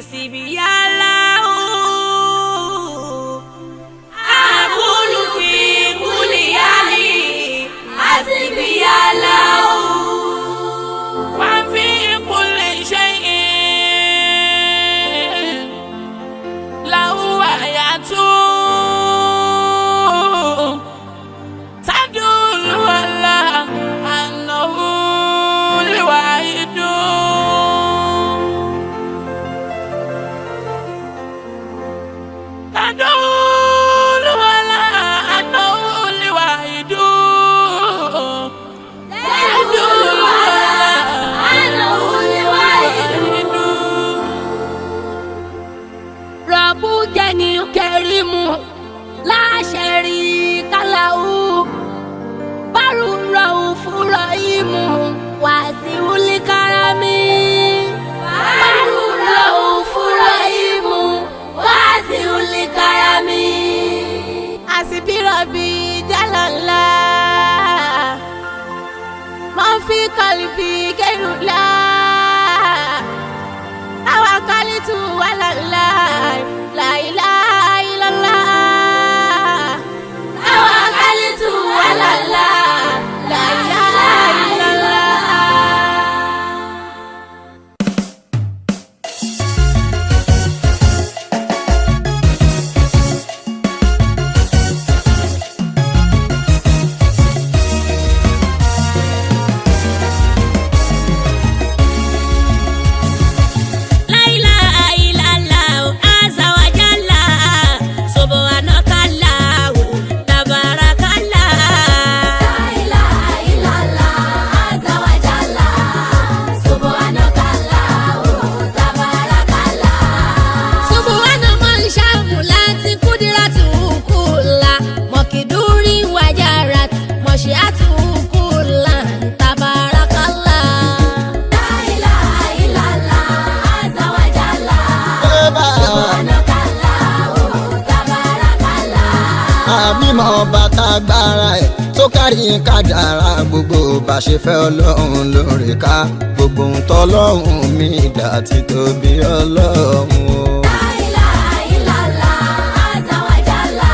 Hasibiyallahu. Aqulu fi kulli hali. Hasibiyallahu. Wa fi kulli shay'in lahu ayatun tadullu ala annahu al-wahidun. Tadullu ala annahu al-wahidun. Tadullu ala annahu al-wahidun. Rọ̀bù jẹ́ni kẹrìmù láṣẹ̀rí kálàú bárù rọ̀hù fúnra ìmù wá sí wúlíkàrámì. Bárù rọ̀hù fúnra ìmù wá sí wúlíkàrámì. Àsìbírọ̀bì jálàlá máa fi kọlùbì kẹrùlá tawakalitu ala Allah, la ilaha illallah. Tawakalitu ala Allah, la ilaha illallah. La ilaha illallah, azza wa jalla, subhanakallah, tabarakallah. La ilaha illallah, azza wa jalla, subhanakallah, tabarakallah. Subhana man shamulati kudiratu kula, mokiduri wajarat, mashiatu kula, tabarakallah. La ilaha illallah, azza wa jalla, subhanakallah, tabarakallah. Àmìmọ̀ ọba tágbára ẹ̀ tó kárí kádàrá, gbogbo bá ṣe fẹ́ Ọlọ́run lórí ká gbogbo ń tọ́lọ́run mi dà tí tóbi Ọlọ́run o. La ilaha illallah, azza wa jalla,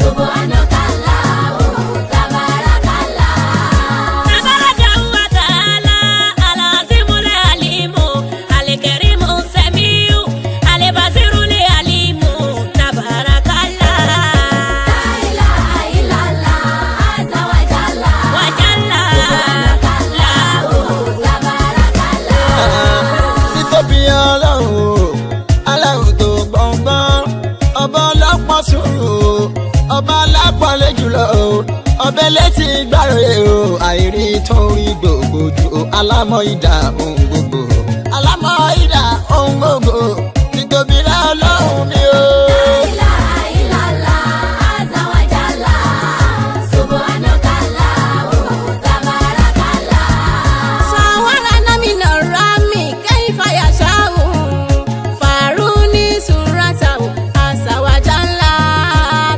subhanakallah, tabarakallah. Tabaraka wa ta'ala, al-azimul alimu, al-karimu samiu, al-basirul alimu, tabarakallah. La ilaha illallah, azza wa jalla, Wa jalla, subhanakallah, tabarakallah. Títóbi Ọlọ́run o, aláwọ̀ tó gbọ̀ngbọ́n, ọba ọlọ́pọ̀ sùúrù o, ọba alápọ̀nlé jùlọ o, ọbẹ̀ létí gbàròyé o, àìrí tó rí gbogbo jù o, alámọ̀ ìdá ohun gbogbo, alámọ̀ ìdá ohun gbogbo, títóbi rẹ Ọlọ́run mi o. La ilaha illallah, azza wa jalla, subhanakallah, tabarakallah. Sawara mina rami kaifa yashau, faruni suratahu azza wa jalla,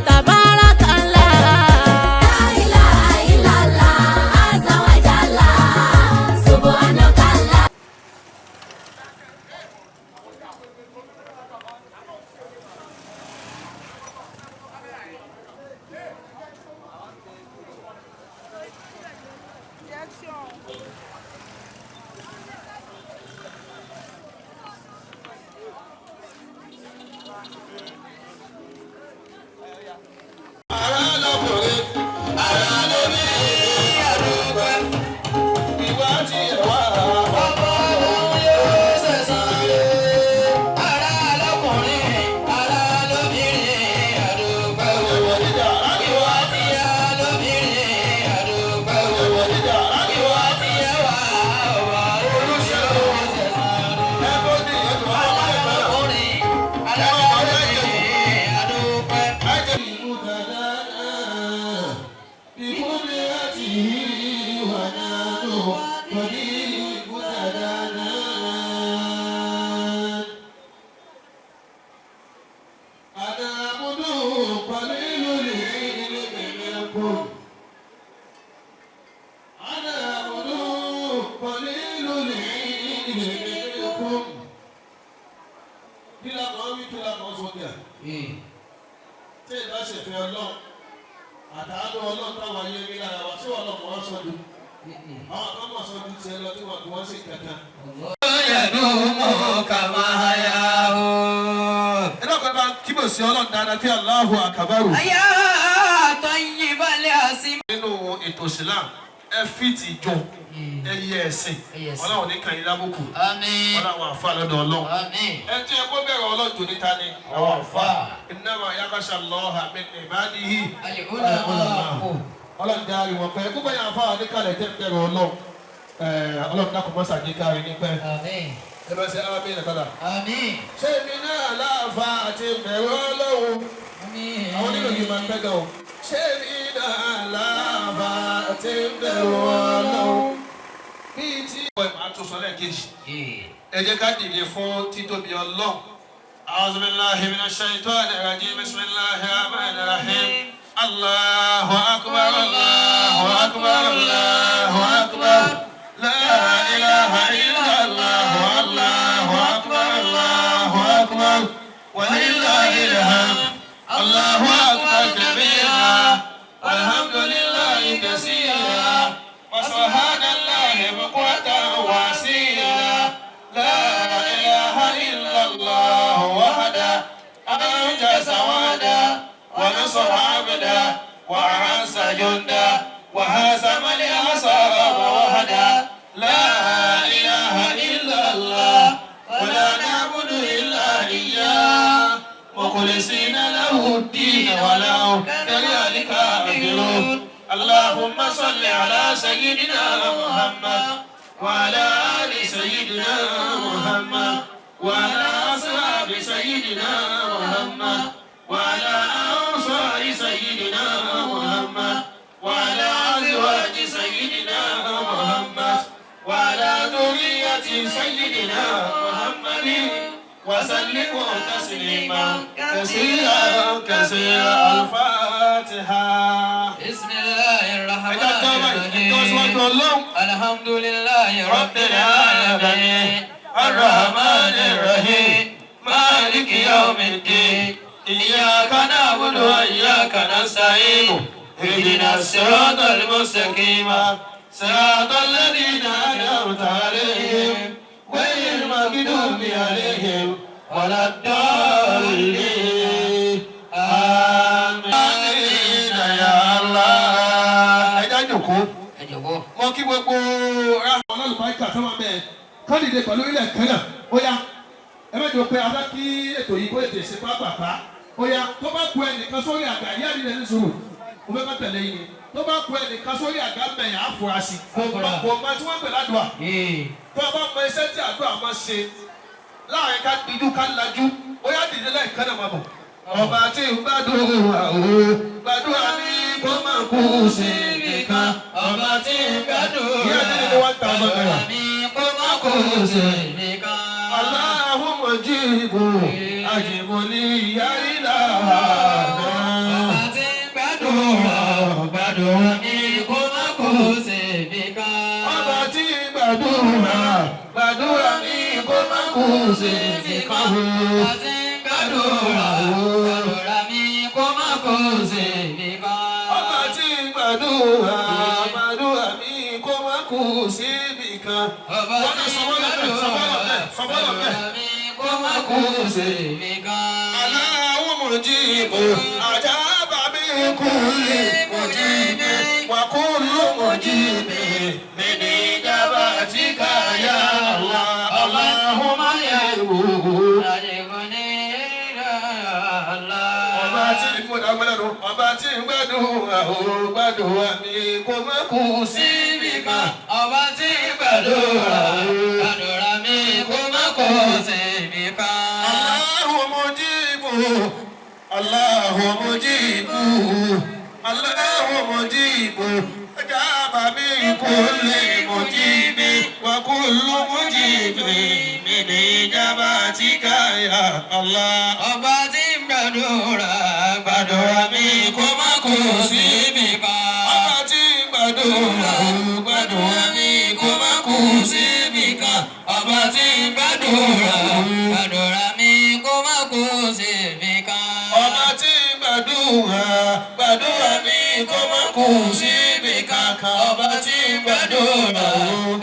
tabarakallah. La ilaha illallah, azza wa jalla, subhanakallah. bíríkìlà kan sọ gà. Tí ìbá ṣèfẹ́ Ọlọ́run àtàánú Ọlọ́run táwọn ayé rí lára wa, ṣé Ọlọ́run wọn sọ ju àwọn kan mọ̀ sọ ju tiẹ̀ lọ tí wọn kò wọ́n ṣe kankan. يدوم كما حياه. Ẹ dákun, ẹ bá kíbò sí Ọlọ́run dáadáa kí Allahu akbar. يا طيب الأسماء. Nínú ètò Islam, ẹ fìtì jọ ẹ yẹ ẹ̀sìn. Ẹyẹ ẹ̀sìn. Ọlọ́run ní kàn yín lábùkù. آمين. Ọlọ́run àfa lọ́dọ̀ Ọlọ́run. آمين. Ẹ tí ẹ kó bẹ̀rẹ̀ Ọlọ́run jò níta ni àwọn àfa. Innama yakhsha Allaha min ibadihi العلماء. Ọlọ́run dá ariwo pẹ́ gbogbo yẹn àfa àdékalẹ̀ tẹ́ ń bẹ̀rù Ọlọ́run. Ọlọ́run dákun mọ́sà ní kárí ní pẹ́. آمين. Ẹ bá ṣe àmín nàkàdà. آمين. Ṣé èmi náà láàfa àti bẹ̀rù Ọlọ́run? آمين. Àwọn onílò yìí máa ń pẹ́ gan o. Ṣé èmi náà láàfa àti bẹ̀rù Ọlọ́run? Bíi tí. Ọ̀ ẹ̀ máa tún sọ lẹ́ẹ̀kejì. Ẹ jẹ́ ká dìde fún títóbi Ọlọ́run. أعوذ بالله من الشيطان الرجيم. بسم الله الرحمن الرحيم. الله أكبر، الله أكبر، الله أكبر، لا إله إلا الله، الله أكبر، الله أكبر، ولله الحمد. الله أكبر كبيرا، والحمد لله كثيرا، وسبحان الله بكرة وأصيلا. لا إله إلا الله وحده، أنجز وعده، ونصر عبده، وأعز جنده، وهزم الأحزاب وحده. لا إله إلا الله، ولا نعبد إلا إياه، مخلصين له الدين ولو كره الكافرون. اللهم صل على سيدنا محمد وعلى آل سيدنا محمد وعلى أصحاب سيدنا محمد وعلى أنصار سيدنا محمد وعلى أزواج سيدنا محمد وعلى ذرية سيدنا محمد وسلم تسليما كثيرا كثيرا. الفاتحة. بسم الله الرحمن الرحيم. الرحيم. الحمد لله رب رب العالمين. العالمين. الرحمن الرحيم، مالك يوم الدين. إياك نعبد وإياك نستعين. اهدنا الصراط المستقيم، صراط الذين أنعمت عليهم، غير المغضوب عليهم ولا الضالين. آمين يا الله. Ẹ já jókòó. Ẹ jọ̀wọ́. Mo kí gbogbo àwọn alálùbáríkà tó máa bẹ̀ kán dìde pẹ̀lú ilẹ̀ kan náà. Ó yá, ẹ má jọ pé abá kí ètò yìí kó ètò ìṣe pápápá. Ó yá, tó bá ku ẹnìkan sórí àga yá nílẹ̀ ní sùúrù, mo fẹ́ ká tẹ̀lé yín ni. Tó bá ku ẹnìkan sórí àga mẹ̀yìn àfúrásì kò mọ tí wọ́n pè ládùá. Tó a bá mọ iṣẹ́ tí àdúrà máa ṣe láàrin ká dijú ká lajú, ó yá, dìde lẹ́ẹ̀kan náà, máa bọ̀. Ọba tí ń gbàdúrà o, gbàdúrà ní kó máa kú sí nìkan. Ọba tí ń gbàdúrà. Ìyá tí ní ₦1,000. Mi kó má kó sí nìkan. اللهم مجيب أجب لي يا إلهنا. Ọba tí ń gbàdúrà, gbàdúrà mi kó má kó sí nìkan. Ọba tí ń gbàdúrà, gbàdúrà mi kó má kú sí nìkan. Ọba tí ń gbàdúrà, gbàdúrà mi kó má kó sí nìkan. Ọba tí ń gbàdúrà, gbàdúrà mi kó má kú sí nìkan. Ọba Wọ́n tí ní ń sọ́wọ́lọ̀ bẹ́ẹ̀, sọ́wọ́lọ̀ bẹ́ẹ̀, sọ́wọ́lọ̀ bẹ́ẹ̀. gbàdúrà mi kó má kó sí nìkan. الله مجيب أجاب من كل مجيب، وكل مجيب من إجابتك يا الله. اللهم Àdìgún ní Allah. Ọba tí ń gbàdúrà, ọba tí ń gbàdúrà ó, gbàdúrà mi kó má kú síbi kan. Ọba tí ń gbàdúrà, gbàdúrà mi kó má kó síbi kan. الله مجيب، الله مجيب، الله مجيب أجاب من كل مجيب، وكل مجيب من إجابتك يا الله. Ọba tí ń gbàdúrà, gbàdúrà mi kó má kó síbi kan. Ọba tí ń gbàdúrà, Gbàdúrà mi kó má kó síbi kan. Ọba tí ń gbàdúrà, gbàdúrà mi kó má kó gbàdúrà, gbàdúrà mi kó má kú síbi kankan. Ọba tí ń gbàdúrà,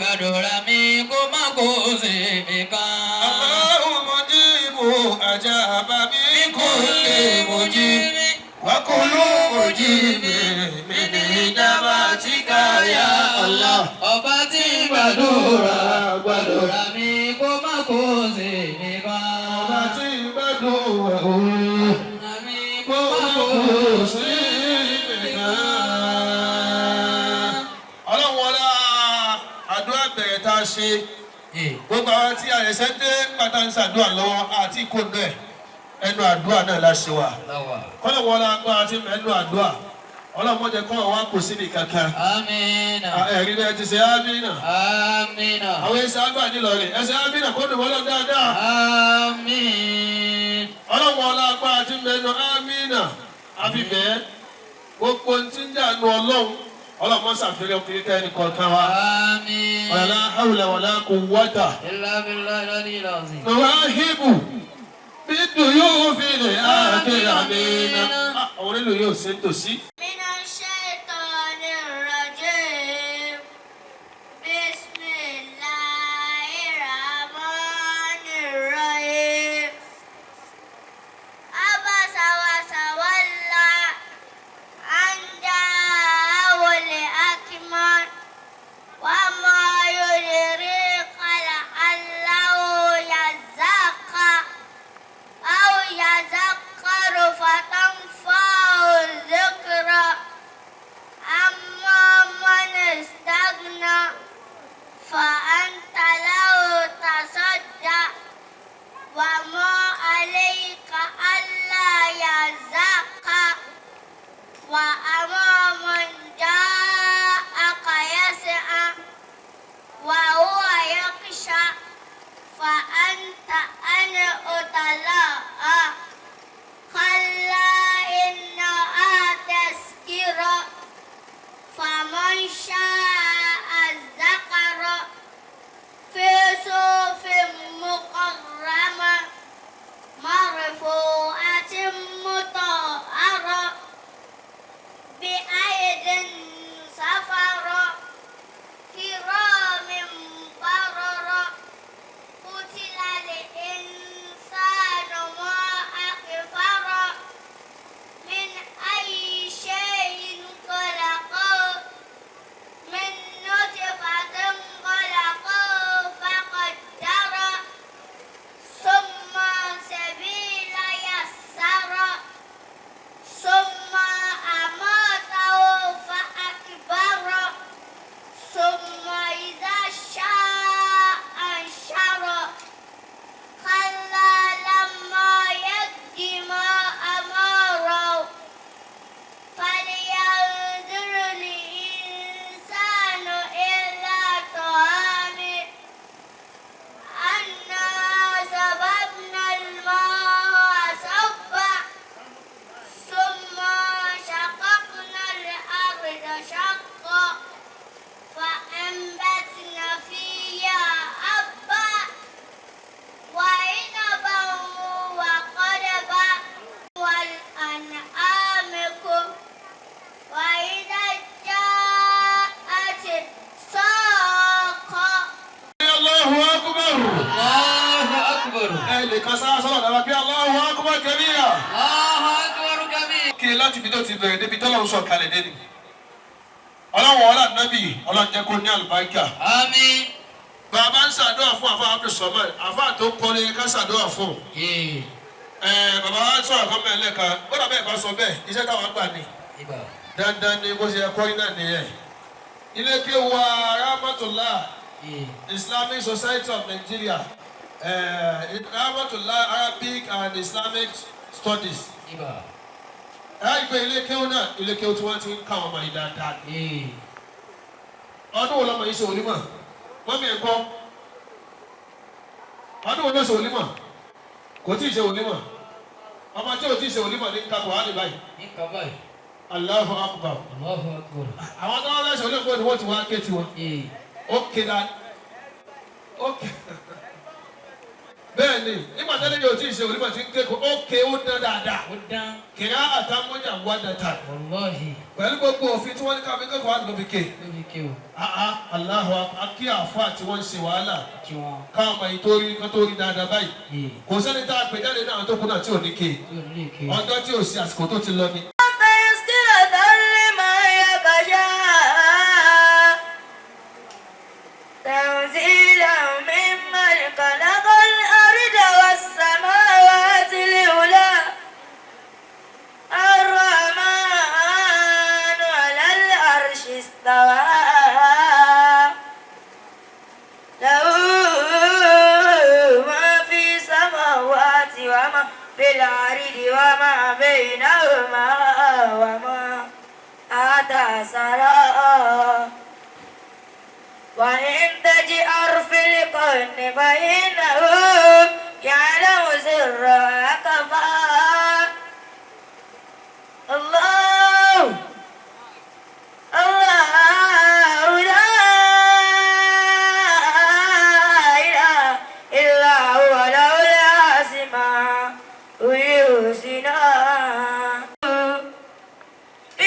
gbàdúrà mi kó má kó síbi kan. Allahu mujibu ajaba min kulli mujib wa kullu mujibi min ijabatika ya Allah. Ọba tí ń gbàdúrà, gbàdúrà mi kó má kó síbi kan. Ọba tí ń gbàdúrà òun. Gbàdúrà mi kó má kó síbi kan. Ọlọ́run wọlá àdúrà bẹ̀rẹ̀ tá a ṣe gbogbo àwọn tí àyẹ̀sẹ̀ dé pátá ń ṣàdúrà lọ́wọ́ àti ìkóńdó ẹ̀ ẹnu àdúrà náà la ṣe wà. Kọ́lọ̀ wọlá agbára tí ẹnu àdúrà ọlọ́run mọ̀jẹ̀ kọ́ wa kò síbi kankan. Amina. Ẹ̀rí náà ti ṣe ámínà. Amina. Àwọn ẹsẹ̀ àgbà nílọrin ẹsẹ̀ ámínà kó dùn wọ́n dáadáa. Amin. Ọlọ́run wọlá agbára tí ẹnu ámínà àfi bẹ́ẹ̀ gbogbo tí ń dànù ọlọ́run ọlọ́run mọ́ ṣàfihàn ọkùnrin kẹ́ni kọ̀ọ̀kan wa. Amin. Wala hawla wala quwwata. Illa billahi al-aliyyil azim. Nùwáhìbù bídùn yóò fi lè àkèrè àmìnà. Àwọn onílù yóò ṣe ń tòsí. من الشيطان الرجيم بسم الله الرحمن الرحيم عبس وتولى أن جاءه الأكمل وما يدريك لعله يزكى أو يذكر فتنفعه الذكرى أما من استغنى فأنت له تصدى وما عليك ألا يزكى وأما من جاءك يسعى وهو يخشى فأنت عنه تلهى كلا إنها تذكرة فمن شاء ذكر في صحف مكرمة مرفوعة مطهرة بأيد سفرة كرام بررة قتل الإنسان ما أكفره من أي شيء خلقه من نطفة خلقه فقدره ثم سبيل يسره ثم أماته فأكبره ثم إذا شاء أنشره كلا لما يقض ما أمره فلينظر الإنسان إلى طعامه أنا صببنا الماء صبا ثم شققنا الأرض شقا فأنبتنا فيها حبا وعنبا وقضبا والأنعام وإذا جاءت الصاخة Allahu akbar. Allahu akbar. Ẹ lè kan sára sọ́dọ̀ dára bí Allahu akbar kabira. Allahu akbar kabir. Kí láti ibi tó ti bẹ̀rẹ̀ débi tọ́lọ́run sọ̀ kalẹ̀ dé ni. Ọlọ́run ọlá nábì ọlọ́run jẹ́ kó ní àlùbáríkà. Amin. Bàbá ń ṣàdúrà fún àfa Abdul Samad, àfa tó kọ́ni ká ṣàdúrà fún. Ẹ bàbá wa sọ̀rọ̀ kan bẹ́ẹ̀ lẹ́ẹ̀kan, gbọ́dọ̀ bẹ́ẹ̀ bá sọ bẹ́ẹ̀, iṣẹ́ táwọn gbà ni. Ibà. Dandan ni bó ṣe ẹ̀kọ́ iná nìyẹn. Ilé kéwà Rahmatullah Islamic Society of Nigeria, Rahmatullah Arabic and Islamic Studies. Ibà. Ẹ gbé ilé kéwù náà, ilé kéwù tí wọ́n ti ń ká ọmọ yìí dáadáa. Ọdún wo lọmọ yìí ṣe onímọ̀? Mọ́mí ẹ̀ kọ́. Ọdún wo ló ṣe onímọ̀? Kò tí ì ṣe onímọ̀. Ọmọ tí ò tí ì ṣe onímọ̀ ní kakọ̀ á lè báyìí. Nǹkan báyìí. Allahu Akbar. Allahu akbar. Àwọn tó wọ́n fẹ́ ṣe onímọ̀ ni wọ́n ti wá ké tiwọn. Ó ké da ó ké. Bẹ́ẹ̀ ni, nígbà tẹ́lẹ̀ yóò tí ì ṣe onímọ̀ tí ń ké, ó ké, ó dán dáadáa. Ó dán. Kìrá àtàmọ́jà wà dàtà. Wàláhì. Pẹ̀lú gbogbo òfin tí wọ́n ní káfí kẹ́kọ̀ọ́ àti lóbi ké. Lóbi ké o. Àá, Allahu akbar, kí àfa tí wọ́n ń ṣe wàhálà. Kí wọn. Káwọn ọmọ yìí tó rí kán tó rí dáadáa báyìí. Yé. Kò sẹ́ni tá a pè jáde náà tó kú náà tí ò ní ké. Tí ò ní lè ké. Ọjọ́ tí ò sí, àsìkò tó ti lọ ni. تذكرة لمن يخشى تنزيلا ممن خلق الأرض والسماوات العلى الرحمن على العرش استوى له ما في السماوات وما في الأرض وما بينهما وما تحت الثرى وإن تجهر في القول فإنه يعلم السر وأخفى. الله الله لا إله إلا هو له الأسماء الحسنى.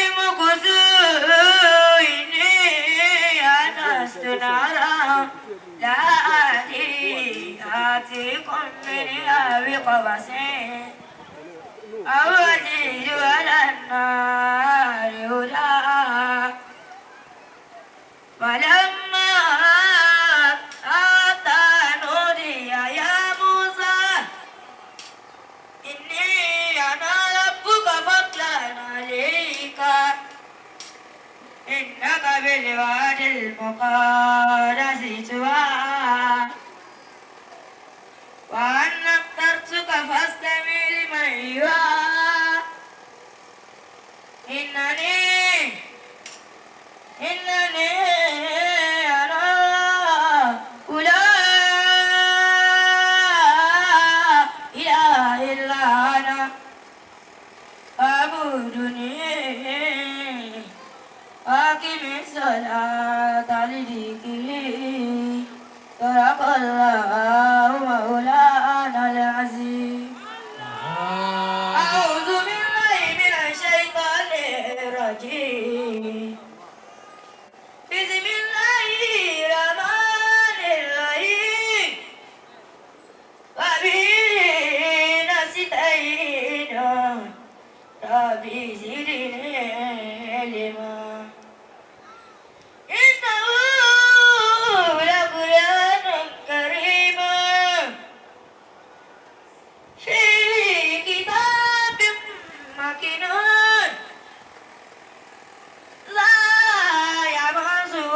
امكثوا إني آنست نارا لا أدري آتيكم منها بقبس أو أجد على النار هدى. فلما أتى نودي يا موسى إني أنا ربك فاخلع عليك إنك بالوادي المقدس طوى وأنا اخترتك فاستمع لما يوحى إنني أنا لا إله إلا أنا فاعبدني وأقم الصلاة لذكري. صدق الله مولانا العظيم. أعوذ بالله من الشيطان الرجيم. بسم الله الرحمن الرحيم. وبه نستعين. رب زدني علما. إنه لقرآن كريم في كتاب مكنون لا يمسه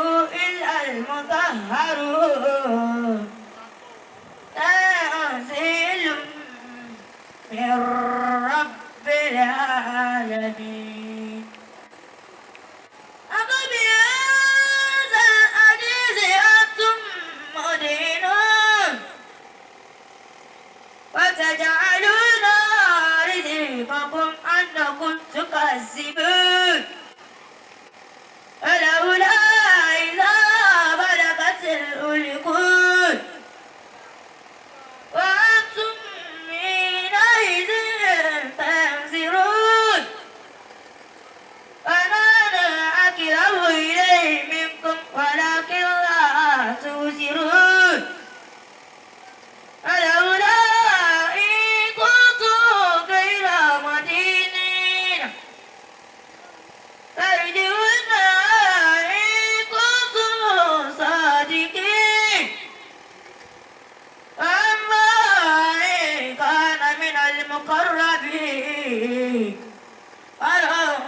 إلا المطهرون تنزيل من رب العالمين. أفبهذا الحديث أنتم مدهنون وتجعلون رزقكم أنكم تكذبون. فلولا إذا بلغت الحلقوم وأنتم حينئذ تنظرون. ونحن أقرب إليه منكم ولكن لا تبصرون. فلولا إن كنتم غير مدينين ترجعونها إن كنتم صادقين. أما إن كان من المقربين فروح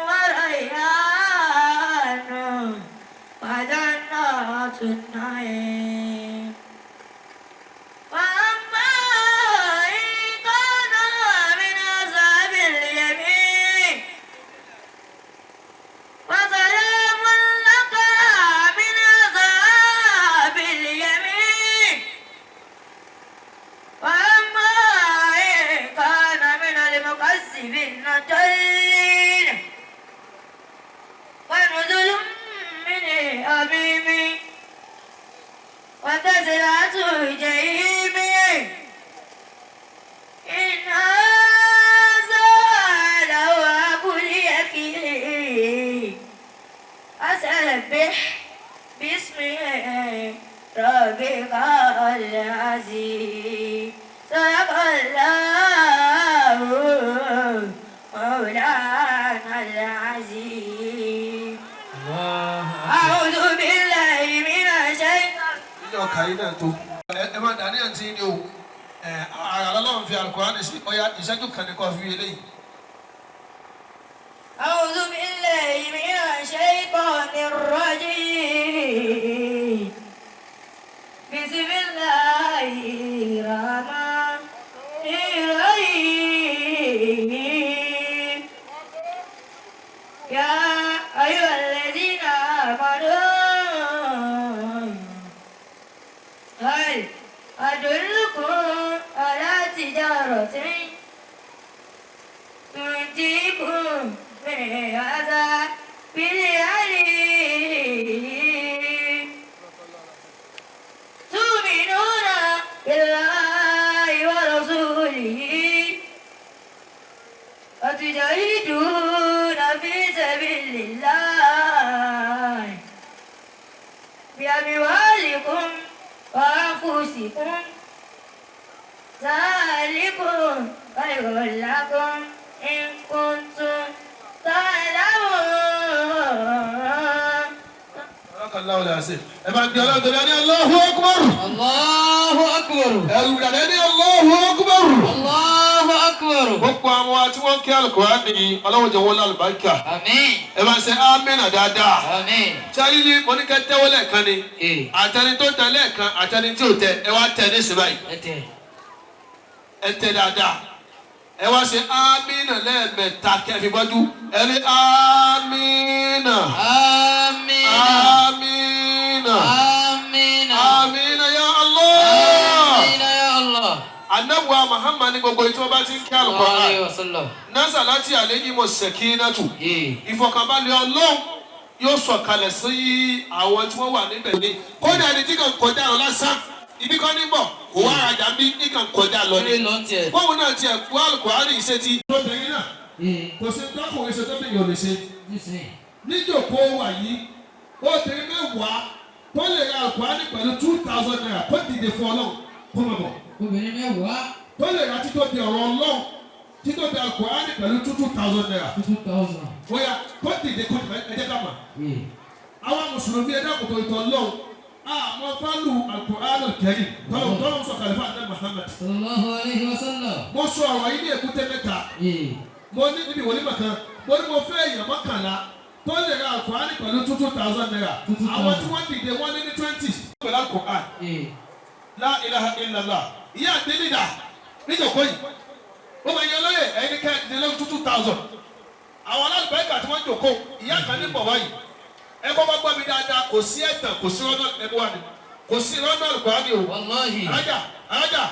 وريحان وجنات النعيم. وأما إن كان من أصحاب اليمين فسلام لك من أصحاب اليمين. وأما إن كان من المكذبين الضالين فنزل من حميم وتصلية جحيم. ربك العزيز. صدق الله مولانا العزيز. أعوذ بالله من الشيطان. Ilé ọkà yìí náà tó. Ẹ máa dà ní àǹtí ni o. Ẹ ara lọ́lọ́run fi Al-Qur'ani sí ọya ìṣẹ́jú kan ní kò fi eléyìí. أعوذ بالله من الشيطان الرجيم. بسم الله الرحمن الرحيم. يا أيها الذين آمنوا هل أدلكم على تجارة تنجيكم من عذاب أليم؟ تؤمنون بالله ورسوله وتجاهدون في سبيل الله بأموالكم وأنفسكم، ذلكم خير لكم إن كنتم تعلمون. Barakallahu alazim. Ẹ bá ń gbé ọlọ́run tó ní Allahu Akbar. Allahu akbar. Ẹrù ìdàdẹ́ ní Allahu Akbar. Allahu akbar. Gbogbo àwọn tí wọ́n kí Al-Qur'ani ọlọ́run jẹ́ wọ́n lálùbáríkà. Àmín. Ẹ bá ń ṣe ámínà dáadáa. Àmín. Sáré ní mo ní kẹ́ tẹ́wọ́ lẹ́ẹ̀kan ni. Ee. Àtẹni tó tẹ lẹ́ẹ̀kan àtẹni tí ò tẹ ẹ wá tẹ ní ìsìn báyìí. Ẹ tẹ. Ẹ tẹ dáadáa. Ẹ wá ṣe ámínà lẹ́ẹ̀mẹ́ta kẹ́ fi gbọ́jú. Ẹ ní ámínà. Àmín. Ámínà. Àmín. Ámínà ya Allah. Àmín ya Allah. Anabuwa Muhammad ní gbogbo ìtí wọ́n bá ti ń kí Sallallahu alayhi Al-Qur'an. wa sallam. Nasa láti àléyìn mọ̀ sẹ̀kínátù. Ee. Ìfọ̀kànbalẹ̀ Ọlọ́run yóò sọ̀kalẹ̀ sí àwọn tí wọ́n wà níbẹ̀ ní. Kódà ẹni tí kàn kọjá lọ lásán, ibi kan ní bọ̀, kò wá arajà bí ní kàn kọjá lọ Eré ní. lọ ń tiẹ̀. Bóun náà tiẹ̀ kú Al-Qur'ani ṣe ti. Lóbìnrin náà, Ee. kò sí tọkùnrin ṣe tó bí yòó lè ṣe. Nísìnyí. Níjòkó wà yìí, obìnrin mẹ́wàá tó lè ra Al-Qur'ani pẹ̀lú ₦2,000 kó dìde fún Ọlọ́run kó mọ̀ bọ̀. Obìnrin mẹ́wàá. Tó lè ra títóbi ọ̀rọ̀ Ọlọ́run, títóbi Al-Qur'ani pẹ̀lú ₦2,000. 2,000. Bóyá kó dìde kó dìde ẹ jẹ́ ká mọ̀. Ee. Àwọn mùsùlùmí ẹ̀dá kòtò ìtọ̀ lọ́wọ́ àmọ́ fálù Al-Qur'an al-Karim tọ́lọ̀ tọ́lọ̀ ń sọ kàlífà ní Muhammad. Sallallahu alayhi wa sallam. Mo sọ ọ̀rọ̀ yìí ní èkúté mẹ́ta. Ee. Mo ní níbi ìwòlímọ̀ kan, mo ní mo fẹ́ èèyàn mọ́kànlá tó lè ra Al-Qur'an pẹ̀lú ₦2,000. 2,000. Àwọn tí wọ́n dìde wọ́n lé ní 20 pẹ̀lú Al-Qur'an. Ee. La ilaha illallah. Ìyá àdélídà níjòkó yìí. Ó máa yan lóye ẹni ká dìde lórí 2,000. Àwọn alágbèéká tí wọ́n jòkó ìyá kan ní bọ̀ wáyìí. Ẹ kọ́ bá gbọ́ mi dáadáa, kò sí ẹ̀tàn, kò sí rọ́nà ẹ̀mú wa ni. Kò sí rọ́nà Al-Qur'ani o. Wallahi. Alájà alájà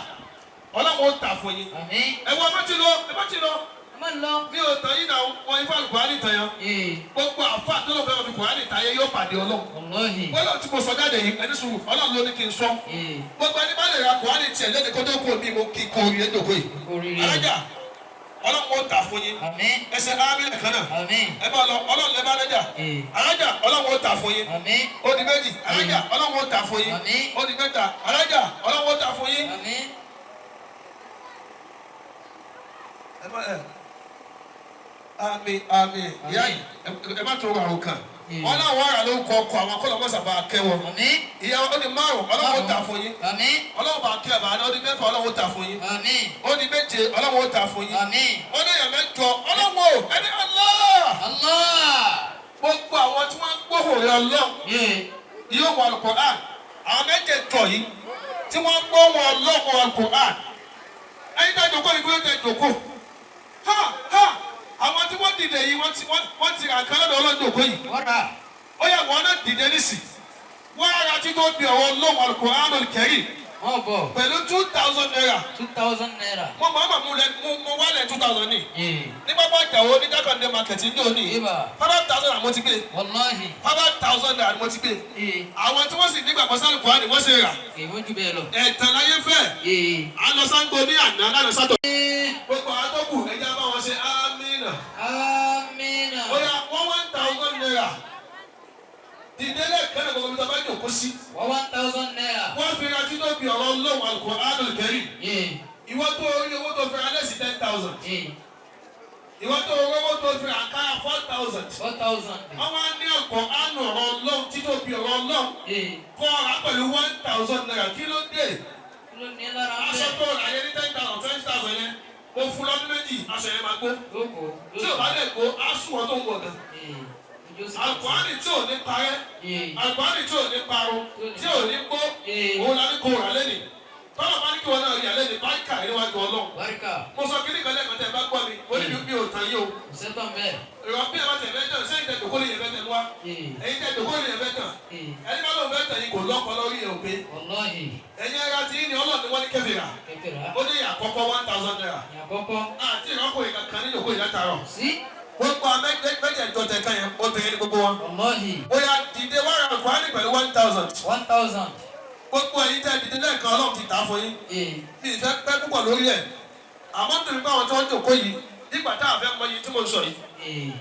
ọlọ́run ó tà fún yín. Àmín. Ẹ wọ ẹ má ti lọ, ẹ má ti lọ. Ẹ má lọ. Mi ò tàn yín náà, wọn ifá Al-Qur'ani tàn yẹn. Ee. Gbogbo àfa tó lọ fẹ́ fi Kùránì tayé yóò pàdé Ọlọ́run. Wallahi. Bọ́lá tí mo sọ jáde yìí, ẹni sùúrù, Ọlọ́run ló ní kí n sọ. Ee. Gbogbo ẹni bá lè ra Kùránì tiẹ̀ lẹ́nu kó tó kú omi mo kí kó orí ẹjọ́ yìí. Oríire. Alájà Ọlọ́run ó tà fún yín. Àmín. Ẹsẹ̀ ámì lẹ̀kan náà. Àmín. Ẹ bá lọ, Ọlọ́run lẹ bá lẹ́jà. Ee. Alájà Ọlọ́run ó tà fún yín. Àmín. Ó di méjì. Alájà Ọlọ́run ó tà fún yín. Àmín. Ó di mẹ́ta. Alájà Ọlọ́run ó tà fún yín. Àmín. Ẹ má ẹ. Àmín àmín. Ìyá yìí ẹ má tó àrùn kan. Wọn náà wọ́n rà ló ń kọ ọkọ àwọn akọ́lọ́ mọ́sàbá kẹ́ wọn. Àmín. Ìyá ó di márùn Ọlọ́run ó tà fún yín. Àmín. Ọlọ́run bá kí ẹ bá ó di mẹ́fà Ọlọ́run ó tà fún yín. Àmín. Ó di méje Ọlọ́run ó tà fún yín. Àmín. Ó ní èèyàn mẹ́jọ Ọlọ́run ó ẹni Allah. Allah. Gbogbo àwọn tí wọ́n ń gbóhùn rẹ Ọlọ́run Ee. yóò wọ Al-Qur'an. Àwọn mẹ́jẹ̀ẹ̀jọ yìí tí wọ́n gbóhùn Ọlọ́run Al-Qur'an. Ẹyin tẹ́ jòkó yìí bóyá tẹ́ jòkó. Ha ha àwọn tí wọ́n dìde yìí wọ́n ti rà nǹkan lọ́dọ̀ Ọlọ́run jòkó yìí. Wọ́n rà. Ó yẹ wọn náà dìde nísì. Wọ́n ara títóbi ọ̀rọ̀ Ọlọ́run Al-Qur'an Al-Karim Wọ́n bọ̀. pẹ̀lú ₦2,000. ₦2,000. Mo máa ma mú lẹ mo wálẹ̀ 2,000 ní. Ee. Ní pápá ìjàwó ní Jákàndé market ní òní. Ibà. 5,000 ni mo ti gbé. Wallahi. 5,000 ni mo ti gbé. Ee. Àwọn tí wọ́n sì nígbàgbọ́ sí Al-Qur'an ni wọ́n sì rà. Kì í wọ́n jù bẹ́ẹ̀ lọ. Ẹ̀tàn láyé fẹ́. Ee. À ń lọ Ṣàngó ní àná lánàá sátọ̀. Ee. Gbogbo àwọn tó kù ẹja bá wọn ṣe ámínà. Amina. Ó yá wọ́n ₦1,000. Dìde lẹ́ẹ̀kan náà gbogbo ibi tó bá jòkó sí. 1,000 naira. Wọ́n fi ra títóbi ọ̀rọ̀ Ọlọ́run Al-Qur'anul Karim. Ìwọ tó rí owó tó fi ra lẹ́sì 10,000. Ìwọ tó rí owó tó fi ra àkàrà 4,000. 4,000. Wọ́n wá ní Al-Qur'an ọ̀rọ̀ Ọlọ́run, títóbi ọ̀rọ̀ Ọlọ́run. Kọ́ ọ̀rá pẹ̀lú 1,000 naira, kí ló dé? Kí ló ní lára ń Aṣọ bẹ̀? tó rà yẹn ní 10,000, 20,000 yẹn, mo fún lọ́dún 2, aṣọ yẹn máa gbó. Lóko. Tí ò bá dẹ̀ gbó, á sùn wọ́n tó ń wọ̀ gan. Ojú sì. Al-Qur'an tí ò ní parẹ́, Al-Qur'an tí ò ní parun, tí ò ní gbó, òun la ní kó rà lẹ́nìí. Tọ́lọ̀ bá ní kí wọn náà rí àlẹ́ ní báńkà níwájú Ọlọ́run. Báríkà. Mo sọ kíní kan lẹ́ẹ̀kan tẹ́ ẹ bá gbọ́ mi, mo ní mi ò tàn yín o. Sẹ́tọ̀ bẹ́ẹ̀. Ìrọ̀ bí ẹ bá tẹ̀ fẹ́ tàn, sẹ́yìn tẹ̀ dòkó lè yẹn fẹ́ tẹ̀ wá. Ẹ̀yin tẹ̀ dòkó lè yẹn fẹ́ tàn. Ẹni bá lóun fẹ́ tàn yín kò lọ́pọ̀ lórí ẹ̀ òpé. Wàláhì. Ẹ̀yin ara ti ní Ọlọ́run ni wọ́n ní kẹfìrà. Kẹfìrà. Ó ní àkọ́kọ́ 1,000 naira. Ní àkọ́kọ́. Àti ìrọ́kùnrin kankan nínú òkú ìlátàrọ̀. Sí. Gbogbo mẹ́jẹ̀ẹ̀jọ tẹ̀ kan yẹn, obìnrin ní gbogbo wọn. Wàláhì. Ó yá dìde wá ra Kùránì pẹ̀lú 1,000. 1,000. Gbogbo ẹ̀yin tẹ́ dìde lẹ́ẹ̀kan, Ọlọ́run ti tà á fún yín. Mi ì fẹ́ pẹ́ púpọ̀ lórí ẹ̀. Àmọ́ nítorí pé àwọn tí wọ́n jòkó yìí, nígbà tá a fẹ́ mọ iye tí mo ń sọ yìí.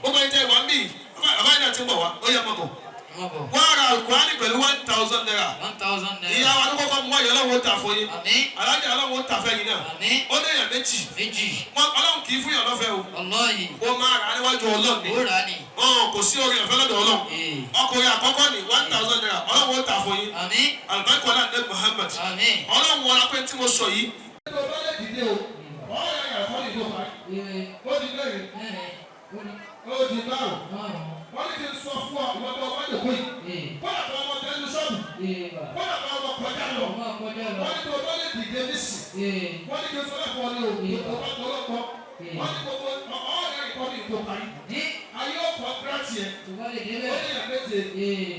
Gbogbo ẹ̀yin tẹ́ wà ń bì, bàbá yìí náà ti ń bọ̀ wá, ó yẹ mọ̀kọ̀. Má bọ̀. Wọ́n ra Kùránì pẹ̀lú 1,000 naira. 1,000 naira. Ìyá wa ló kọ́kọ́ mú wáyé, Ọlọ́run ó tà fún yín. Àmín. Alájà, Ọlọ́run ó tà fẹ́ yín náà. Àmín. Ó ní èèyàn méjì. Méjì. Wọ́n Ọlọ́run kì í fún yàn lọ́fẹ̀ẹ́ o. Wàláhì. Ó máa rà á níwájú Ọlọ́run ni. Ó rà á ni. Ọ̀n kò sí orin ọ̀fẹ́ lọ́dọ̀ Ọlọ́run. Ọkùnrin àkọ́kọ́ ní 1,000 naira, Ọlọ́run ó tà fún yín. Àmín. Àlùbáríkà ọlá ní Muhammad. Àmín. Ọlọ́run wọlá pé tí mo sọ yìí. Tó bá lè dìde o, ọ̀rẹ́ rẹ̀ kọ́ ní ìjọba. Ó di mẹ́rin, ó di márùn. Wọ́n ní kí n sọ fún ọ, ìwọ́n tó wá jòkó yìí. Kọ́lá tó ọmọ tẹ́lẹ̀ ní ṣọ́ọ̀bù. Kọ́lá tó ọmọ kọjá lọ. Wọ́n ní tó bá lè dìde nísì. Wọ́n ní kí n sọ lẹ́kọ̀ọ́ ní o, tó bá tó lọ́kọ́. Wọ́n ní gbogbo ọ̀rẹ́ rẹ̀ kọ́ ní ìjọba yìí. Ayé ọkọ̀ gírántì ẹ̀. Ó ní ìyá méje,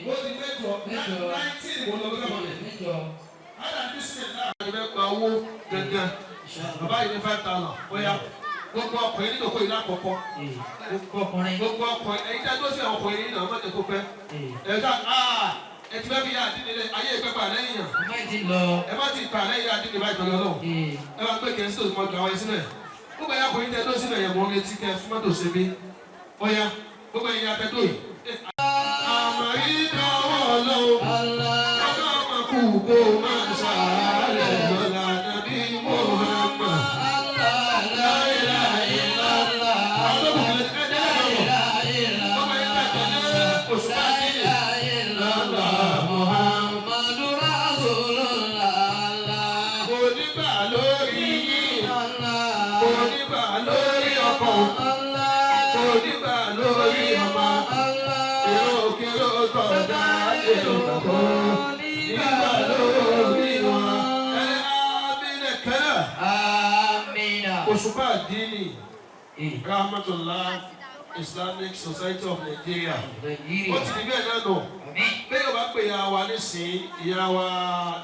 ó di mẹ́jọ, 19 wọ́n lọ lọ́wọ́ rẹ̀. Ada bisimilah. Ẹgbẹ́ gba owó gangan. Bàbá yìí ní 5,000. Bóyá gbogbo ọkùnrin nínú òkú ìlú àkọ́kọ́. Gbogbo ọkùnrin. Gbogbo ọkùnrin ẹ̀yin tí a dúró sí àwọn ọkùnrin yìí náà má jẹ́ kó pẹ́. Ẹ̀ka ẹ ti fẹ́ fi yá àdínní lé ayé ìpẹ́ pa lẹ́yìn yàn. Má ti lọ. Ẹ má ti pa lẹ́yìn àdínní báyìí pẹ̀lú Ọlọ́run. Ẹ máa gbé kẹ́sì tó mọ ju àwọn ẹsìn rẹ̀. Gbogbo ẹ̀yà ọkùnrin tẹ dúró sílẹ̀ yẹn mọ̀ ń retí kẹ́ fún mọ́tò ṣe mí. Bóyá gbogbo ẹ̀yìn atẹ́dó yìí. Àmọ̀ ìdánwò Ọlọ́run. Ọlọ́run kù kó máa ṣàárẹ̀ lọ́la nàbí Muhammad. La ilaha illallah. Àwọn tó kù kẹ́lẹ́ ẹ jẹ́ ẹ̀rọ. Ọmọ yẹn ká tẹ̀lé òṣùpá àdínní. Muhammadu Rasulullah. Kò ní bà lórí yín. Kò ní bà lórí ọkọ. Kò ní bà lórí ọmọ. Èrò kérò tọ̀dá èrò kò ní bà lórí wọn. Ẹ ábílẹ̀ kẹ́lẹ̀. Amina. Òṣùpá àdínní. Rahmatullah Islamic Society of Nigeria. Ó ti di bẹ́ẹ̀ náà nù. Àmín. Bẹ́ẹ̀ yóò bá pè ìyá wa nísìnyí, ìyá wa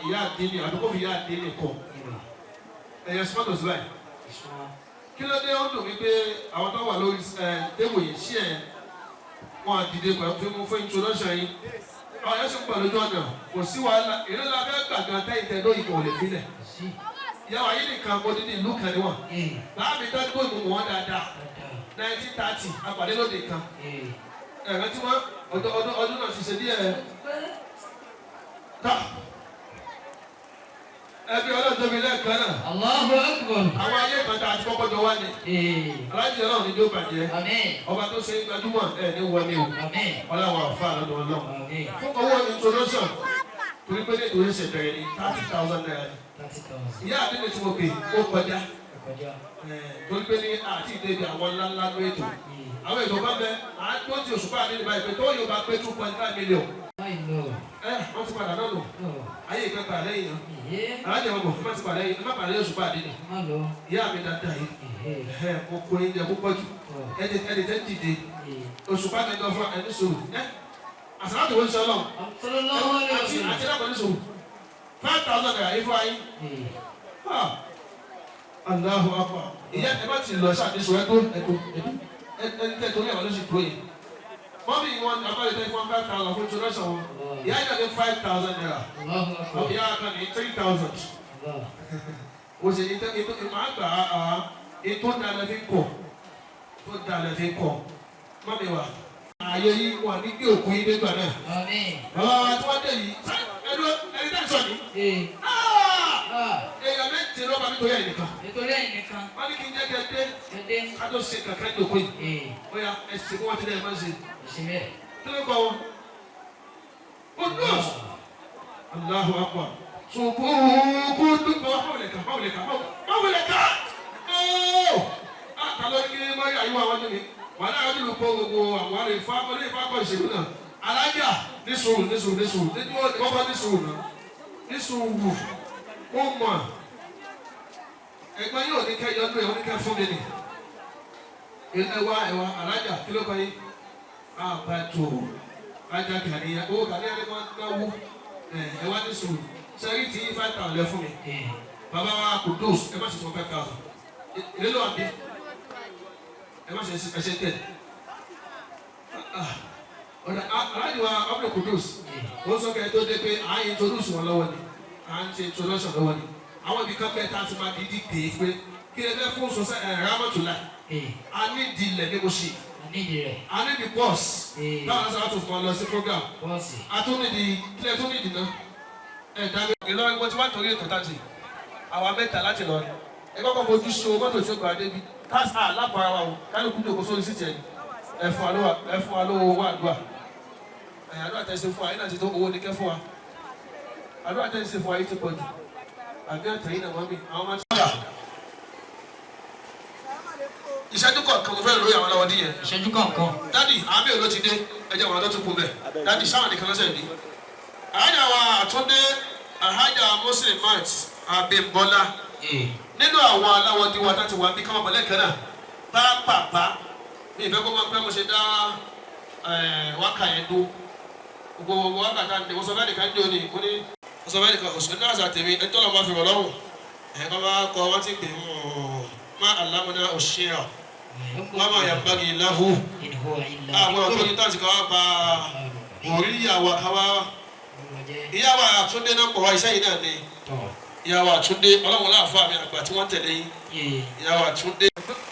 ìyá àdínní, àdúgbò fi ìyá àdínní kọ. Ẹ̀yẹ sọ́tò sí báyìí. Kí ló dé ó dùn mí pé àwọn tó wà lórí ẹ tébù yìí ṣí ẹ wọn àdìde pẹ̀lú fún fún introduction yìí. Àwọn yẹn sì ń pọ̀ lójú ọ̀nà, kò sí wàhálà, èló la fẹ́ gbàgbà tẹ́yìn tẹ́ lóyìn kò lè filẹ̀. Ìyá wa yìí nìkan mo dídí ìlú kan níwọ̀n. Láàbí dájú òmù wọn dáadáa. 1930 àpàdé lóde kan. Ẹ̀rọ tí wọ́n ọdún ọdún ọdún náà ti ṣe díẹ̀. Tá ẹbí Ọlọ́run tóbi lẹ́ẹ̀kan náà. Allahu Akbar. Àwọn ayé kan tá a ti kọ́kọ́ jọ wá ni. Aláàjì Ọlọ́run ní ló bàjẹ́. Àmín. Ọba tó ṣe é gbajúmọ̀ ẹ̀ ní wọlé o. Àmín. Ọlọ́run àfa lọ́dọ̀ Ọlọ́run. Àmín. Fún owó introduction torí pé ní ìtòrí ṣe bẹ̀rẹ̀ ní 30,000 naira ni. 30,000. Ìyá àdínní tí mo pè ó kọjá. Kọjá. Torí pé ní àti ìdèbí àwọn ńláńlá ló ètò. Àwọn ètò bá bẹ àádó tí òṣùpá àdínní báyìí pé tó yóò bá pé 2.5 million. Báyìí lọ. Ẹ wọ́n ti padà náà nù. Ayé ìfẹ́ padà lẹ́yìn náà. Alájẹ wọn bọ̀ fún ti padà lẹ́yìn, ẹ má padà lẹ́yìn òṣùpá àdínní. Má lọ. Ìyá mi dáadáa yìí. Ẹ mo kó oúnjẹ púpọ̀ jù. Ẹni tẹ́ dìde. Òṣùpá dandan fún ẹni sòrò. Ẹ àsàlátù wo ń sọ lọ? Sallallahu alaihi Àti wasallam. àti lápẹ̀ ní sòrò. 5,000 naira yìí fún ayé. Allahu Akbar. Ìyá ẹ bá ti lọ ṣàdéṣọ ẹgbó ẹgbó ẹni tẹ́ torí àwọn ló sì dúró yìí. Mọ́mí wọn abáyé tẹ́ fún 5,000 fún introduction wọn. Ìyá yìí náà ní 5,000 naira. Allahu Akbar. Ìyá kan ní 3,000. Allah. O ṣe ètò ètò ìmọ̀ àgbà ètò dalẹ̀ fi kọ̀ tó dalẹ̀ fi kọ̀ mọ́mí wa. Ààyè yìí wà ní gbé òkú yín nígbà náà. Àmín. Bàbá wa tí wọ́n dé yìí ẹ Ẹdúró ẹni tẹ́ ń sọ ní. Ee. Ah. Èèyàn méje ló bá mi torí ẹ̀yìn nìkan. Nítorí ẹ̀yin nìkan. Wọ́n ní kí n jẹ́ kí ẹ dé Ẹ dé. ká tó ṣe kankan ní òkú yìí. Ee. Ó yá ẹ ṣe kó wọ́n ti lẹ́yìn máa ń ṣe. Ṣe bẹ́ẹ̀. Kí ló kọ́ wọn? Kudus. Allahu akbar. Subuhu kudus. Báwo lè kà? Báwo lè kà? Báwo lè kà? Ooo! Àtàlọ́ ní kí Mọ́rí àyíwá wájú mi. Wàhálà yóò dìbò kó gbogbo àwọn àrè ifá olè ifá kọ́ ìṣèlú náà. Alájà ní sùúrù ní sùúrù ní sùúrù ní kọ́kọ́ ní sùúrù náà. Ní sùúrù. Ó mọ̀. Ẹ̀gbọ́n yóò ní kẹ́ yọdún ẹ̀ wọ́n ní kẹ́ fún mi nì. Ẹ wá ẹ wá alájà kí ló kọ́ yín? Àbàtò ajá gàníyà owó gàníyà ni wọ́n náwó ẹ wá ní sùúrù sẹ́rí tí 5,000 lẹ fún mi Ee. bàbá wa Kudus ẹ má ṣe sọ 5,000 èlé ló wà bí ẹ má ṣe ẹṣẹ tẹ ọ̀dà aláàjì wa ọ̀bùnà Kudus ó sọ kẹ́ ẹ tó dé pé à ń introduce wọn lọ́wọ́ ni à ń ṣe introduction lọ́wọ́ ni àwọn ibì kan bẹ́ẹ̀ tá a ti máa dídí dé pé kí ẹ fẹ́ fún sọ́sẹ́ ẹ̀ rámọ́tòlá Ee. a ní di ilẹ̀ ní mo ṣe A nídìí rẹ̀. a ní di bọ́ọ̀sì táwọn aṣọ àtúnfọ̀ lọ sí program Bọ́ọ̀sì. atúnìdì kílẹ̀ tó nídìí náà ẹ dábẹ́. Ìlọrin mo ti wá torí ètò tàǹtì àwa mẹ́ta láti lọ ẹ kọ́kọ́ fojú so mọ́tò tí ó gbà débi káṣá alápò ara wa o kálukú ní òkú sórí síìtì ẹ̀ ẹ fún wa lówó owó àdúrà ẹ̀ àdúrà tẹ̀ ṣe fún wa yìí náà ti tó owó ní kẹ́ fún wa àdúrà tẹ̀ ṣe fún wa yìí ti pọ̀ jù àbí àtẹ̀yìn náà mọ́mí àwọn máa ti. Ìṣẹ́jú kọ̀ọ̀kan mo fẹ́ lóye àwọn ọlọ́wọ́ díyẹn. Ìṣẹ́jú kọ̀ọ̀kan. Dádì àmì ò ló ti dé ẹjẹ wọn tó tún kú bẹ dádì sáwọn nìkan lọ́sẹ̀ ní. Àhájà wa Àtúndé Àhájà Muslimat Abímbọ́lá Ee. nínú àwọn aláwọ̀ diwa tá ti wà bí káwọn bọ̀lẹ́ kan náà pápápá mi ìfẹ́ kó máa pẹ́ mo ṣe dá wákà yẹn dó gbogbo wákà tá mo sọ fẹ́ nìkan jò ní mo ní mo sọ fẹ́ nìkan òṣèlú náà ṣàtẹ̀mí ẹni tó lọ́ máa fi rọ̀ lọ́rùn ẹ̀ kọ́ máa kọ́ wọ́n ti pè é má àlámúná òṣìṣẹ́ wọ́n máa yà bági láhù In huwa illa àwọn ọ̀tọ́ ní táǹtì kan wá ba orí ìyàwó àkáwá jẹ́ ìyàwó Àtúndé náà pọ̀ wá iṣẹ́ yìí náà ni tọ̀. ìyàwó Àtúndé ọlọ́run láàfọ́ àmì àgbà tí wọ́n tẹ̀lé yín Ee. ìyàwó Àtúndé.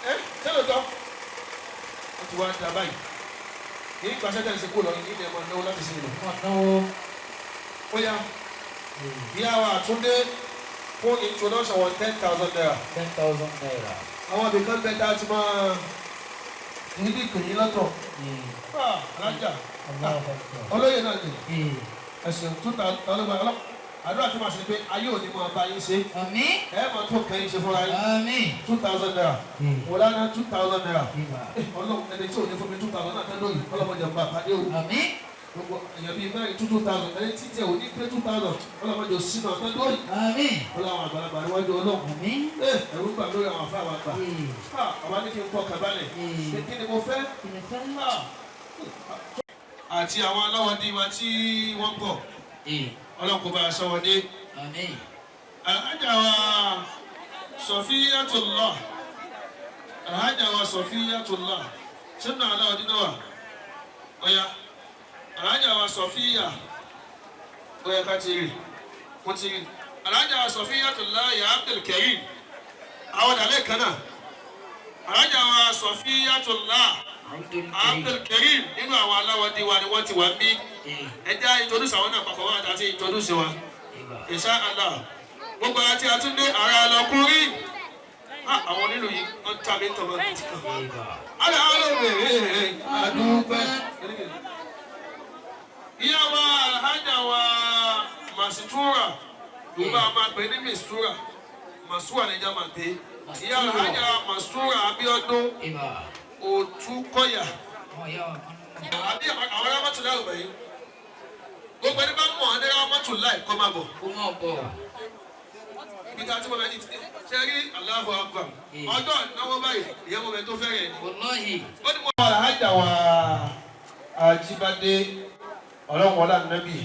Ẹ sẹ́lẹ̀ tán wọ́n ti wá ń ta báyìí ní ìgbàsẹ́ tẹ̀ ń ṣe kó lọ ní ilẹ̀ máa náwó láti ṣe ìlú. Wọ́n náwó. Ó yá ìyàwó Àtúndé fún introduction wọn ₦10,000. 10,000 naira. Àwọn ibìkan bẹ tá a ti máa níbi ìpè yín lọ́tọ̀. Ee. Alájà Allahu Akbar. olóyè náà ni Ee. ẹ̀sìn tó ta ọlọ́gbà ọlọ́ àdúrà tí màá ṣe pé ayé òní máa bá yín ṣe Àmín. ẹ máa tó kẹ́yìn ṣe fúnra yín Àmín. ₦2,000 Ee. wòlánà ₦2,000 Ibà. Ọlọ́run ẹni tí ò ní fún mi 2,000 náà tẹ́lẹ̀ òyìn ọlọ́mọdé ń bá pàdé o Àmín. gbogbo èèyàn bíi mẹ́rin 2,000 ẹni tí tẹ ò ní pé 2,000 ọlọ́mọdé ò sínú ọ̀tẹ́ lóyìn Àmín. ọlọ́run àgbàlagbà níwájú ọlọ́run Àmín. ẹ ẹ̀rù ń bà lórí àwọn afá wa gbà Ee. àwa ní kí n kọ́ kábàlẹ̀ Ee. kí ni mo fẹ́ Kí ni fẹ́? àti àwọn aláwọ̀ dí wa tí wọ́n pọ̀ Ee. ọlọ́run kò bá aṣọ wọn dé. Àmín. Alhaja wa Sọfíyàtullah Alhaja wa Sọfíyàtullah sínú aláwọ̀ dídá wa ọ̀ya Alhaja wa Sọfíyà ọ̀ya ká ti rí wọ́n ti rí Alhaja wa Sọfíyàtullah ya Abdul Karim àwọn dàlẹ́ kan náà Alhaja wa Sọfíyàtullah Abdul Karim. Abdul Karim nínú àwọn aláwọ̀ dí wa ni wọ́n ti wà ń bí Ee. ẹ jẹ́ introduce àwọn náà papọ̀ wọn àti introduce wa Ibà. insha Allah gbogbo ara tí a tún dé ara lọkùnrin àwọn onílù yìí wọ́n ta mí tọmọ títí kan. Ibà. Ala alóore àdúpẹ́. Ìyá wa Alhaja wa Masitura Yorùbá máa pè ní Mistura Masura níjà máa pè é. Ìyá Alhaja Mastura Abíọ́dún Ibà. Òtúkọ̀yà Àwọn ìyá wa kan náà. àbí àwọn arámọ́tòláì ò bẹ̀yìn. Gbogbo ẹni bá mọ̀ ọ́ ní arámọ́tòláì kọ́ máa bọ̀. Kó mọ̀ bọ̀. Ibi tá a ti mọ̀ bẹ́ẹ̀ ní ti ṣe rí Allahu Akbar. Ọjọ́ ìnáwó báyìí ìyẹn mọ̀ bẹ́ẹ̀ tó fẹ́rẹ̀ ni. Wallahi. Ó ní mo. Alhaja wa Ajíbádé ọlọ́run ọlá nàbì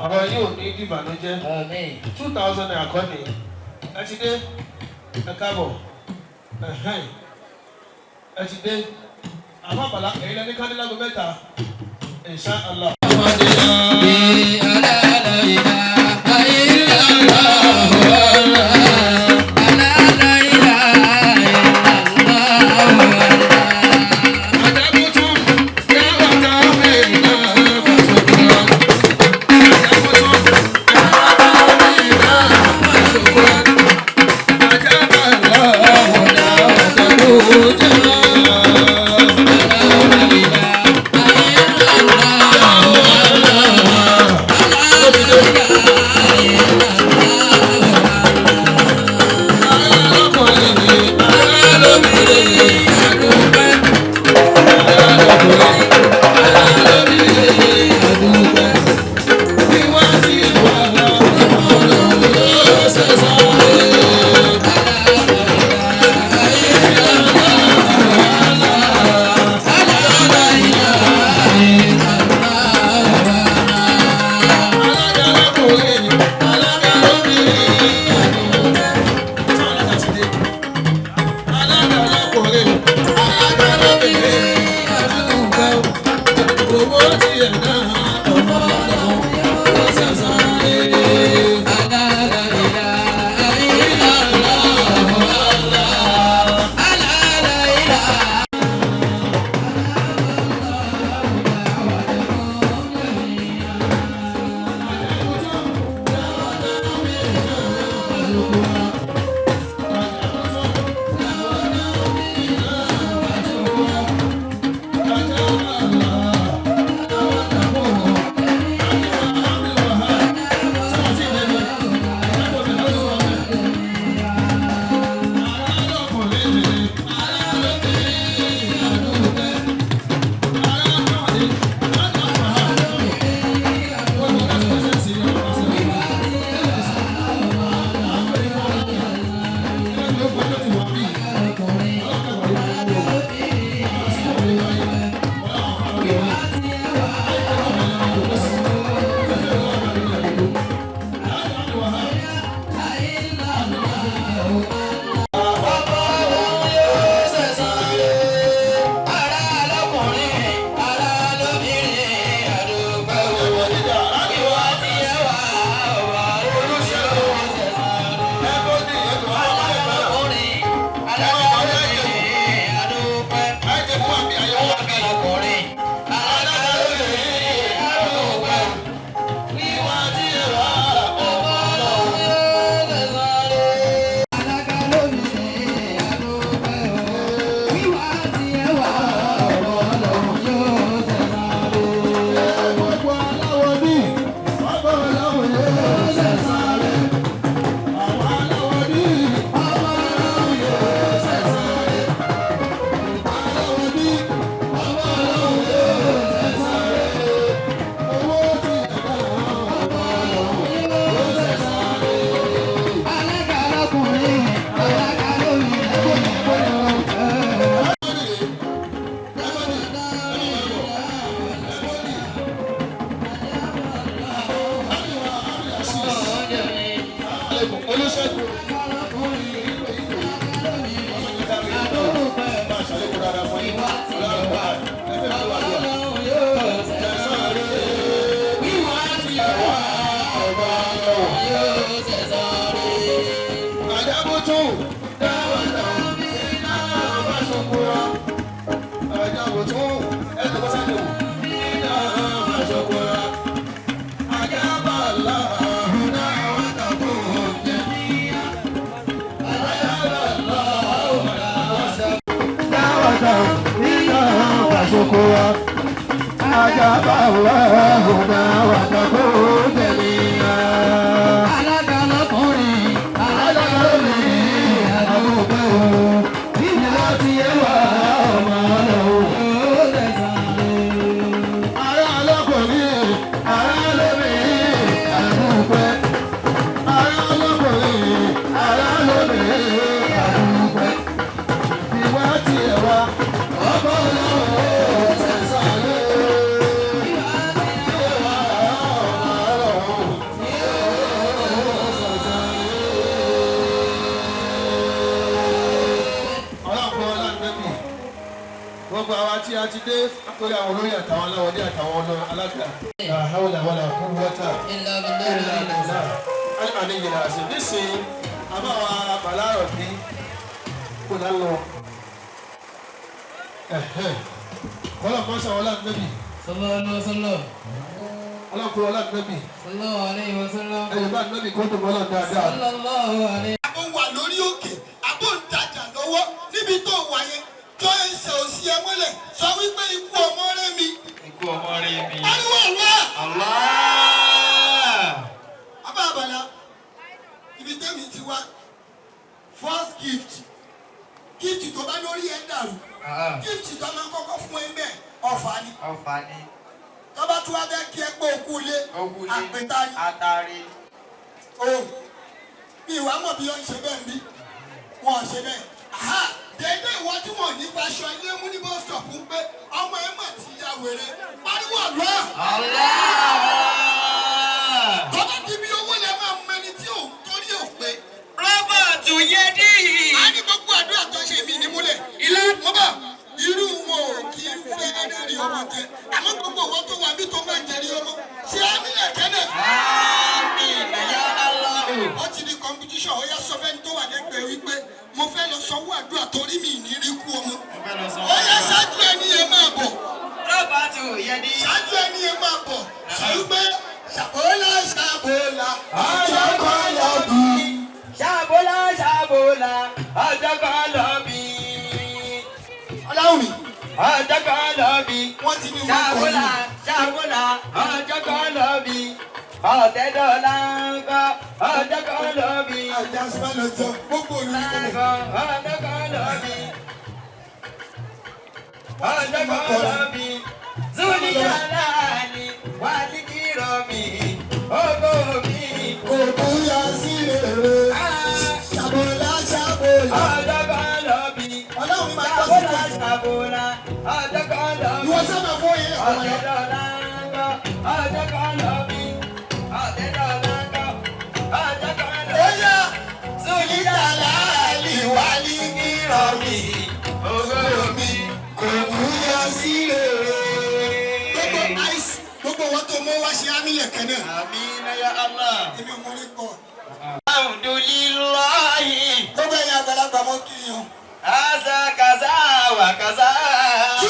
ọ̀rọ̀ yìí ò ní dìbànújẹ́ Àmín. 2,000 naira kọ́ ni ẹ ti dé ẹ káàbọ̀ ẹ̀hẹ́n ẹ ti dé àmọ́ àbàlá èyí lẹni kándilágo mẹ́ta insha Allah. Àdàbùtù yà wà tá a mẹ́rin náà fàṣọkùnrin. Àdàbùtù Alága lọkùnrin, alága lóbìnrin, àdúgbò ìdí láti yé wa ọmọ ọlọ́run ó tẹ̀sán. Ará lọ́kùnrin, ará lóbìnrin, àdúpẹ́. Ará lọ́kùnrin, ará lóbìnrin, àdúpẹ́. Ìwà tiẹ̀ wá, ọkọ ọlọ́run ó tẹ̀sán lé. Ìwà ọmọ ọlọ́run ó tẹ̀sán lé. Ọlọ́run ọlá ń dẹ́kun gbogbo àwa tí a ti dé látòrí àwọn olóyè àtàwọn aláwọ̀dé àtàwọn ọlọ́ alága. La hawla wala quwwata Illa illa billah. Al-aliyyil azim. Nísìnyí, àbáwa bàlárọ̀ bí kò lálọ́. Kọ́lá kan sọ ọlá nẹ́bì. Sallallahu alaihi wasallam. Ọlọ́kùnrin ọlá nẹ́bì. Sallallahu alaihi wasallam. Ẹ̀yìn bá nẹ́bì kó tó mọ́lá dáadáa. Sallallahu alaihi. Àbò wà lórí òkè, àbò ń tajà lọ́wọ́ níbi tó wà yẹn tó ń ṣe òsì ẹ mọ́lẹ̀ sọ wípé ikú ọmọ rẹ mi. Ikú ọmọ rẹ mi. Ariwo ọ̀la. Allah. Abá àbàlá, ibi tẹ́mi ti wá, first gift, gift tó bá lórí ẹ dàrú, gift tó máa ń kọ́kọ́ fún ẹ bẹ́ẹ̀ ọ̀fà ni. Ọfà ni. Tó bá tún wá bẹ́ẹ̀ kí ẹ pé òkú ilé, Òkú ilé. àpèta ni. Atari. O mi ìwà mọ̀ bí wọ́n ń ṣe bẹ́ẹ̀ bí wọ́n ò ṣe bẹ́ẹ̀. Aha dédé ìwọ tí wọ́n ní faṣọ ilé mú ní bus stop ń pé ọmọ ẹ mà ti ya wèrè pariwo àlọ́. Allah. Tọ́ba ti bí owó lẹ máa mọ ẹni tí ò torí ò pé. Robert Yedi. A ní gbogbo àdúrà tó ṣe mí ní múlẹ̀. Ilé mo bá irú wọn ò kí ń fẹ́ rí ọmọ jẹ. Àmọ́ gbogbo ìwọ tó wà bí tó máa ń jẹrí ọmọ. Ṣé á nílẹ̀ kẹ́lẹ̀? Àmín ya Allah. Ó ti di competition, ó yá sọ fẹ́ni tó wà lẹ́gbẹ̀ẹ́ wípé mo fẹ́ lọ sanwó àdúrà torí mi ní rí kú ọmọ. Mo fẹ́ lọ sanwó Ó yá ṣáájú ẹni yẹn máa bọ̀. Robert Yedi. Ṣáájú ẹni yẹn máa bọ̀. Sọ wípé ṣàbólà ṣàbólà. Àjọkọ̀ lọ bí. Ṣàbólà ṣàbólà ọjọ́ kan lọ bí. Ọláwùmí, Ọjọ́ kan lọ bí. wọ́n ti ní wọ́n kọ́ Ṣàbólà yìí. ṣàbólà ọjọ́ kan lọ bí. Ọ̀tẹ̀dọ̀là ń kọ́ ọjọ́ kan lọ bí. Àjà sọ́lọ̀ jọ gbogbo olùkọ́. Lágọ̀ ọjọ́ kan lọ bí. Ọjọ́ kan lọ bí. Zulijalani wà ní kírọ̀mì ògo mi. Kò búyọ sí rere. Ṣàbólà ṣàbólà. Ọjọ́ kan lọ bí. Ọláwùmí máa tọ́ sí Ṣàbólà pé ṣàbólà ọjọ́ kan lọ bí. ìwọ sábà fún yẹn ọmọ yẹn. Ọ̀tẹ̀dọ̀là ń kọ́ ọjọ́ kan lọ bí. Ọ̀tẹ̀dọ̀là ń kọ́ ọjọ́ kan lọ Ó bí. yá Zulijalani wà ní kírọ̀mì ògo mi. kò búyọ sí rere. Gbogbo ice gbogbo wọn tó mọ wá ṣe ámìlẹ̀ kan náà. Àmín ya Allah. Èmi ò mọ orí kọ. Alhamdulillahi. Gbogbo ẹ̀yin àgbàlagbà mọ́ kí yan. Asa kaza wa kaza. Kí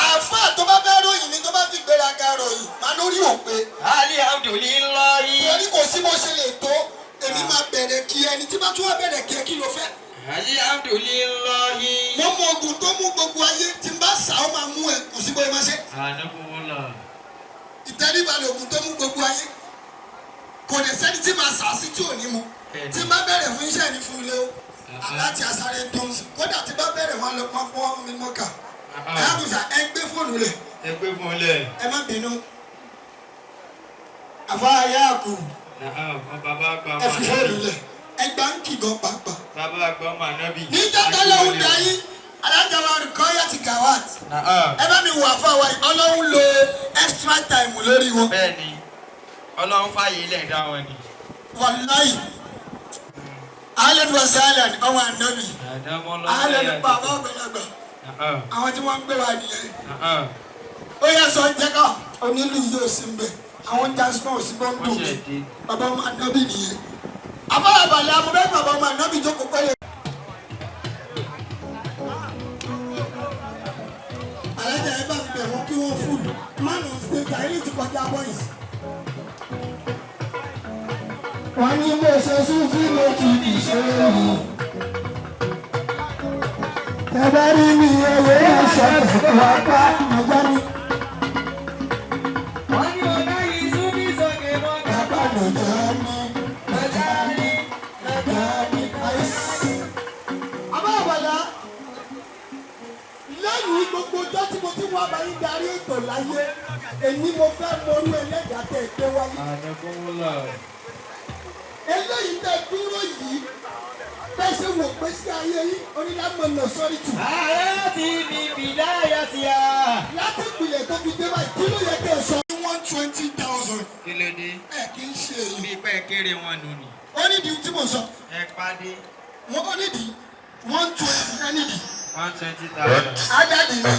àáfàá tó bá fẹ́ ròyìn ni tó bá fi gbéraga ròyìn máa lórí òpè. Alhamdulillahi. Torí kò sí bó ṣe lè tó èmi máa bẹ̀rẹ̀ kí ẹni tí bá tún wá bẹ̀rẹ̀ kí ẹ kí ló fẹ́. Alhamdulillahi. Mo mọ ogun tó mú gbogbo ayé tí n bá sà ó máa mú ẹ kò sí bóyá máa ṣe. Ànákùnwọ́lá. Ìtẹríba lògùn tó mú gbogbo ayé. Kò dẹ̀ sẹ́ni tí màá sà sí tí ò ní mu. Tí n bá bẹ̀rẹ̀ fún iṣẹ́ ní fún ilé o. Aláti asáré dùn sí. Kódà tí n bá bẹ̀rẹ̀ wọn lọ pọn fún mi mọ́kà. Ẹ á kùsà ẹ gbé fóònù lẹ̀. Ẹ gbé fún lẹ̀. Ẹ má bínú. Àfa ayé àkù Nàá bàbá àgbà ẹ fi fóònù lẹ̀. Ẹ gbà ń kì gan pàápàá. Bàbá àgbà ọmọ ànábì. Níjọ́ tọ́lọ́hún dayí, alájà wa Rukọ́yà ti Gawat. Nàá. Ẹ bá mi wò àfa wa yìí, Ọlọ́run lo extra time lórí wọn. Bẹ́ẹ̀ni, Ọlọ́run fàyè ilẹ̀ dá wọn ni. Wàláyì. Ahlan wa sahlan ọmọ ànábì. Àdámọ́ Ahlan lọ́wọ́ bàbá àgbàlagbà. Nàá. Àwọn tí wọ́n ń gbé wa nìyẹn. Nàá. Ó yẹ sọ jẹ́ ká onílù yóò sí mbẹ̀. Àwọn jasmine ò sí bọ́ ń dùn mí. Wọ́n ṣe dé. Bàbá ọmọ ànábì nìyẹn. Afárabalẹ̀ amúbẹ́ bàbá ọmọ ànábì jókòó pẹ́lẹ́. Alájà ẹ bá ń bẹ̀ wọ́n kí wọ́n fúlù. Mánu ṣe kàílì ti kọjá boys. Wọ́n ní mo ṣe súnfí mo ti di ṣe é. Ẹ bá rí mi ẹ̀wẹ̀ ẹ̀ṣẹ̀ wà pa àgbá mi. Wọ́n ní ọ̀gá yìí súnmí sókè mọ́ Bàbá nàìjíríà ní nàìjíríà ní nàìjíríà ní àìsí. Abáwàlá lẹ́yìn gbogbo ọjọ́ tí mo ti wá bá yín darí ètò láyé èmi mo fẹ́ mọrú ẹlẹ́dàá tẹ̀ ẹ gbé wáyé. Eléyìí tẹ dúró yìí bẹ́ẹ̀ ṣe wò pé sí ayé yín onílámọ̀nà sọ́rí tù. Ààrẹ ti mi bìdáyà ti à. Láti ìpìlẹ̀ tó fi dé báyìí kí ló yẹ kí ẹ sọ. 120,000. Kí ló dé? Ẹ kì í ṣe èyí. Bí pẹ́ kéré wọn nù ni. Ó nídìí tí mo sọ. Ẹ pàdé. Wọ́n ó nídìí 120 ẹ nídìí. 120,000. Ádàdì ni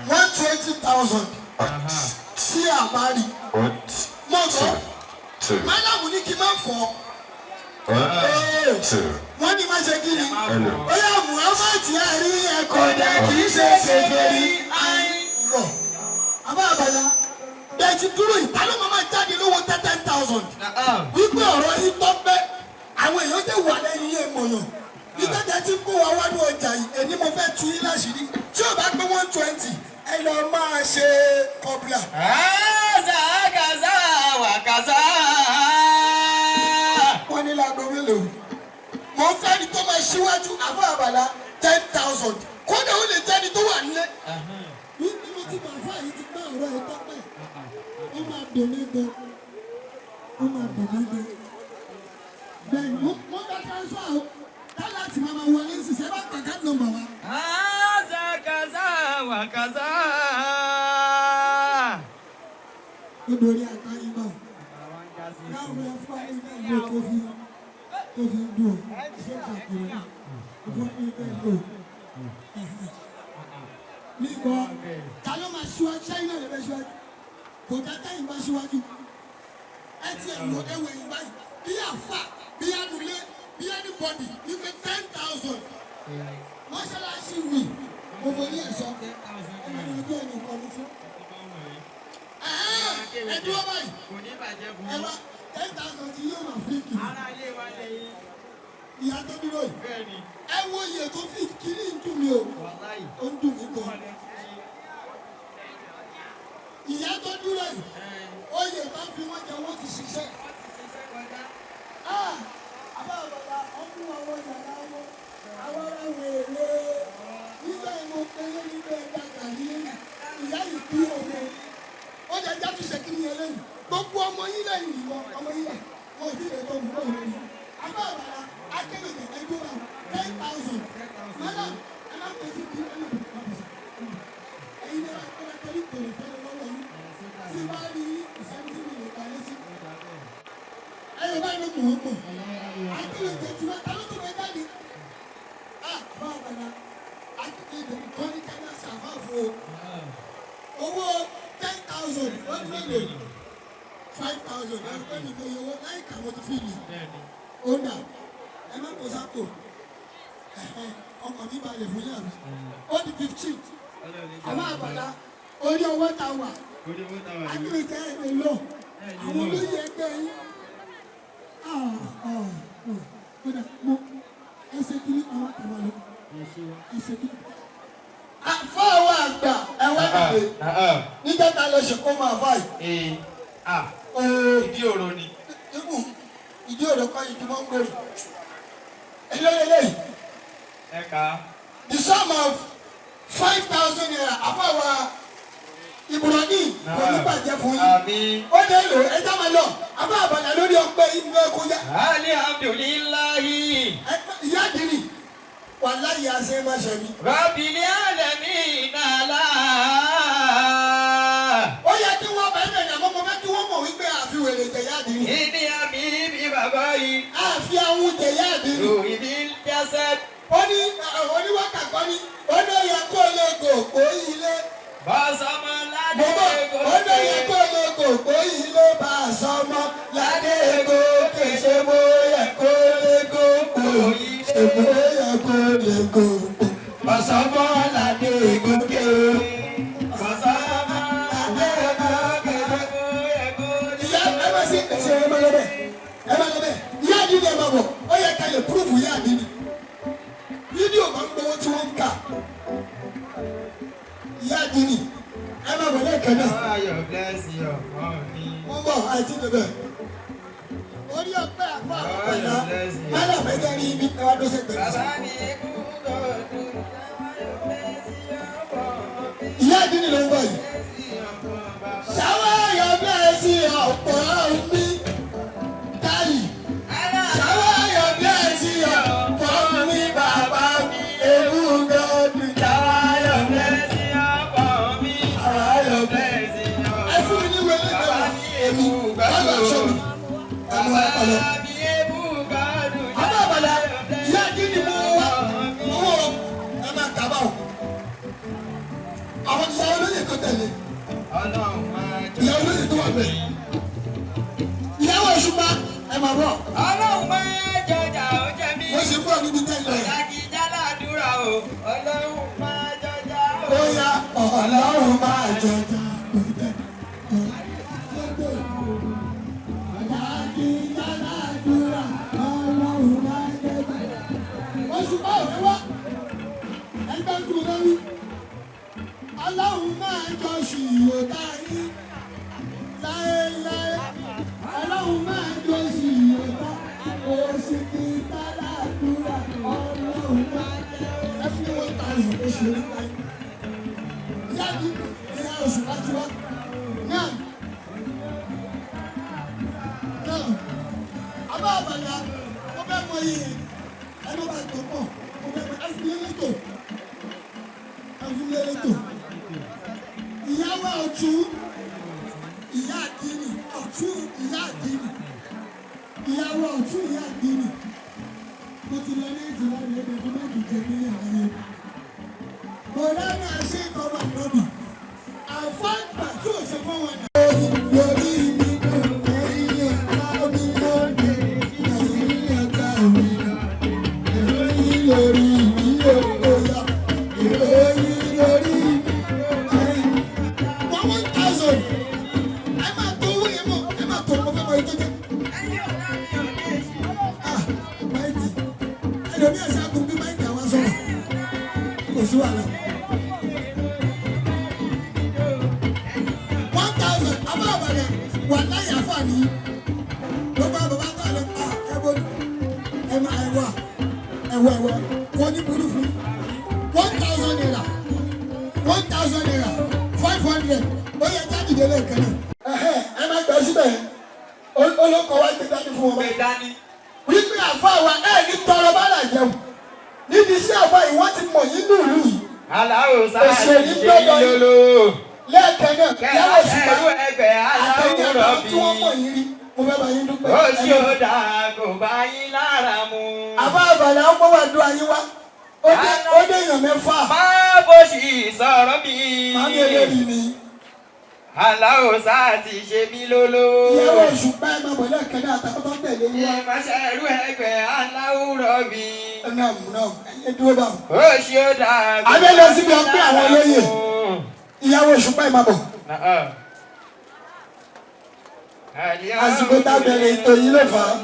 120,000 tí a bá rí. Mo sọ, málàmù ní kí n má fọ́. Wọ́n ní má ṣe kí ni. Ó yà Muhammad àrí ẹ̀kọ́ dẹ̀ kì í ṣe kèfèrí. Bọ̀ àbá àbàlá bẹ́ẹ̀ ti dúró yìí, ta ló máa máa jáde lówó 10,000? Wípé ọ̀rọ̀ yìí tọ́ pé àwọn èèyàn tẹ̀ wà lẹ́yìn yẹn mọ̀yàn. Nígbà tí a ti kó wa wá ní ọjà yìí, èní mo fẹ́ tu yín láṣìírí. Tí o bá pé 120, ẹ lọ máa ṣe kọ́bùlà. Àzá kàzá wà kàzá. Wọ́n ní láago mélòó? Mo fẹ́ ni tó máa ṣíwájú àbọ̀ àbàlá 10,000. Kódà ó lè jẹ́ ni tó wà nílé. Wípé mo ti bàfà yìí ti gbá ọ̀rọ̀ ẹ̀ tọ́pẹ́. Ó máa dùn mí gan. Ó máa dùn mí gan. Bẹ́ẹ̀ni, mo bá transfer o. Tálàtì máa ma wọlé sísẹ́ bá kàkà nọmba wa. Àzá kàzá wà kàzá. Ó dorí àgbáyé náà. Láwọn ẹ fún ayé náà ló tó fi dùn. Ṣé kàkiri? Fún ayé náà lò. Nígbà Ta ló máa ṣíwájú? Ṣẹ́yìn náà lè fẹ́ ṣíwájú. Kò dá tẹ́yìn bá ṣíwájú. Ẹ ti ẹ̀ lọ ẹwẹ̀ yìí báyìí. Bí àfà, bí ànulẹ̀, bí anybody, ní fẹ́ 10,000. Mọ́ṣáláṣí wì, mo fọ ní ẹ̀ṣọ́. ẹni ọjọ́ ẹni kan ní fún. Ẹ dúró báyìí. Kò ní bàjẹ́ fún Ẹ wá 10,000 tí yóò máa fi kì í. Ará ilé wa lẹ́yìn. Ìyá tó dúró yìí. Bẹ́ẹ̀ni. Ẹ wo iye tó fi kiri ń dùn mí o. Wàláì. Ó ń dùn mí gan. Ìyá tó dúró yìí. Oyè tó fi wọ́n jẹ wọ́n ti ṣiṣẹ́. Ah! Àbá àbàlà ọdún àwọn yàrá wọn. Àwọn ará wèrè. Nígbà yẹn mo pe yé nígbà ẹja gàrí lẹ́yìn. Ìyá yìí bí ọmọ. Ó jẹ́ ẹja tún ṣe kiri yẹn lẹ́yìn. Gbogbo ọmọ yín lẹ́yìn ìwọ ọmọ yín lẹ̀. Wọ́n ò tí ì lè tó mú lọ́wọ́ lórí. Àbá àbàlà akéwìjẹ ẹgbẹ́ wa 10,000. Madam, ẹ má pèsè kí ẹ má pèsè. Ẹ̀yin ni wọ́n á torí kòrò fẹ́rẹ̀ lọ́wọ́ yín. Tí bá rí ìṣẹ́ni tí mi lè pa létí. Ẹyọ báyìí ló mọ̀ ọ́ mọ̀. Akéwìjẹ tí wọ́n ta ló tún bẹ jáde. Àbá àbàlà akéwìjẹ kọ́ ní kẹ́lá ṣàfáàfo. Owó 10,000 ó ní mélòó? 5,000 ẹ̀rọ pé mi kò yẹ owó láì kà wọ́n ti fi lì. Ó dà ẹ má kó sápò. Ọkọ̀ mi balẹ̀ fún yàrá. Ó di 15. Àbá àbàlà orí ọwọ́ ta wà. Orí owó táwa yìí. Akéwìjẹ ẹ̀ lè lọ. Àwọn olóyè ẹgbẹ́ yín. Ah ah ah. Kódà mo ẹsẹ̀ kiri àwọn àtàwọn lọ. Ẹsẹ̀ kiri. Àfáà àgbà ẹ wá dìde. Níjọ́ ta lọ ṣe kó máa fà yìí. Ee. Ah. Ìdí òro ni. Ibù ìdí òrò kọ́ ìdí mọ́ngòrò. Eléyìí Ẹ kà á. the sum of 5,000 naira àfáà Ibrahim kò ní bàjẹ́ fún yín. Àmín. Ó lè lò ẹjọ́ máa lọ àbá àbàlà lórí ọpẹ́ inú ẹ̀kọ́ yá. Alihamdulilayi. Ìyá àdìrí wàláyé àṣẹ má ṣe mí. Rabbil alamin ala. Ó yẹ kí wọ́n bẹ̀rẹ̀ bẹ̀rẹ̀ àmọ́ mo fẹ́ kí wọ́n mọ̀ wípé àfi wèrè jẹ̀yà àdìrí. Ìní àmì bí bàbá yìí. Àfi àwọn jẹ̀yà àdìrí. Ròyìn bí jásẹ́. Ó ní oníwákà kan ní ó ní ó yẹ kó lè gòkó ilé. Bọ́sọ̀mọ́ Mo ládé bọ̀ ó ní ó yẹ kó lè gòkó ilé bá a sọmọ ládé gòkè ṣe bóyá. Ó yẹ kó lè kó. Ọ̀sánmọ́ládé gòkè. Ọ̀sánmọ́ládé gòkè. Ìyá ẹ bá sí ẹsẹ̀ ẹ má lọ bẹ̀ ẹ má lọ bẹ̀. Ìyá àdínní ẹ má bọ̀, ó yẹ ká lè púrúfù ìyá àdínní. Fídíò máa ń gbowó tí wọ́n ń kà. Ìyá àdínní ẹ má bọ̀ lẹ́ẹ̀kan náà. Ayọ̀ bless your mommy. Wọ́n bọ̀ àìtí débẹ̀. Orí ọpẹ́ àpá àpàlà málà mẹ́ta ní ibi ẹ wá dọ́sẹ̀ pẹ̀lú. Bàbá mi kú tọ́jú. Ayọ̀ bless your mommy. Ìyá àdínní ló ń bọ̀ yìí. Ṣáwá yọ bẹ́ẹ̀ sí ọ̀pọ̀ mi. Táyì. Ṣáwá yọ bẹ́ẹ̀ sí ọ̀pọ̀ mi bàbá mi. Ewu gọ́dù ṣáwá yọ bẹ́ẹ̀. Bless your mommy. Ṣáwá yọ bẹ́ẹ̀. Bless your Ẹ fún mi ní ìwé lẹ́gbẹ̀ẹ́ wa. Èmi bàbá aṣọ mi. Ẹ mú wa pàlọ́. mi ebu gbádùn. Àbá àbàlà ìyá àdínní mú wa. Owó ẹ máa kà bá o. Àwọn ìyá olóyè tó tẹ̀lé. Ọlọ́run máa jọ. Ìyá olóyè tó wà bẹ́ẹ̀. Ìyàwó Òṣùpá ẹ máa bọ̀. Ọlọ́run máa jọjà ó jẹ mí. Wọ́n sì ń bọ̀ níbi tẹ́lẹ̀. Ọ̀làkìjà làdúrà o. Ọlọ́run máa jọjà o. Ó yá Ọlọ́run máa jọjà. Òṣùpá ò ní wá. Ẹgbẹ́ ń kú lórí. Ọlọ́run máa jọ ṣìyò táyé láéláé. Ọlọ́run máa jọ ṣìyò tá. Oṣù kí tálàdúrà Ọlọ́run máa jẹ́. Ẹ fi wọ́n ta ìyàn oṣù orí táyé. Ìyá mi ìyá oṣù láti wá. Náà náà àbá àbàlà mo fẹ́ mọ iye ẹ má bàa tó pọ̀ mo fẹ́ mọ ẹ fún mi létò ẹ fún mi létò. Ìyáwó ọ̀tún ìyá àdínì ọ̀tún ìyá àdínì ìyáwó ọ̀tún ìyá àdínì mo ti lọ ní ìtura ní ẹgbẹ́ fún méjì jẹ mílíọ̀nù ayé. Mo rárá ṣé ìkọ̀wé ànábì àfáàgbà tí ò ṣe fún wọn. Lórí mi ẹ̀yìn ọ̀tá mi lóde ẹ̀yìn ọ̀tá mi ìròyìn lórí mi ò yá ìròyìn lórí mi ẹ̀yìn. 1,000 ẹ máa tó owó yẹn mọ̀ ẹ máa tó ọmọ fẹ́ mọ ètò jẹ́. Ah, máìtì ẹlòmíì ẹ̀sẹ̀ àgùn bí máìtì àwọn sọ̀rọ̀ kò sí wàhálà. 1,000 abáàbàlẹ̀ wà láyà fàní gbogbo àwọn bàbá tó àlọ́ pa ẹ̀wọ̀ ẹ̀ máa ẹ̀wà ẹ̀wọ̀ ẹ̀wọ̀ kò ní burú fún 1,000 naira 1,000 naira 500 ó yẹ jáde délé ìkànnì. Ẹ̀hẹ́, ẹ máa gbà síbẹ̀ olóko wa gbé dání fún wọn Gbé dání. wípé àfa wa ẹ̀ ní tọrọ bá là jẹun níbi iṣẹ́ àfa yìí wọ́n ti mọ̀ yín ní ìlú yìí Aláwo sáà Òṣèlú ti ṣe gbọ́dọ̀ mí lóló. lẹ́ẹ̀kan náà yálà òṣùpá Kẹ̀lá ẹgbẹ́ àtẹ̀yìn aláwòrán àtàwọn bí. tí wọ́n mọ̀ yín rí mo fẹ́ bá yín dúpẹ́. Ó ṣe ó dáa kò bá yín lára mu. Àbá àbàlà ń gbọ́wọ́ àdúrà yín wá ó dé èèyàn mẹ́fà Má bó ṣì sọ̀rọ̀ mi. màmí eléyìí ni Aláwo sáà ti ṣe mí lóló. ìyàwó òṣùpá ẹ̀ máa bọ̀ lẹ́ẹ̀kan náà àtàwọn tó ń tẹ̀lé yín wá. Ìmọ̀ṣẹ́rú ẹgbẹ́ aláwòrán bí. Náà náà ẹ̀yẹ dúró bá wọn. Ó ṣe ó dáa kò Abẹ́ lọ síbi ọpẹ́ àwọn olóyè. Ìyàwó òṣùpá ẹ̀ máa bọ̀. Àsìkò tá a bẹ̀rẹ̀ ètò yìí ló fà á.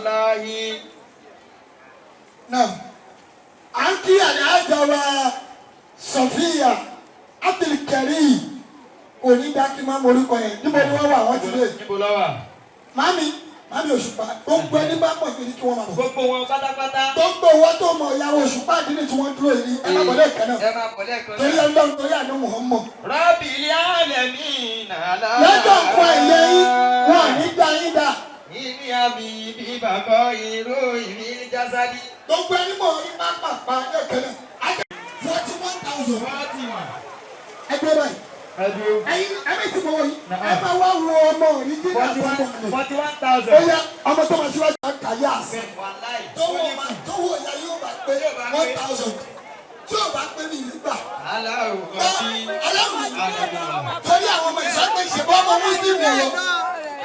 Náà à ń kí àlàájá wa Sọfíà Abdulkareem onídàákí máa mọ orúkọ yẹn níbo ni wọ́n wà wọ́n ti dé. Níbo ló wà? Màmí màmí òṣùpá gbogbo ẹni bá mọ̀ kiri kí wọ́n máa bọ̀. Gbogbo wọn pátápátá. Gbogbo owó tó mọ̀ ìyàwó òṣùpá àdínì tí wọ́n dúró yìí ẹ má bọ̀ lẹ́ẹ̀kan náà. Ẹ máa bọ̀ lẹ́ẹ̀kan Torí náà. Ọlọ́run torí àná Muhammad. Rabbil alamin àlá. Lọ́jọ́ nǹkan ẹ̀yẹ yín wọn ò ní gbà yín dà. Ìní àmì ibi bàbá ìró ìmí jásádì. Gbogbo ẹni mọ̀ ní pápápá lẹ́ẹ̀kan náà. 41,000 ẹgbẹ́ báyìí. Ẹyin ẹbí tí mo wọ yìí ẹ máa wá wo ọmọ òrìjínà tó ń bọ̀ ní. 41,000. Ó yá ọmọ tó máa ṣíwájú àkàyà àṣẹ. Wàláì. Tówó máa tówó ìyá yóò bá pé 1,000 tí yóò bá pé mi nígbà. Aláwọ̀ bí. Aláwọ̀ torí àwọn ọmọ ìsọpé ìṣèbọ̀ ọmọ mùsùlùmí wọ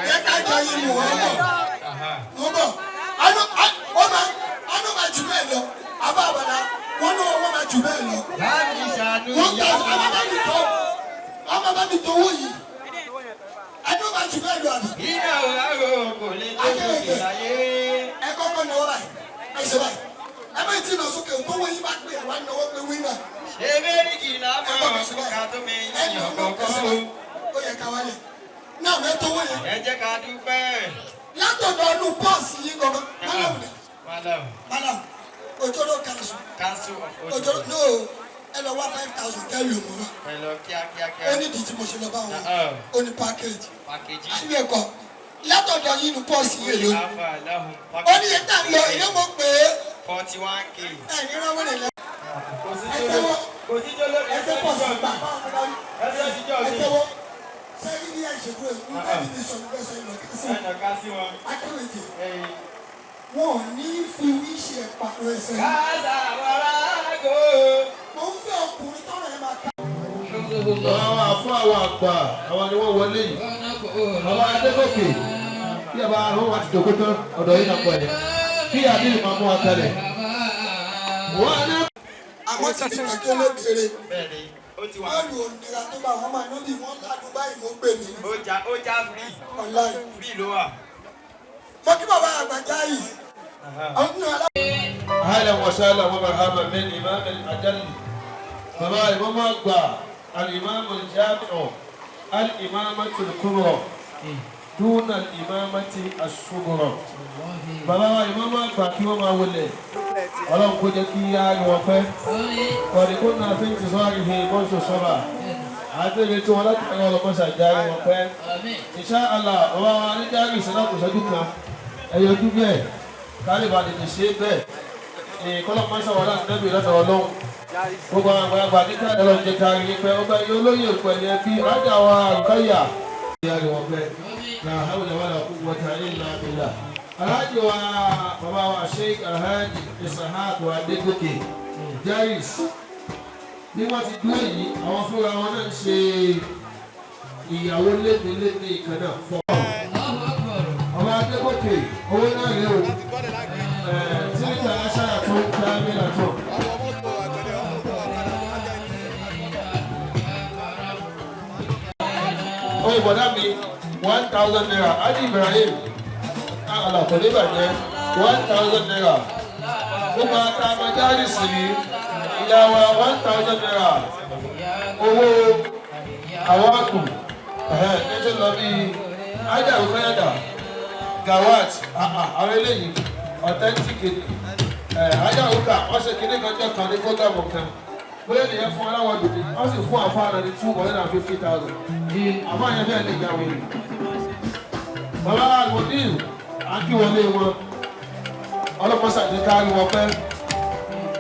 yẹ ká jọ yín mú wọn bọ̀. Mo bọ̀ anú ó máa anú máa jù bẹ́ẹ̀ lọ Abá àbàdà wọn ní owó máa jù bẹ́ẹ̀ lọ. Láti ṣàánú Wọ́n ìyá. gbà ọmọ bá mi tó ọmọ bá mi tó owó yìí. Ẹni ó máa jù bẹ́ẹ̀ lọ àbí. Iná òróró kò lè tó lókè láyé. Ẹ kọ́kọ́ náwó báyìí. Ẹ ṣe báyìí. Ẹ má tí ì lọ sókè tó wọ́n yín bá pè wá náwó pé wínà. Ṣé méjì lámọ̀ ká tó mi Ẹ yàn nà ó kọ̀ọ̀kan ṣe o. báyìí. Ó yẹ ká wálẹ̀. Náà mẹ́tọ́ owó yẹn. Ẹ jẹ́ ká dúpẹ́. Látọ̀dọ̀ ọdún pọ́ọ̀sì yín gangan. Málàmù ni. Madam, Málàmù. Òjòrò kanṣu. Council of Òjòrò Ojo. no ẹ lọ wá 5,000 kẹ́ lù mọ́ wa. Ẹ lọ kíákíákíá. Ó ní ìdí tí mo ṣe lọ bá wọn. Ó ní package. Package. Àbí ẹ̀kọ́ látọ̀dọ̀ yín ní pọ́ọ̀sì yìí ló. Afa lahum Ó ní yẹn tá ń lọ ìyẹn mo pè é 41K. ẹ̀ ní ránwó lè lẹ. Kò sí Ẹ jóló. tẹ́wọ́ Kò sí jóló. ẹ tẹ́ pọ́ọ̀sì gbà. Ẹsẹ̀ jíjọ́ Ẹ mi. tẹ́wọ́ sẹ́yìn ní àìṣègùn ẹ̀ ní bẹ́ẹ̀ ni sọ̀rọ̀ bẹ́ẹ̀ sọ̀rọ̀ lọ kí sí. Ẹnà ká sí wọn. Akéwèjì Ẹyin. wọn ò ní fi wíṣẹ̀ pàrọ̀ ẹsẹ̀ yìí. Kásá wàrà gò. Mo ń fẹ́ ọkùnrin tọ́rọ̀ ẹ̀ máa ká. Àwọn àfọ àwọn àgbà àwọn ni wọ́n wọlé yìí. Bàbá Adégòkè bí a bá àwọn wa ti dòkó tán ọ̀dọ̀ yìí nàpọ̀ ẹ̀ kí àdéhùn máa mú wa kalẹ̀. Wọ́n á ní. Àwọn ti di kẹ̀kẹ́ olókèrè. Bẹ́ẹ̀ni, ó ti wà. Bọ́ọ̀lù òmìnira tó bá wọn máa ná bí wọ́n ládùn báyìí mo gbè mí. Ó já free. Online. Free ló wà. Mo kí bàbá àgbàjá yìí. Àwọn nínú alá. أهلا وسهلا ومرحبا من إمام الأجل بابا الإمام أكبر الإمام الجامع الإمامة الكبرى دون الإمامة الصغرى bàbá wa ìmáàmù àgbà kí wọ́n máa wọlé ọlọ́run kó jẹ́ kí á rí wọn pẹ́ kọ̀ọ̀dì kó náà fi ń ti sọ́ọ́ ìhìn mọ́ṣọ́ sọ́ba àti ìrètí wọn láti ẹ̀rọ ọlọ́mọṣà já rí wọn pẹ́ insha Allah bàbá wa ní járe ìṣẹ́lá kò ṣẹ́jú kan ẹ̀yọ ojú bẹ́ẹ̀ kálíbà tètè ṣe bẹ́ẹ̀ kọ́lọ́mọṣà wọn láti nẹ́bí lọ́dọ̀ ọlọ́run gbogbo àwọn àgbàlagbà ní káàdì ọlọ́run jẹ́ kárí yín pẹ́ ọgbà ilé olóyè pẹ̀lú ẹbí rájà wa àrùkáyà ìyá rí wọn pẹ́ la hawla wala quwwata illa billah. Alhaji wa bàbá wa Sheikh Alhaji Isahaq wa Adegoke Jaiz bí wọ́n ti dúró yìí àwọn fúnra wọn náà ń ṣe ìyàwó léde-léde kan náà fọ́. Ọba Adégòkè owó náà rèé o tíríkà aṣáà tó ń ta mílà tó. Ó ìbọ̀dá mi ₦1,000 Adi Ibrahim àlà kò ní bàjẹ́ ₦1,000 gbogbo ata majari sí ìyá wa ₦1,000 owó àwọn àkù ẹ̀ ṣe lọ bí ájà òkèyàdà gawat àwọn eléyìí authentic ájà òkà wọ́n ṣe kíní kan jẹ́ kan ní kódàmù kan bóyá nìyẹn fún aláwọ̀ dòdì wọ́n sì fún àfáàná ní 250,000 àfáà yẹn fẹ́ẹ́ lè gbàwé bàbá àgùndín akíwọlé wọn ọlọ́pàá ti kárí wọn pẹ́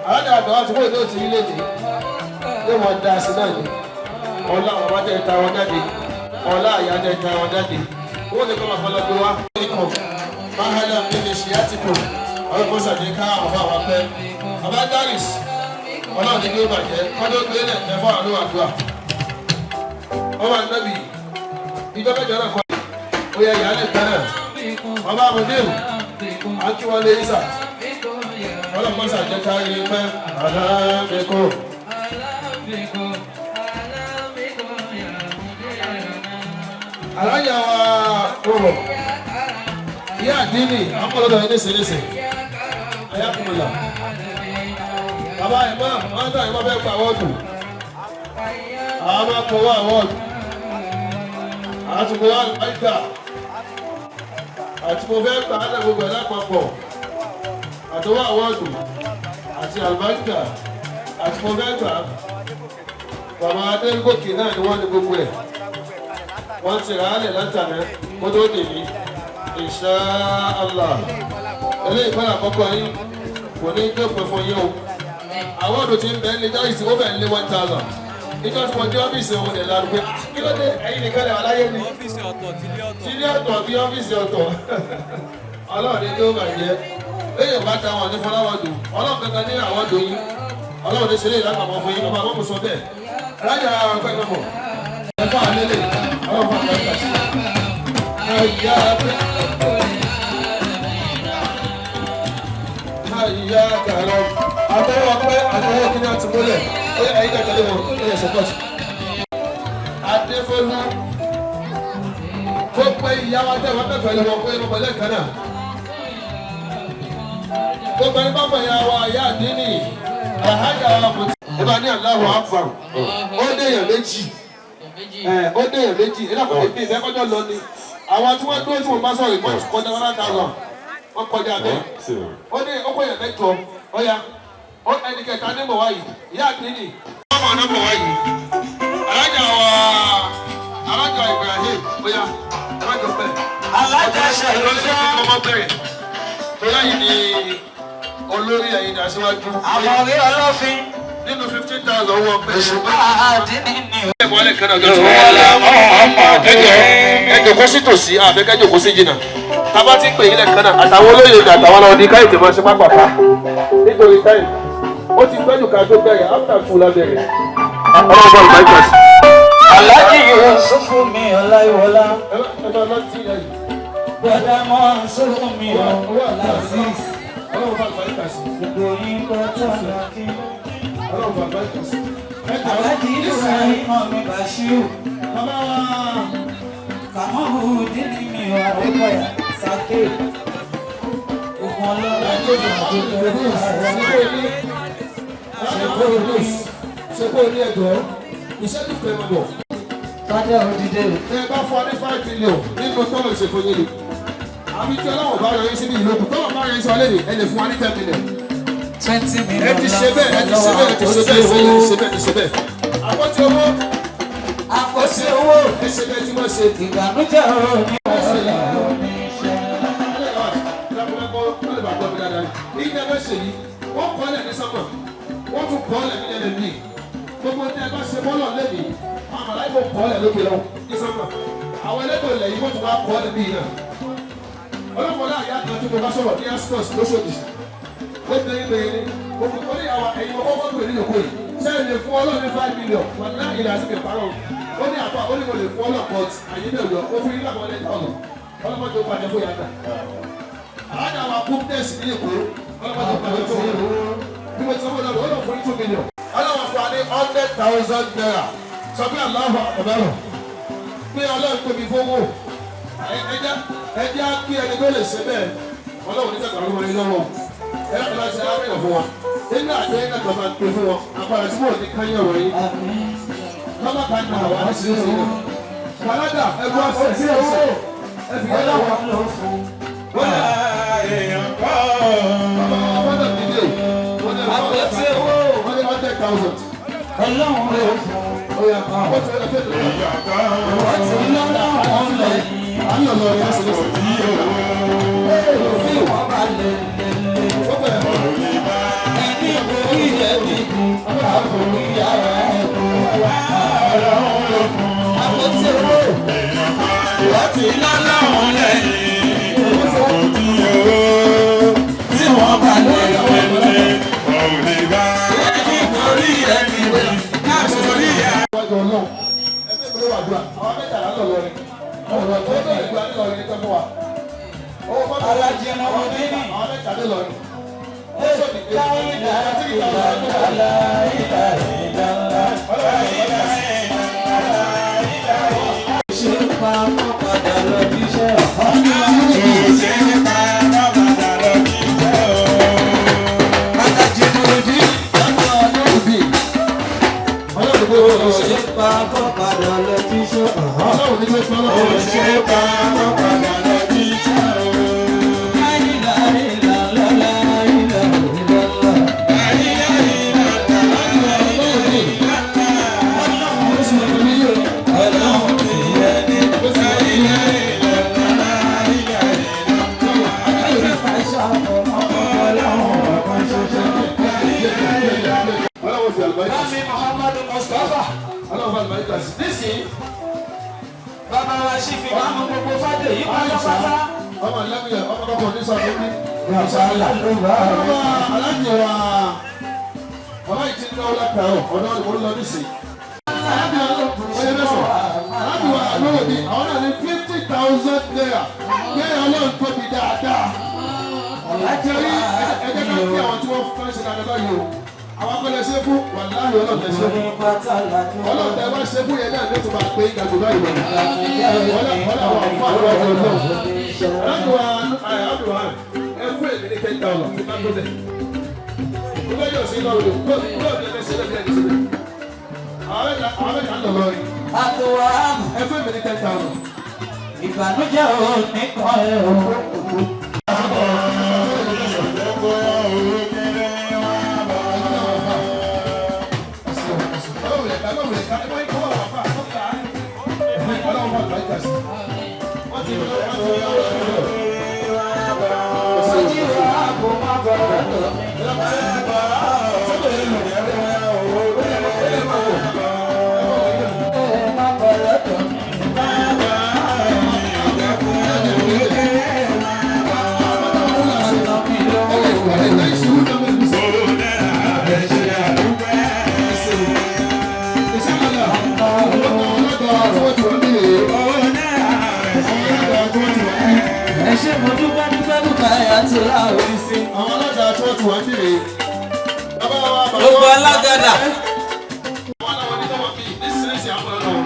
alájà àgbà wọn ti kó ìdó ti ilé ní yóò wọn da sí náà ni ọlá àwọn bàbá tẹ̀ ta wọn jáde ọlá àyà tẹ̀ ta wọn jáde owó ní kọ́ máa fọlọ́ gbé wá. Ikọ̀ máhàlà mímí ṣíyátìkù ọlọ́pàá ti ká àwọn fún àwọn pẹ́ bàbá Daris ọlọ́run ní kí ó bàjẹ́ kọ́dọ̀ gbé lẹ̀ ẹ̀fọ́ àlọ́ àdúrà ọmọ ànábì ìjọba ìjọba náà kọ́ ó yẹ ìyáálé kan náà bàbá àmọ̀déhùn akíwọlé isa ọlọ́mọsà jẹ́ kárí pẹ́ aláàbẹ̀kọ́. Alájà wa rọrọ̀ ìyá àdínì akọ́lọ́dọ̀ yìí nísinsìnyí ayakumula bàbá ìmọ̀ àwọn táwọn ìmọ̀ fẹ́ gba àwọ̀dù àwọn máa kọ̀wé àwọ̀dù àtùkọ̀ àlùbáríkà àti mo fẹ́ gbà á lẹ́ gbogbo ẹ̀ lápapọ̀ àtọwọ́ àwọ̀dù àti àlùbáríkà àti mo fẹ́ gbà á bàbá Adégòkè náà ni wọ́n ní gbogbo ẹ̀ wọ́n ti rà á lẹ̀ látàná kó tó dè mí insha Allah eléyìí kọ́lá àkọ́kọ́ yín kò ní dópin fún yín o àwọ̀dù ti ń bẹ́ẹ̀ lé jáde sí ó bẹ́ẹ̀ lé 1,000 nígbà tí mo dé ọ́fíìsì òun lè lárugẹ kí ló dé ẹ̀yin nìkan lè wà láyé ni ọ́fíìsì ọ̀tọ̀ tílé ọ̀tọ̀. tílé ọ̀tọ̀ bí ọ́fíìsì ọ̀tọ̀ ọlọ́run ní tó bàjẹ́ lẹ́yìn bá ta wọn ní fọláwọ́dù ọlọ́run kankan ní àwọn dùn yín ọlọ́run ní sílé ìlànà àmọ́ fún yín ọba àwọn mùsùlùmí bẹ́ẹ̀ alájà àwọn ọ̀pẹ́ ìmọ̀ ẹ̀fọ́ àlélẹ̀ ọlọ́run fún àwọn ọ̀pẹ́ ayá ayá kàrọ̀ Ọpẹ́ àtọwọ́ kí ni a ti múlẹ̀. Ó yẹ ẹ̀yin náà tẹ̀lé wọn. Ó yẹ support. Adéfọ́lú. Ó pé ìyá wa tẹ̀ wọ́n pẹ̀lú wọn pé ọmọ lẹ́ẹ̀kan náà. Gbogbo ẹni bá mọ̀ ìyá wa ìyá àdínì. Àhájà wa kò tí. Ẹ bá ní Allahu Akbar. Ó dé èèyàn méjì. Ó dé èèyàn méjì. Ẹ dàpọ̀ èmi ìfẹ́ kọjọ́ lọ ni. Àwọn tí wọ́n dúró tí mo bá sọ̀rọ̀ ìmọ̀ kọjá 1,000. Wọ́n kọjá bẹ́ẹ̀. Ó ní ó kó èèyàn mẹ́jọ. Ó yá. Ó ẹnì kẹta ní bọ̀ wáyìí. Ìyá àdínì. Ọmọ ọ̀nà bọ̀ wáyìí. Alájà wa Alájà Ibrahim. Ó yá. Ẹ má jọ pẹ́. Alájà ṣẹ̀rọ̀ṣẹ́. Ọmọ bẹ̀rẹ̀. Torí ẹ̀yin ni olórí ẹ̀yin ni aṣíwájú. Àmọ̀rí ọlọ́fin. Nínú 15,000 owó ọpẹ́. Òṣùpá àdínní ni o. Ẹ jòkó sí tòsí, àfẹ́ kẹ́ jòkó sí jìnnà. Tábà ti ń pè yín lẹ́ẹ̀kan náà, àtàwọn olóyè ìgbà àtàwọn ọlọ́run ní káyọ̀tì máa ṣe pápápá. Nítorí táyì, ó ti gbẹ́jù ká tó bẹ̀rẹ̀, after two la bẹ̀rẹ̀. Ọlọ́run bá ìgbà ìgbà sí. Aláàjì Yusufu mi Ọláyíwọlá. Ẹ máa lọ sí ìyá yìí. Bọ́dá Mọ́nsúrù mi Ọláziz. Ọlọ́run bá ìgbà ìgbà sí. Gbogbo yín pátá la kí. Ọlọ́run bá ìgbà ìgbà sí. Aláàjì Ibrahim mi Bashiru. Bàbá wa. Kàmọ́hùdín mi Adékọ̀yà Sàké. Ogun ọlọ́run Ṣé kó o ní ẹ̀dọ́? Ìṣẹ́jú pẹ̀lú ọ̀bọ̀. Kádà òdìdé. Tẹ ẹ bá fún wa ní 5 million nínú tọ́lọ̀ ìṣèfò yín ni. Àbí tí ọlọ́wọ̀ bá yọ yín síbi ìlókù, tọ́lọ̀ bá yọ yín sọ léde, ẹ lè fún wa ní 10 million. 20 million. Ẹ ti ṣe bẹ́ẹ̀, ẹ ti ṣe bẹ́ẹ̀, ẹ ti ṣe bẹ́ẹ̀, ẹ ti ṣe bẹ́ẹ̀, ẹ ti ṣe bẹ́ẹ̀. Àpótí owó, Àpótí owó. ẹ ṣe bẹ́ẹ̀ tí wọ́n ṣe. Ìbànújẹ́ òní. Wọ́n kọ́ lẹ̀ ní sọ́mọ̀, wọ́n tún kọ́ lẹ̀ ní ẹlẹ́mìí. Gbogbo tẹ́ ẹ bá ṣe bọ́lọ̀ lẹ́nìí, àwọn àlàyé kọ́ lẹ̀ lókè lọ ní sọ́mọ̀. Àwọn ẹlẹ́tọ̀ ilẹ̀ yìí wọ́n tún wá kọ́ lẹ̀ bíi náà. Ọlọ́mọdé àyà kan tí mo bá sọ̀rọ̀ ní Ascos lóṣòdì. Ó bẹ̀rẹ̀ bẹ̀rẹ̀ ni, gbogbo ó ní àwọn ẹ̀yin ọkọ̀ fọ́tò ìlú yòókù yìí. Sẹ́yìn lè fún Ọlọ́run ní 5 million, wà ní ìlà àti ìpàrọ̀. Ó ní àpá, ó ní mo lè fún Ọlọ́run but àyè bẹ́ẹ̀ lọ, ó fún yín láwọn ẹlẹ́ta ọ̀nà. Ọlọ́mọdé ó bàjẹ́ fún yàtà. Àwọn àwọn akúndẹ̀sì ní Èkó, ọlọ́mọdé ó bàjẹ́ fún yàtà. Bí mo ti sọ fún ọlọ́run, ó lọ fún yín 2 million. Ọlọ́run fún wa ní 100,000 naira. Sọ pé Allahu Akbar. Pé Ọlọ́run tóbi fowó. Ẹ jẹ́ á kí ẹni tó lè ṣe bẹ́ẹ̀. Ọlọ́run ní sàgbà ló wọlé lọ́wọ́. Ẹ lọ́kọ̀ láti ṣe ámìnà fún wa. Nínú àjọ yín náà tó máa pè fún wọn. Àpàrà tí mò ń ní káyọ̀ ọ̀rọ̀ yín. Lọ́mọ kan náà wà á sì ń sìn. Kàládà ẹgbẹ́ ọ̀sẹ̀ sí ọ̀sẹ̀. Ẹ fi yẹn lọ́wọ́. Wọ́n lè bàbá wa fọ́dọ̀ dídé. Wọ́n lè Àpótí owó. wọ́n lè 100,000. Ọlọ́run ló fún. Ó yá, àpótí ẹ̀ fẹ́ lọ́wọ́. Wọ́n ti lọ́lọ́run lẹ́yìn. À ń lọ lọ yá sí lọ́sẹ̀. Tí wọ́n bá lè lè lè. Ó bẹ̀rẹ̀. Ẹni orí ẹbí kù, àforí ara ẹ̀ kù. Àpótí owó. Wọ́n ti lọ́lọ́run lẹ́yìn. Tí wọ́n bá lè lè lè. Ẹni orí ẹbí kù, àforí ara Wájú Ọlọ́run. Ẹgbẹ́ mi ló wà dùn. Àwọn mẹ́tàlá lọ lọ ni. Ọ̀rọ̀ tó bẹ̀rẹ̀ gba nílọ ní tẹ́ fún wa. Owó mọ́tò Alájí ẹran ọmọdé ní. Àwọn mẹ́ta ló lọ ni. Ó sọ ní èyí Ṣé pa mọ́ padà lọ jíṣẹ́? Alájí Nurudeen. Ọlọ́run ló lọ sí. Ṣé pa mọ́ padà lọ jíṣẹ́? Ọlọ́run ní ló sọ ọlọ́run. Ṣé pa mọ́ padà lọ jíṣẹ́? Ọlọ́run ti ẹni. Ọlọ́run fi àlùbáríkà sí. Bámi Muhammadu Mustapha. Ọlọ́run fi àlùbáríkà sí. Nísìnyí, Bàbá wa ṣì fi máa mú gbogbo fádé yìí pátápátá. ọmọ ìlẹ́gbẹ̀ẹ́ ọmọ kọ́kọ́ ní sọ fún mi. Bàbá ló bá Bàbá aláǹdí wa bàbá yìí ti ń náwó látàárọ̀ ọ̀dọ́ ni mo ń lọ nísìnyí. Aláǹdí wa oyè mẹ́sàn-án. Aláǹdí wa lóòrò ní àwọn náà ní 50,000 naira. Bẹ́ẹ̀ Ọlọ́run tóbi dáadáa. Ẹ̀jẹ̀ rí ẹ̀jẹ̀ ká kí àwọn tí wọ́n fẹ́ ṣe dáadáa báyìí o. Àwọn akọ́lẹ̀ ṣe fún wàláhì ọlọ́tẹ̀ ṣe fún. Ọlọ́tẹ̀ wá ṣe fún yẹn náà ló tún máa pé ìgbàgbọ́ báyìí lọ. Wọ́n àwọn àfọ àwọn ọjọ́ náà. Aláàbùwà Abdulhan ẹ fún èmi ní 10,000 tí bá tó bẹ̀. Mo fẹ́ yọ̀ sí iná odò kúrò ní ẹsẹ̀ lẹ́bi ẹni síbẹ̀. Àwọn mẹ́ta ń lọ lọ́rin. Ẹ fún èmi ní 10,000. Ìbànújẹ́ ò ní kàn ẹ́ o. Ẹ ṣé mo dúpẹ́ dúpẹ́ dúpẹ́ àti láòrí sí. Àwọn alága tí wọ́n ti wà ń bèrè. Bàbá wa bàbá Gbogbo alágàdà. Àwọn aláwọ̀ ní sọ́wọ́n bíi nísinsìnyí àwọn ọlọ́run.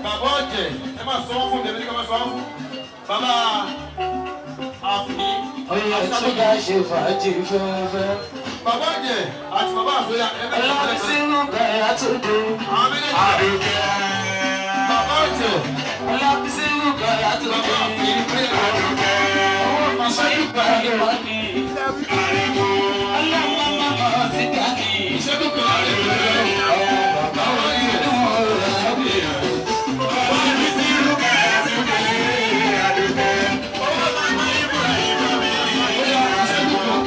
Bàbá ọ̀jẹ̀ ẹ máa sọ wọ́n fún mi, ẹ̀mí ní ká máa sọ wọ́n fún. Bàbá àfi Oyè tí bá ṣe fàájì fẹ́ẹ́fẹ́. Bàbá ọ̀jẹ̀ àti bàbá àfẹ́yà ẹ bẹ́ẹ̀ Ọlọ́run sínú kẹ̀yà tó dé. Àwọn méjèèjì. Bàbá ọ̀jẹ̀. Ọlọ́run sínú kẹ̀yà tó dé. Bàbá àfi Owó màmá ìgbà yóò ní. Ọlọ́run máa ma sí dání. Ìṣẹ́jú kan láàrin ìlú rẹ̀. Bàbá wọn yìí ni wọ́n rà á bí.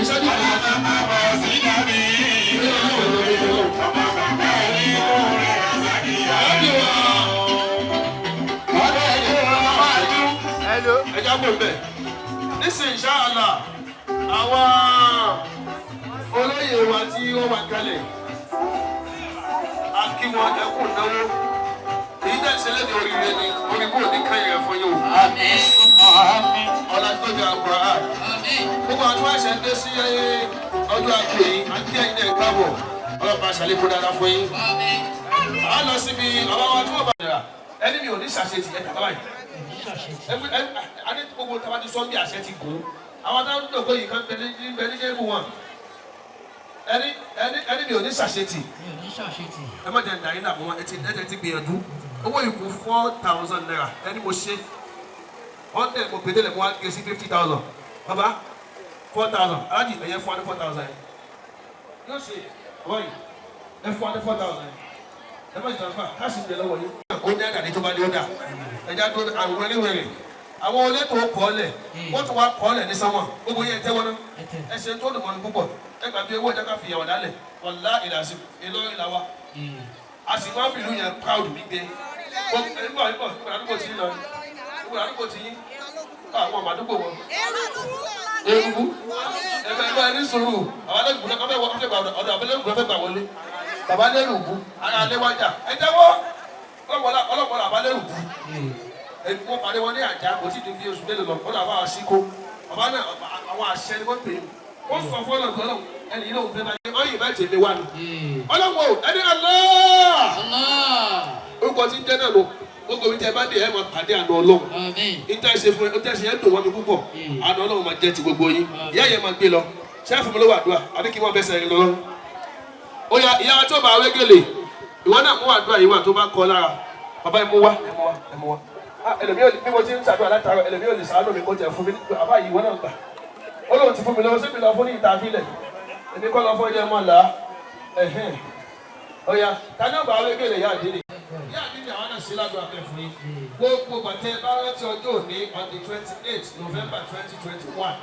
Ìṣẹ́jú kan. Ẹja kò bẹ̀. Nísìnyí ṣáàlà, àwọn olóyè wa tí wọ́n wà kalẹ̀, a kí wọn ẹkùn náwó. Èyí tẹ̀ ṣe léde oríire ni orí kò ní kẹ́yìn rẹ̀ fún yín o. Àmín. Àmín. Ọlá tó jẹ́ àkùrá. Gbogbo àwọn tí wọ́n ṣe ń dé sí ọjọ́ àpò yìí, à ń kí ẹ̀yin náà káàbọ̀. Ọlọ́pàá ṣàlékún dáadáa fún yín. A lọ síbi bàbá wa tí wọ́n bá dara. Ẹni mi ò ní ṣàṣetì ẹ̀ tàbá yìí. Ẹ ní gbogbo tàbá ti sọ bí àṣẹ ti gùn. Àwọn táwọn ń dògbò yìí kan bẹ ní jẹ́rìí wọn. Ẹni ẹni ẹni mi ò ní ṣàṣetì. Ẹ má jẹ́ ndàrí náà mọ́ ẹ ti ẹ ti gbìyànjú. Owó ìkú 4,000 naira ẹni mo ṣe. Hundred mo pété lẹ̀ mo wá gé sí 50,000. Bàbá 4,000 alájì ẹ̀yẹ fún wa ní 4,000 yẹn. Yóò ṣe bàbá yìí ẹ fún wa ní 4,000 yẹn. Ẹ má ṣe transfer káàsì ń bẹ lọ́wọ́ yìí. Ó ní àdàdé tó bá ní ó dà. Ẹja tó àwọn oníwèrè. Àwọn olétò kọ́ọ̀lẹ̀ wọ́n tún wá kọ́ọ̀lẹ̀ ní sánmọ̀. Gbogbo yẹn tẹ́wọ́ náà. Ẹ ṣe tó dùn mọ́ni púpọ̀. Ẹ gbà bí owó ìjà ká fi ìyàwó dálẹ̀. Wàlá ìlàsì Ìlọrin làwa. A sì máa ń fìlú yẹn proud wípé. Nígbà nígbà nígbà àdúgbò tí ń lọ. Nígbà àdúgbò tí yín. Àwọn ọmọ àdúgbò wọn. Eruku. Ẹgbẹ́ ẹgbẹ́ ẹni sùúrù. Àwọn alẹ́gùn náà fẹ́ wọ́n fẹ́ gbà ọ̀dọ̀ abẹ́lẹ́gùn náà fẹ́ gbà wọlé. Bàbá lẹ́rùbú. Ara alẹ́ wájà. Ẹ jẹ́wọ́. Ọlọ́mọlá àbá lẹ́rùbú. Wọ́n parí wọn ní àjà kò tí ì di bí oṣù mélòó lọ. Wọ́n lọ àbá àṣíkó. Bàbá náà àwọn àṣẹ ni wọ́n pè é. Wọ́n sọ fún ọlọ́run ọlọ́run ẹni yìí lóun fẹ́ bá yẹ ọyìn bá tèmi wá ni. Ọlọ́run o ẹni Allah. Orúkọ tí ń jẹ́ náà lò gbogbo mi tẹ bá dé ẹ máa pàdé àná ọlọ́run. Níta ṣe fún ẹ níta ṣe yẹn dùn wọ́n mi púpọ̀. Àná ọlọ́run máa jẹ́ ti gbogbo yín. Ìyá yẹn máa gbé lọ. Ṣé àfọ̀mọ́ ló wà dùà? Àbí kí wọ́n bẹ́sẹ̀ rìn lọ lọ́rùn? Ó yá ìyá wa tó bá wégele. Ìwọ náà mú àdúrà yìí wà tó bá kọ lára. Bàbá ẹ mú wá ẹ mú wá ẹ mú wá. Ẹlòmíì ò lè bí mo ti ń ṣàdúrà látàárọ̀ ẹlòmíì ò lè ṣàánú mi kó jẹ fún mi bàbá yìí ìwọ náà gbà. Ó lóun ti fún mi lọ́wọ́ síbi lọ fún ní ìta àfilẹ̀. Èmi kọ́ lọ fún ẹjẹ́ mọ́ là á. Ẹ̀hẹ́n. Ó yá ta ni ó bá wégele ìyá àdínì? Ìyá àdínì àwọn náà ṣe ládùúgbò abẹ́ fún yín. Gbogbo bàtẹ́ bá rántí ọjọ́ òní on the 28 November 2021.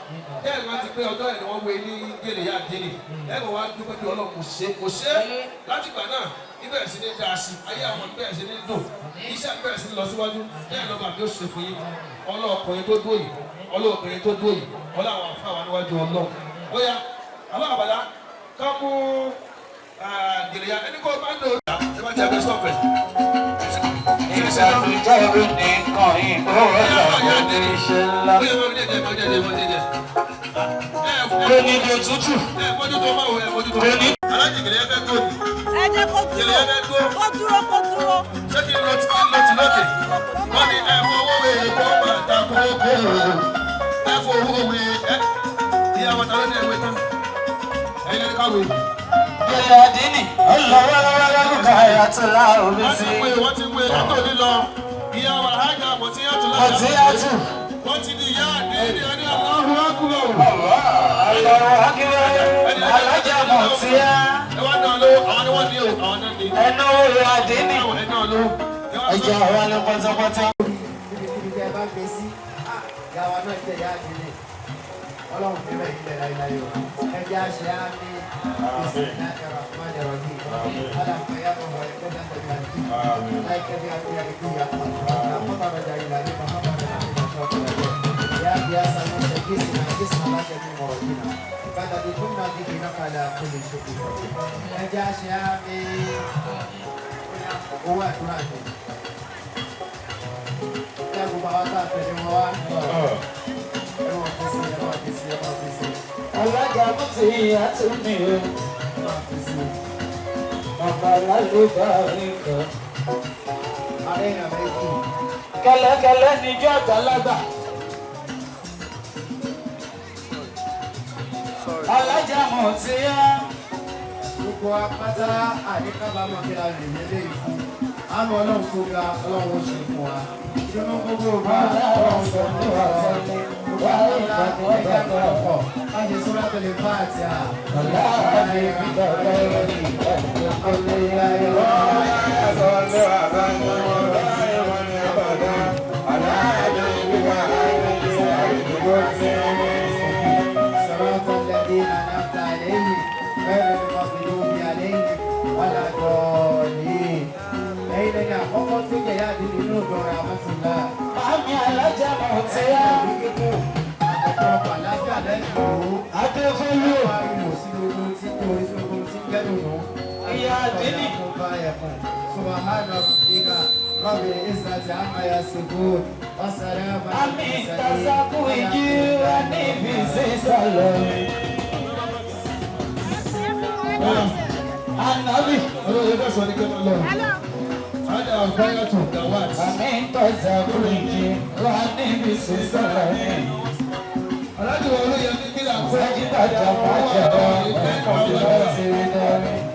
Ẹ rántí pé ọjọ́ yẹn ni wọ́n wé ní gèlè ìyá àdínì. Ẹ mọ̀ wá dúpẹ́ pé Ọlọ́run kò ṣe kò ṣe. Látìgbà náà ibẹ̀ sí ní dáa sí ayé àwọn bẹ̀rẹ̀ sí ní dùn. Iṣẹ́ bẹ̀rẹ̀ sí ní lọ síwájú. Bẹ́ẹ̀ lọ́ba àbí ó ṣe fún yín. Ọlọ́ọ̀kùnrin tó dúró yìí ọlọ́ọ̀kùnrin tó dúró yìí ọlọ́àwọn àfáà wà níwájú Ọlọ́run. Ó yá àbá àbàlá ká mú gèlè ya ẹni kó bá ń lò ó. Ẹ bá ti abẹ́ sọ̀fẹ̀. Ìbànújẹ́ ò ní kàn yín ó lọ́wọ́ iṣẹ́ ńlá. Kò ní do tútù. Ẹ mójútó máa wò ẹ mójútó. Kò ní. Òkèlè yẹn fẹ́ dúró. Kó dúró, kó dúró. Ṣé kí n lọ tí kí n lọ tí lókè? Wọ́n ní ẹ fowó wé kó máa ta kókó. Ẹ fowó wé ẹ. Ìyá wa ta ló ní ẹwé tán? Ẹyin lẹni káwé. Yadini, ọlọ́wọ́lọ́wọ́ láòbí Wọ́n sí. ti wé wọ́n ti wé látò lílọ. Ìyá wa Hájà Mọ̀tíyàtù Mọ̀tíyàtù. Wọ́n ti di ìyá àdéhìí ẹni Allahu Akbar. Allahu Akbar, alájà Mọ̀tíyà. Ẹ wá dán lówó, àwọn ni wọ́n ní o, àwọn náà ní. Ẹnu Yadini. Ẹ náà lówó. Ẹ wá Ẹja wa ní pátápátá. Níbikíbi tẹ́ ẹ bá gbé sí, ìyá wa náà jẹ́ ìyá àdínní. Ọlọ́run fi rẹ̀ ilẹ̀ láíláí o. Ẹ jẹ́ àṣẹ àmì Bismillahirrahmanirrahim. Aláǹfà yá bọ̀ wọ̀ ẹgbẹ́ náà tẹ̀lé àti. Láìpẹ́ bí abúlé àdìgbò yà pa. Àkọ́bà rẹ̀ ìlà ní Muhammad àti يا قياس المستقيسنا جسم لك من مرضنا فقد كنا به نقل كل شيء قدير. Ẹ jẹ́ àṣẹ àmì owó àdúrà ni. Ẹ gbogbo àwọn tá a tẹ̀lé wọn wá. Ẹ wọ́n fi sí, ẹ wọ́n fi sí, ẹ wọ́n fi sí. Alájà Mọ̀tíyàtù mi o. Ẹ wọ́n fi sí. Bàbá lálùbáríkà. Ààrẹ ìrìnàmọ́ ikú. Kẹ̀lẹ́kẹ̀lẹ́ níjọ́ àgbàlagbà. Alájà Mọ̀tíyà. Gbogbo apáta àdékábàámọ̀ kí la lè lélẹ̀ ìfún. Àánú Ọlọ́run tó ga Ọlọ́run ó ṣe fún wa. Ìdùnnú gbogbo ògbà Ọlọ́run sọ fún wa. Gbogbo àwọn ọ̀la ẹ̀jẹ̀ àpapọ̀ láti sọ́ra tẹ̀lé fáàtì à. صراط الذين أنعمت عليهم غير المغضوب عليهم ولا الضالين. Ẹ̀yin lẹ́ni àkọ́kọ́ tó jẹ̀yà àdínní inú ìdọ̀rọ̀ àmọ́tòlá. Màámi alájà Mọ̀tíyà. Ọ̀pọ̀lọpọ̀ àlàáfíà lẹ́yìn òru. Adéfólú. Ìwò sí gbogbo tí kò rí sí gbogbo tí ń jẹ́ dùnú. Ìyá àdínní. Subhana rabbika rabbil izzati amma yasifun. Wassalamu ala Àmì al-mursalin. ìtàsákù ìjì wa níbi sísàlẹ̀. Ànábì. Olóyè fẹ́ sọ ní kí wọ́n lọ. Hájà Àfáyàtù Gawat. Àmì ìtàsákù ìjì wa níbi sísàlẹ̀. Aláàjì wa olóyè ní kí là ń fẹ́. Sájídàjà bàjẹ́ ọ̀pọ̀ sí i.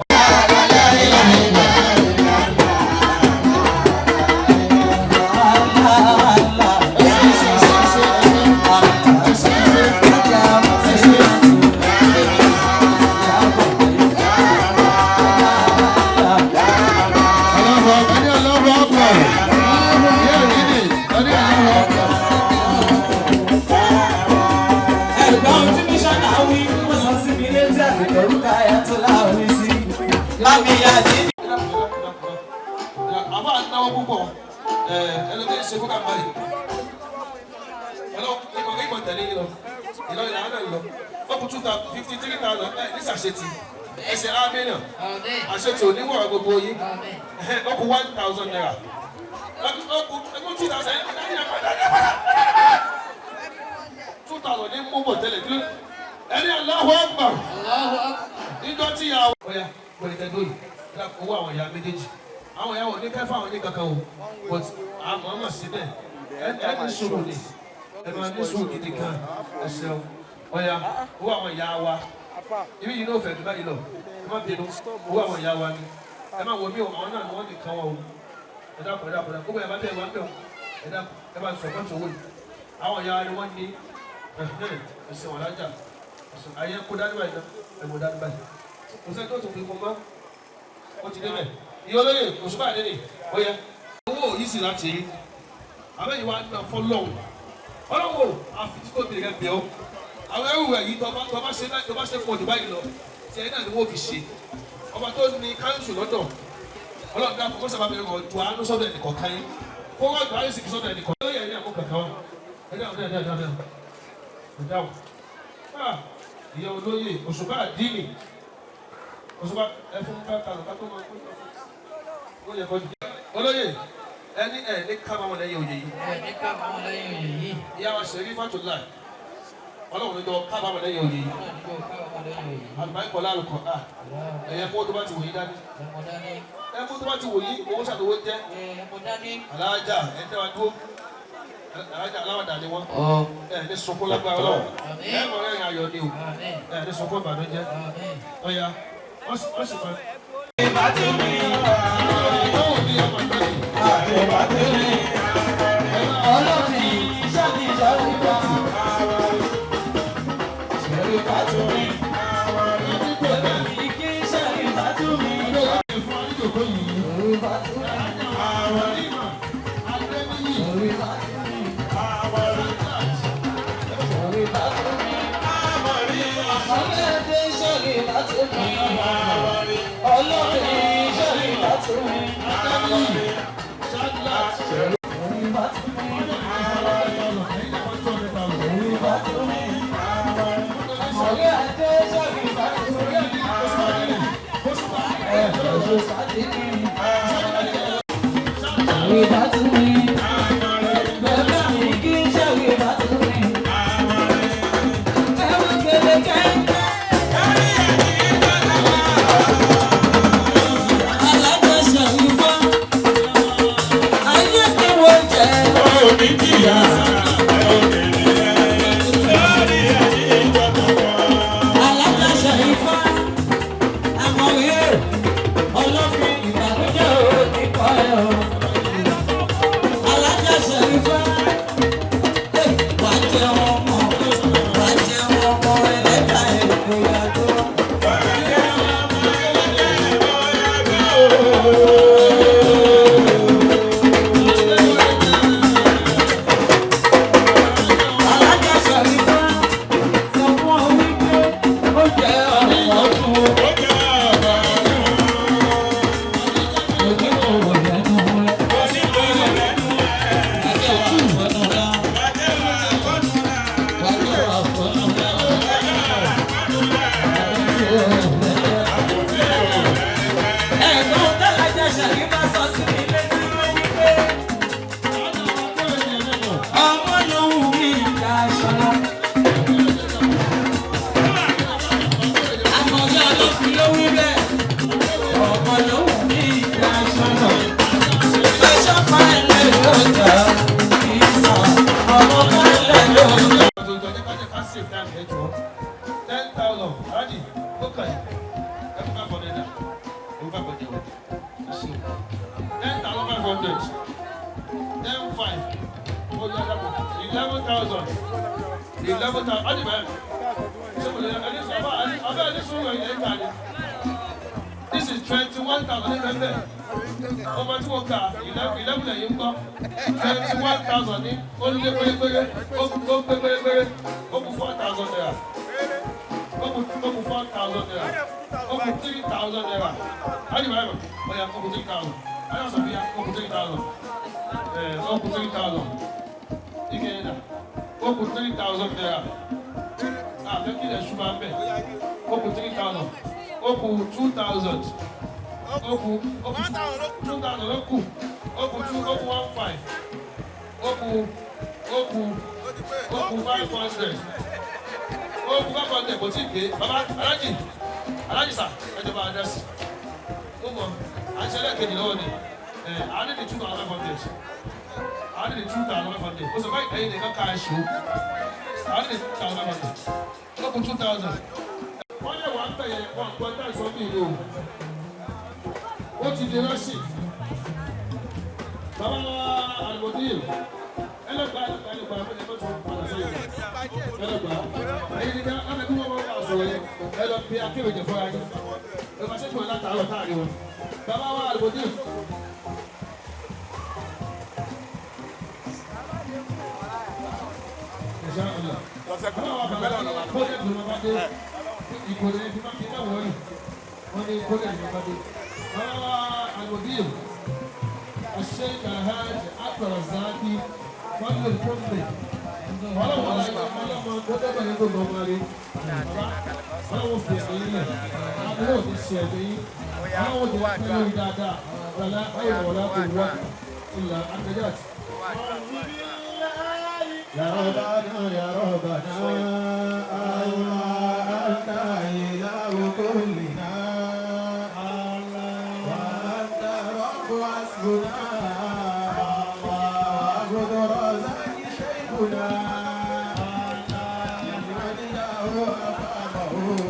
Allahu Akbar. Ẹni Allahu Akbar. Ìyá ìdílé, ẹni Allahu Akbar. Ẹ̀gbọ́n tí mísọ́nà wí, wọ́n sọ sí mi létí àgbẹ̀rúkà ayatollah láwí sí. Lámì Yadini. Àbá náwó púpọ̀ ẹlòmíì ṣe fún kàmbáyì. Ọlọ́run ìmọ̀ ìmọ̀ tẹ̀lé yìí lọ. Ìlọrin làwọn náà lọ. Ó kù 253,000 ẹ̀ ní sàṣetì. Ẹsẹ̀ ámínà. Àṣetì oníwọ̀rọ̀ gbogbo yín. Ó kù 1,000 naira. Ó kù 2,000 2,000 ní mú bọ̀ tẹ́lẹ̀. Ẹni Allahu Akbar. Níjọ́ tí ìyá wa. Ọ̀ya pẹ̀lú tẹ́gbó yìí. Owó àwọn ìyá méjèèjì. Àwọn ìyá wọn ní kẹfà àwọn ní kankan o. But àmọ́ mọ̀ síbẹ̀. Ẹ ní sùúrù ni. Ẹ máa ní sùúrù gidi gan. Ẹ ṣeun. Ọ̀ya owó àwọn ìyá wa. Ibi yìí náà fẹ̀ jù báyìí lọ. Ẹ má bínú. Owó àwọn ìyá wa ni. Ẹ má wo mí o, àwọn náà ni wọ́n nìkan wọn o. Ẹ dákun, ẹ dákun, ẹ dákun. Gbogbo ẹ̀ bá bẹ̀ wá bẹ̀ o. Ẹ dákun, ẹ bá sọ fọ́ọ̀tì owó yìí. Àwọn ìyá wa ni wọ́n ní ẹsẹ̀ wọn lájà. Ayé kó dání báyìí náà, ẹ mọ̀ dání báyìí. Kò sẹ́ni tó tún fi kún mọ́. Ó ti débẹ̀. Ìyá olóyè òṣùpá àdéhìí, ó yẹ. Owó yìí sì láti rí. Àbẹ́yìn wa ń fọ́ lọ́wọ́. Ọlọ́wọ́ àfi tí kò bèrè rẹ̀ bẹ̀ ọ́. Àwọn ẹrù rẹ̀ yìí tọ́ bá ṣe tọ́ bá ṣe fún ọdún báyìí lọ. Tí ẹ náà ni wọ́n fi ṣe. Ọba tó ní káńsù lọ́dọ̀. Ọlọ́run dákun kó sábà bẹ̀rẹ̀ ọ̀dùn àánú sọ́dọ̀ ẹnìkọ̀ọ̀kan yín. Kó wọ́n gbà á sì kí sọ́dọ̀ ẹnìkọ̀ọ̀kan. Olóyè ẹ̀rí àmú kankan wa. Ẹ dáhùn, ẹ dáhùn, ẹ dáhùn, ẹ dáhùn. Ìyá olóyè òṣùpá àdínì. Òṣùpá ẹ fún 5,000 ká tó máa kó ó yẹ kó jẹ. Olóyè ẹni ẹ ní kábàámọ̀ lẹ́yìn oyè yìí. Ẹ ní kábàámọ̀ lẹ́yìn oyè yìí. Ìyá wa Ṣẹ̀rí Fátúláì. Ọlọ́run níjọ kábàámọ̀ lẹ́yìn òye yìí. Àlùbáríkọ̀ lálùkọ̀ à ẹ̀yẹ kó tó bá ti wò yí dání. Ẹ kó tó bá ti wò yí owó ṣàtòwó jẹ́. Alájà ẹ̀ tẹ́ wa dúró. Alájà aláwàdà ni wọ́n. Ẹ ní sunkún lágbára Ọlọ́run. Ẹ mọ̀ rẹ́rìn ayọ̀ ni o. Ẹ ní sunkún ìbànújẹ́. Ọ̀ya wọ́n sì máa. This is 21,000. Ọmọ tí mo kà 11 lẹ́yìn ń gbọ́ 21,000 ní ó lé pérépéré ó pé pérépéré ó kù 4,000 naira ó kù 4,000 naira ó kù 3,000 naira ájú báyìí mọ̀ ọ̀yà ó kù 3,000 ájú sọ̀fíà ó kù 3,000 ó kù 3,000 ike yẹn dà ó kù 3,000 naira àfẹ́ kí lè ṣùgbọ́n bẹ́ẹ̀ ó kù 3,000 ó kù 2,000. Ó kù 2,000 ó kù 2 ó kù 1,500 ó kù 500 ó kù 500 kò tí ì pé baba alájì alájì sà ẹjọba àdírẹ́sì ó mọ àṣẹ ẹlẹ́kejì lọ́wọ́ ni ẹ̀ I need the 2,500 I need the 2,500 ó sọ báyìí ẹ̀yin nìkan ká ẹ̀ ṣó I need the 2,500 ó kù 2,000 wọ́n lè wà ń bẹ̀yẹ̀ wọ́n gbọ́ tá ìsọ́bí ìlú o. Ó ti di rọ́ṣì. Bàbá Àlùmọ̀dé ẹlẹ́gbàá ẹlẹ́gbàá ẹlẹ́gbàá ẹlẹ́gbàá tó padà sẹ́yìn. Ẹlẹ́gbàá ẹ̀yin nìkan lábẹ́ bí wọ́n máa ń sọ̀rọ̀ yẹn ẹ lọ bí akéwì jẹ fúnra yín. Ẹ máa ṣètò ẹ̀ látàárọ̀ táàrí wọn. Bàbá wa Àlùmọ̀dé. Bàbá wa bàbá kọ́lẹ̀ tó máa bá dé ìkọlẹ̀ fi máa fi náà wọ̀nyí. Wọ́n ní kọ́lẹ̀ tó máa bá dé. المدير الشيخ الهاج عبد الرزاق فضل الكمبي ولا حول ولا قوة إلا بالله. أعوذ بالله يا ربنا يا ربنا الله أنت إله كلنا وأنت رب حسبنا وعبد رزاق شيخنا لمن له أقامه.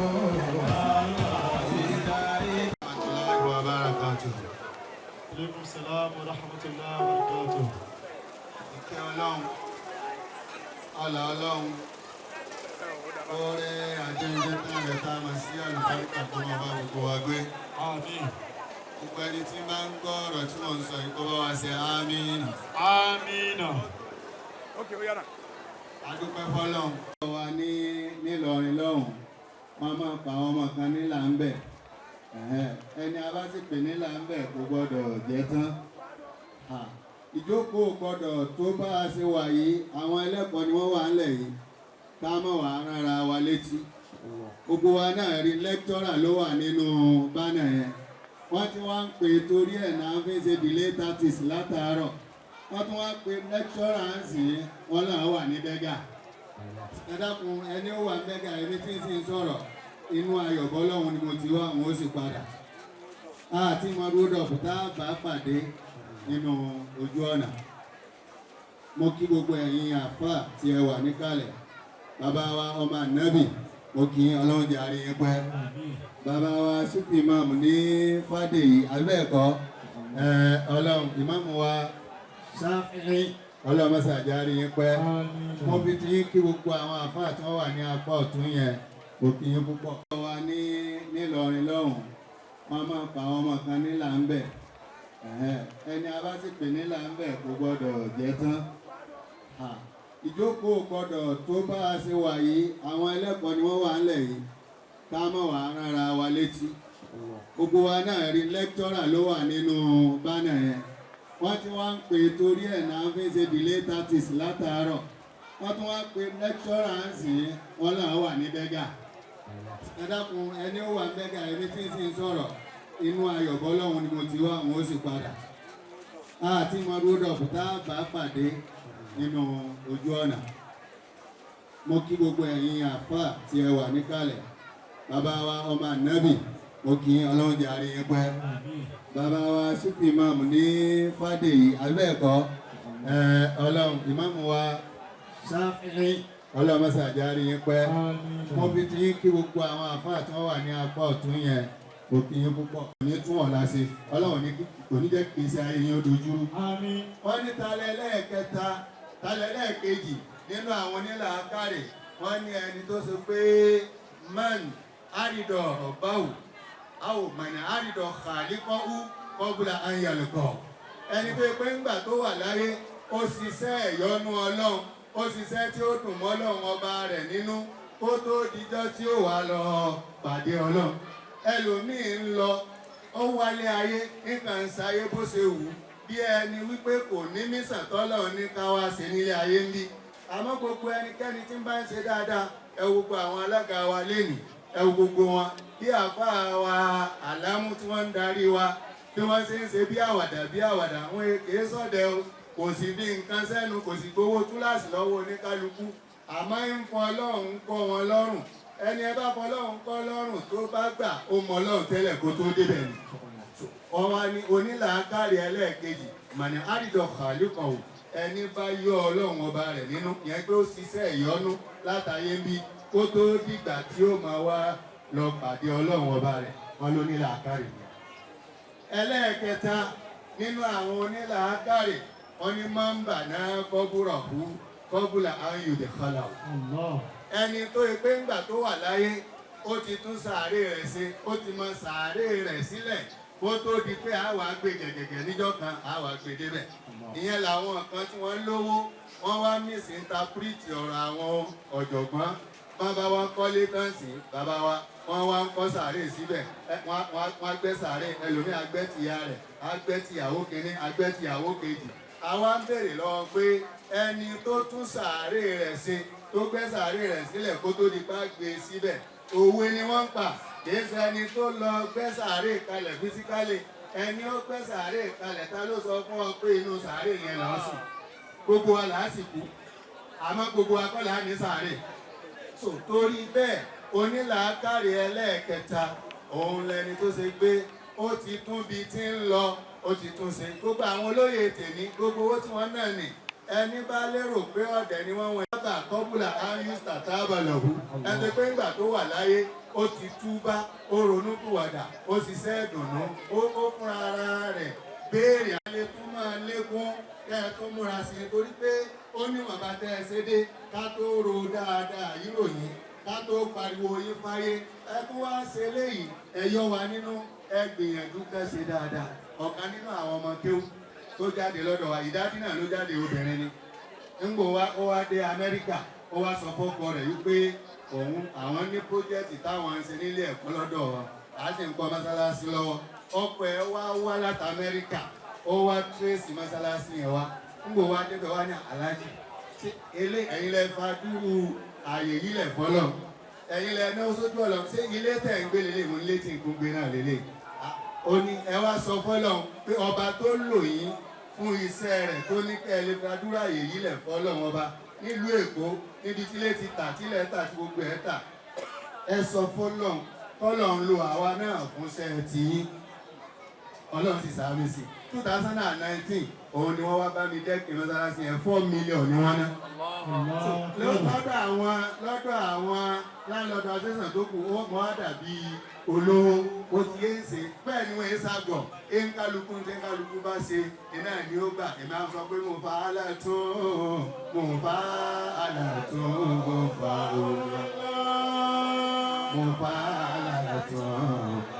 وبركاته. Aleykum salaam wa rahmatullahi wa barakatuh. Ìkẹ́ Ọlọ́run, ọlà Ọlọ́run, oore àjẹjẹ tán rẹ̀ tá a mọ̀ sí àlùbáríkà tó máa bá gbogbo wa gbé. Àmín. Gbogbo ẹni tí bá ń gbọ́ ọ̀rọ̀ tí mò ń sọ yìí kó bá wa ṣe àmín. Àmín. A dúpẹ́ fọ́lọ́run. Wa ní nílọrin lọ́hùn, wọ́n máa pa àwọn ọmọ kan ní Làǹbẹ̀. Ẹni a bá sì pè ní Làǹbẹ̀ kò gbọ́dọ̀ jẹ́ tán. Ìjókòó gbọ́dọ̀ tó bá a ṣe wà yìí, àwọn ẹlẹ́kọ̀ọ́ ni wọ́n wà ńlẹ̀ yìí, ká mọ̀ wá rárá wa létí. Gbogbo wa náà rí lẹ́kítọ́rà ló wà nínú bánà yẹn. Wọ́n ti wá ń pè torí ẹ̀ náà fi ń ṣe delay tactics látàárọ̀. Wọ́n tún wá pe lẹ́kítọ́rà ń sìn wọ́n náà wà ní bẹ́gà. Ẹ dákun, ẹni ó wà ní bẹ́gà, ẹni tí ń sì ń sọ̀rọ̀ inú ayọ̀bọ lọ́hùn ni mo ti wá, àwọn ó sì padà. Àti mọ rúdọ̀fù tá a bá pàdé nínú ojú ọ̀nà. Mo kí gbogbo ẹ̀yin àfáà tí ẹ wà níkàlẹ̀. Bàbá wa ọmọ ànábì, mo kí yín, Ọlọ́run jẹ́ àrí yín pẹ́. Bàbá wa Sufi Imam ní Fádèyí, àbẹ́ẹ̀kọ́, Ọlọ́run ìmáàmù wa Ṣáfi'í, Ọlọ́run mọ́sá jẹ́ àrí yín pẹ́. Mo fi ti yín kí gbogbo àwọn àfáà tí wọ́n wà ní apá ọ̀tún yẹn, mo kí yín púpọ̀. Wa ní nílọrin lọ́hùn, wọ́n máa pa àwọn ọmọ kan ní Làǹbẹ̀. Ẹni a bá sì pè ní Làǹbẹ̀ kò gbọ́dọ̀ jẹ́ tán. Ìjókòó gbọ́dọ̀ tó bá a ṣe wà yìí, àwọn ẹlẹ́kọ̀ọ́ ni wọ́n wà ńlẹ̀ yìí, ká mọ̀ wá rárá wa létí. Gbogbo wa náà rí lẹ́kítọ́rà ló wà nínú bánà yẹn. Wọ́n ti wá ń pè torí ẹ̀ náà fi ń ṣe delay tactics látàárọ̀. Wọ́n tún wá pe lẹ́kítọ́rà ń sìn wọ́n náà wà ní bẹ́gà. Ẹ dákun, ẹni ó wà ní bẹ́gà, ẹni tí ń sì ń sọ̀rọ̀ inú ayọ̀bọ lọ́hùn ni mo ti wá, àwọn ó sì padà. Àti mọ rúdọ̀fù tá a bá pàdé nínú ojú ọ̀nà. Mo kí gbogbo ẹ̀yin àfáà tí ẹ wà níkàlẹ̀. Bàbá wa ọmọ ànábì, mo kí yín, Ọlọ́run jẹ́ àrí yín pẹ́. Bàbá wa Sufi Imam ní Fádèyí, àbẹ́ẹ̀kọ́, Ọlọ́run ìmáàmù wa Ṣáfi'í, Ọlọ́run mọ́sá jẹ́ àrí yín pẹ́. Mo fi ti yín kí gbogbo àwọn àfáà tí wọ́n wà ní apá ọ̀tún yẹn, mo kí yín púpọ̀. Kò ní tún ọ̀la ṣe, Ọlọ́run kò ní jẹ́ kí iṣẹ́ ayé yín ó dojúrú. Wọ́n ní talẹ̀ lẹ́ẹ̀kẹta, talẹ̀ lẹ́ẹ̀kejì nínú àwọn onílàákàrè, wọ́n ní ẹni tó ṣe pé man àrídọ̀ ọ̀báwò àwò mọ̀nà àrídọ̀ kàlíkọ́hú kọ́bùlà ànyàlùkọ̀. Ẹni tó pé ńgbà tó wà láyé, ó ṣiṣẹ́ ẹ̀yọ́nú Ọlọ́run, ó ṣiṣẹ́ tí ó dùn mọ́ Ọlọ́run ọba rẹ̀ nínú kó tó dijọ́ tí ó wà lọ pàdé Ọlọ́run. Ẹlòmíì ń lọ, ó wálé ayé, nǹkan ń ṣayé bó ṣe wù ú bí ẹni wípé kò ní mísàn tọ́lọ́run ní ká wá ṣe nílé ayé ń bí. Àmọ́ gbogbo ẹnikẹ́ni tí ń bá ń ṣe dáadáa, ẹ wo gbogbo àwọn alága wa lénìí, ẹ wo gbogbo wọn bí àfáà wa Àlámú tí wọ́n ń darí wa, bí wọ́n ṣe ń ṣe bí àwàdà bí àwàdà, wọn kìí sọ̀dẹ̀ o, kò sì bí nǹkan sẹ́nu, kò sì gbowó túláàsì lọ́wọ́ oníkálukú, àmọ́ ń fọ Ọlọ́run kọ́ wọn lọ́rùn. Ẹni ẹ bá fọ Ọlọ́run kọ́ lọ́rùn tó bá gbà, ó mọ Ọlọ́run tẹ́lẹ̀ kó tó débẹ̀ ni. Wọ́n wá ní onílàákàrí ẹlẹ́ẹ̀kejì mọ̀nà àrídọ̀ kàlùkọ̀wò, ẹni bá yọ Ọlọ́run ọba rẹ̀ nínú yẹn pé ó ṣiṣẹ́ ìyọ́nú látàyé ń bí kó tó dìgbà tí ó máa wá lọ pàdé Ọlọ́run ọba rẹ̀, wọn ló nílàákàrí ni. Ẹlẹ́ẹ̀kẹta nínú àwọn onílàákàrí, wọn ní mọ́ńbà náà kọ́búrọ̀ kú kọ́búlà áyùdẹ̀ kọlà o. Ẹni tó yẹ pé ńgbà tó wà láyé, ó ti tún sàárè rẹ̀ ṣe, ó ti mọ sàárè rẹ̀ sílẹ̀ kó tó di pé a wàá gbé gẹ̀gẹ̀gẹ̀ níjọ́ kan, a wàá gbé débẹ̀. Ìyẹn làwọn kan tí wọ́n lówó, wọ́n wá mísìntàpírìtì ọ̀rọ̀ àwọn ọ̀jọ̀gbọ́n. Bàbá wa kọ́lé tán sí, bàbá wa wọ́n wá ń kọ́ sàárè síbẹ̀, wọ́n á gbẹ́ sàárè, ẹlòmíì á gbẹ́ tìyá rẹ̀, á gbẹ́ tìyàwó kínní, á gbẹ́ tìyàwó kejì. Àwa ń béèrè lọ́wọ́ pé ẹni tó tún sàárè rẹ̀ ṣe, tó gbẹ́ sàárè rẹ̀ sílẹ̀ kó tó di pa gbé síbẹ̀, òwe ni wọ́n ń pa. Kìí ṣe ẹni tó lọ gbẹ́ sàárè kalẹ̀ físíkálì, ẹni ó gbẹ́ sàárè kalẹ̀, ta ló sọ fún ọ pé inú sàárè yẹn là ń sùn? Gbogbo wa là á sì kú. Àmọ́ gbogbo akọ́là ní sàárè. So torí bẹ́ẹ̀, onílàákàrè ẹlẹ́ẹ̀kẹta òun lẹni tó ṣe pé ó ti tún bi tí ń lọ, ó ti tún ṣe. Gbogbo àwọn olóyè tèmi, gbogbo owó tí wọ́n náà nì, ẹni bá lérò pé ọ̀dẹ̀ ni wọ́n wọ́n yàtà kọ́bùlà áyústà tábàlọ̀hù, ẹni pé ńgbà tó wà láyé ó ti túbá, ó ronúpìwàdà, ó ṣiṣẹ́ ìdùnnú, ó fúnra ara rẹ̀ béèrè alẹ́ tó máa lékún kẹ́ ẹ tó múra sí i, torí pé ó níwọ̀n bá tẹ́ ẹ ṣe dé ká tó ro dáadáa yìí ròyìn, ká tó pariwo yín fáyé. Ẹ tún wá ṣe léyìí, ẹ yọ wa nínú, ẹ gbìyànjú kẹ́ ṣe dáadáa. Ọ̀kan nínú àwọn ọmọ kéwú tó jáde lọ́dọ̀ wa, ìdádí náà ló jáde, obìnrin ni. Ńgbò wá ó wá dé Amẹ́ríkà, ó wá sọ fọ́kọ rẹ̀ wípé òun àwọn ní project táwọn ń ṣe nílé ẹ̀kọ́ lọ́dọ̀ wa, à sì ń kọ́ mọ́sálásí lọ́wọ́. Ọkọ ẹ̀ wá wá láti Amẹ́ríkà, ó wá trace mọ́sálásí yẹn wá. Ńgbò wá débẹ̀, wá ní, "Aláàjì, ṣé ilé ẹ̀yin lẹ fa dúró ààyè yìí lẹ̀ fọ́lọ̀, ẹ̀yin lẹ náwó sójú ọ̀lọ́, ṣé ilé tẹ̀ ń gbé lélẹ̀?" Mo nílé tí ń kún gbé náà lélẹ̀. Ó ní, "Ẹ wá sọ fọ́lọ̀ pé ọba tó lò yín fún iṣẹ́ rẹ̀, tó ní kẹ́ ẹ lè fàdúrà yìí lẹ̀ fọ́lọ̀ ọba nílùú Èkó, níbi tílé ti tà, tílẹ̀ tà, tí gbogbo ẹ̀ tà, ẹ sọ fọ́lọ̀ kọ́lọ̀ ń lo àwa náà fún iṣẹ́ tiyín." Ọlọ́run sì sàmì sí. 2019 òun ni wọ́n wá bá mi dẹ́kun mọ́sálásí yẹn. 4 million ni wọ́n ná lọ́dọ̀ àwọn landlord association tó kù. Ó mọ́ dàbí olówó, ó ti yé ń ṣe bẹ́ẹ̀ ni wọ́n yé ságọ̀ ẹ̀ ń kálukú tí ń kálukú bá ṣe iná ni ó gbà. Èmi á sọ pé mo fa àlà tó, mo fa àlà tó, mo fa òun, mo fa àlà tó,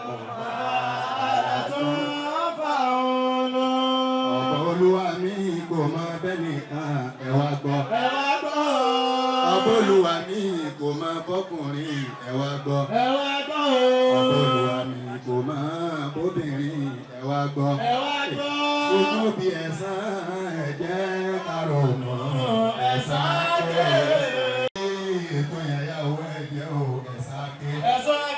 mo fa àlà tó fa òun. Ọ̀pọ̀ olúwa mi kò mọ bẹ́ẹ̀ nìkan, ẹ wá gbọ́. Ọ̀pọ̀ olúwa mi kò mọ bọ́kùnrin, ẹ wá gbọ́. Ọ̀pọ̀ olúwa mi kò mọ bóbìnrin, ẹ wá gbọ́. Ṣùgbọ́n bí ẹ̀san ẹ̀jẹ̀ karùn-ún ẹ̀san ké. Ètò ìyàwó ẹ̀jẹ̀ o, ẹ̀san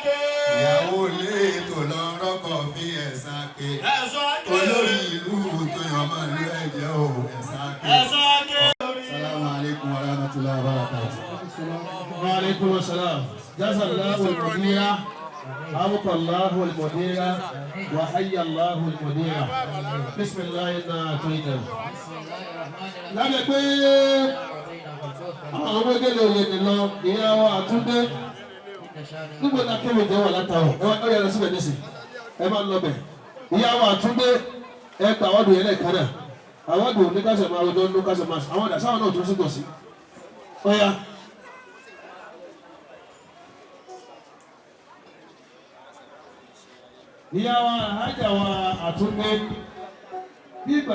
ké. Ìyàwó ilé ètò lọ rọ́kọ̀ fi ẹ̀san ké. Olórí ìlú tó yàn máa lé ẹ̀jẹ̀ o, ẹ̀san ké. Salamu alaikum wa rahmatulahi wa barakatuh. Wa alaikum assalam. Jazallahu al-mudira, abqa Allahu al-mudira, wa hayya Allahu al-mudira. Bismillah inna a'tayna. Lábẹ́ pé àwọn ọmọdé lè ní lọ, ìyá wa àtúndé. Níbo ni akéwì jẹ́ wà látàrọ̀? Ẹ wá yára lọ síbẹ̀ nísìn. Ẹ máa ń lọ bẹ̀. Ìyá wa àtúndé, ẹ gba award yẹn lẹ́ẹ̀kan náà. Award ní kásẹ̀ máa rojọ́ ní kásẹ̀ máa àwọn ọ̀dà sáwọn náà tún sí tòsí. Ó yá. Ìyá wa àhájà wa àtúndé bí ìgbà.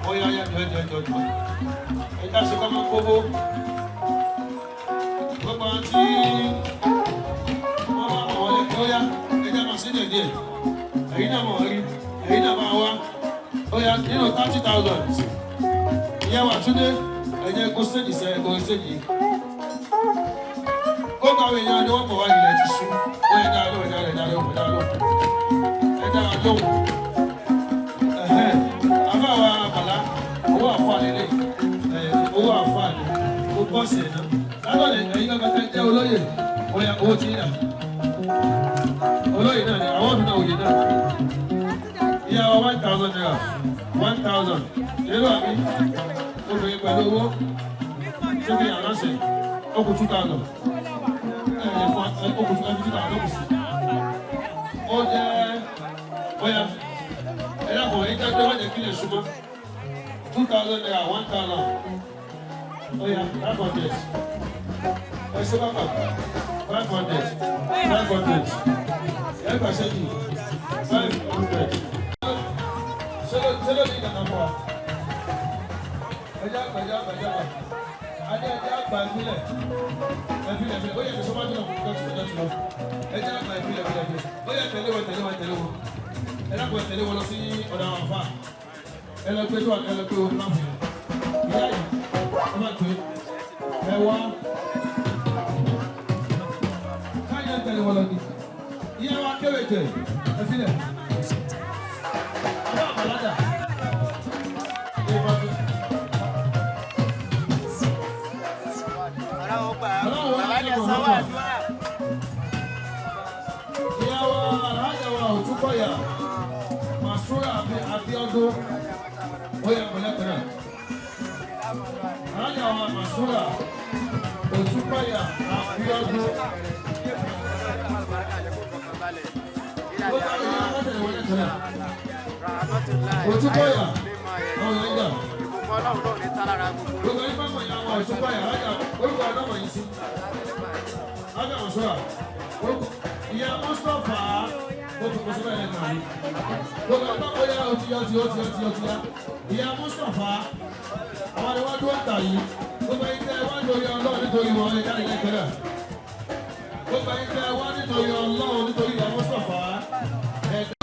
Ó yá yá, jọ jọ jọ jọ. Ẹ já ṣe kọ́mọ́ kóbó. Gbogbo àwọn tí wọ́n bá mọ̀ wọlé, ó yá, ẹ já máa sí díẹ̀ díẹ̀. Ẹ̀yin náà mọ̀ wọ́n rí. Ẹ̀yin náà máa wá. Ó yá, nínú 30,000. Ìyá wa àtúndé, ẹ jẹ́ kó stage sẹ́, kó stage yìí. Ó gba àwọn èèyàn ni wọ́n mọ̀ wá, ilẹ̀ ti ṣú. Ó yẹ dáa lóhùn, ẹ dáa lóhùn, ẹ dáa lóhùn, ẹ dáa lóhùn. Ẹ̀hẹ́n. Àbá wa Bàlá, owó àfáà lélẹ̀, owó àfáà ni, ó bọ́ọ̀sì ẹ̀ náà. Látọ̀lẹ̀ ẹ̀yin kankan tẹ́ jẹ́ olóyè, ó yá, owó tí ń yà. Olóyè náà ni, àwọn ọdún náà òye náà. Ìyá wa, ₦1,000, 1,000. Èrò àbí obìnrin pẹ̀lú owó, sókè àránṣẹ́, ó kù 2,000. Ẹ̀ fún ó kù 2,000 ó kù sí. Ó jẹ́ bóyá ẹ dákun, ẹ̀yin tẹ́ pé wọ́n jẹ́ kí lè súnmọ́. ₦2,000, 1,000. Ó yá, 500. Ẹ ṣe bàbà, 500, 500. Ẹ gbà ṣẹ́jì, 500. Ṣé ló ní ìkàkà fún wa? Ẹ jẹ́ àgbà, ẹ jẹ́ àgbà, ẹ jẹ́ àgbà. Adé, ẹ jẹ́ àgbà ìfilẹ̀. Ẹ̀filẹ̀, ẹ̀filẹ̀, ó yẹ kí sọ́mọ́tò náà kọ́ tó lọ. Ẹ jẹ́ àgbà ìfilẹ̀, ìfilẹ̀, ìfilẹ̀. Ó yẹ tẹ̀lé wọn, tẹ̀lé wọn, tẹ̀lé wọn. Ẹ dákun, ẹ tẹ̀lé wọn lọ sí ọ̀dọ̀ àwọn àfà. Ẹ lọ gbé tó, ẹ lọ gbé wọn náà fún yẹn. Ìyá yìí, ẹ má gbé. Ẹ wá. Káyọ̀ tẹ̀lé wọn lọ ní. Ìyá wa kéwèé jẹ, ẹ̀filẹ̀. Àbá àbàládà. Òtúpáyà Masura Abiodun ó yẹ pẹ̀lẹ́pẹ̀lẹ́. Alájà wa Masura Òtúpáyà Abiodun. Òtúpáyà àwọn èèyàn gbà. Gbogbo ẹni bá mọ̀ ìyá wa Òtúpáyà alájà orúkọ ọlọ́mọ yìí sí. Alájà Masura orúkọ ìyá Mustapha gbogbo kò síbẹ̀ lẹ́nu àná. Gbogbo ẹni bá bóyá ó ti yá ó ti yá ó ti yá ó ti yá. Ìyá Mustapha àwọn ni wọ́n dúró ń tà yìí. Gbogbo ẹni tẹ́ wá nítorí Ọlọ́run nítorí wọn ẹ jáde lẹ́gbẹ̀ẹ́ náà. Gbogbo ẹni tẹ́ wá nítorí Ọlọ́run nítorí ìyá Mustapha.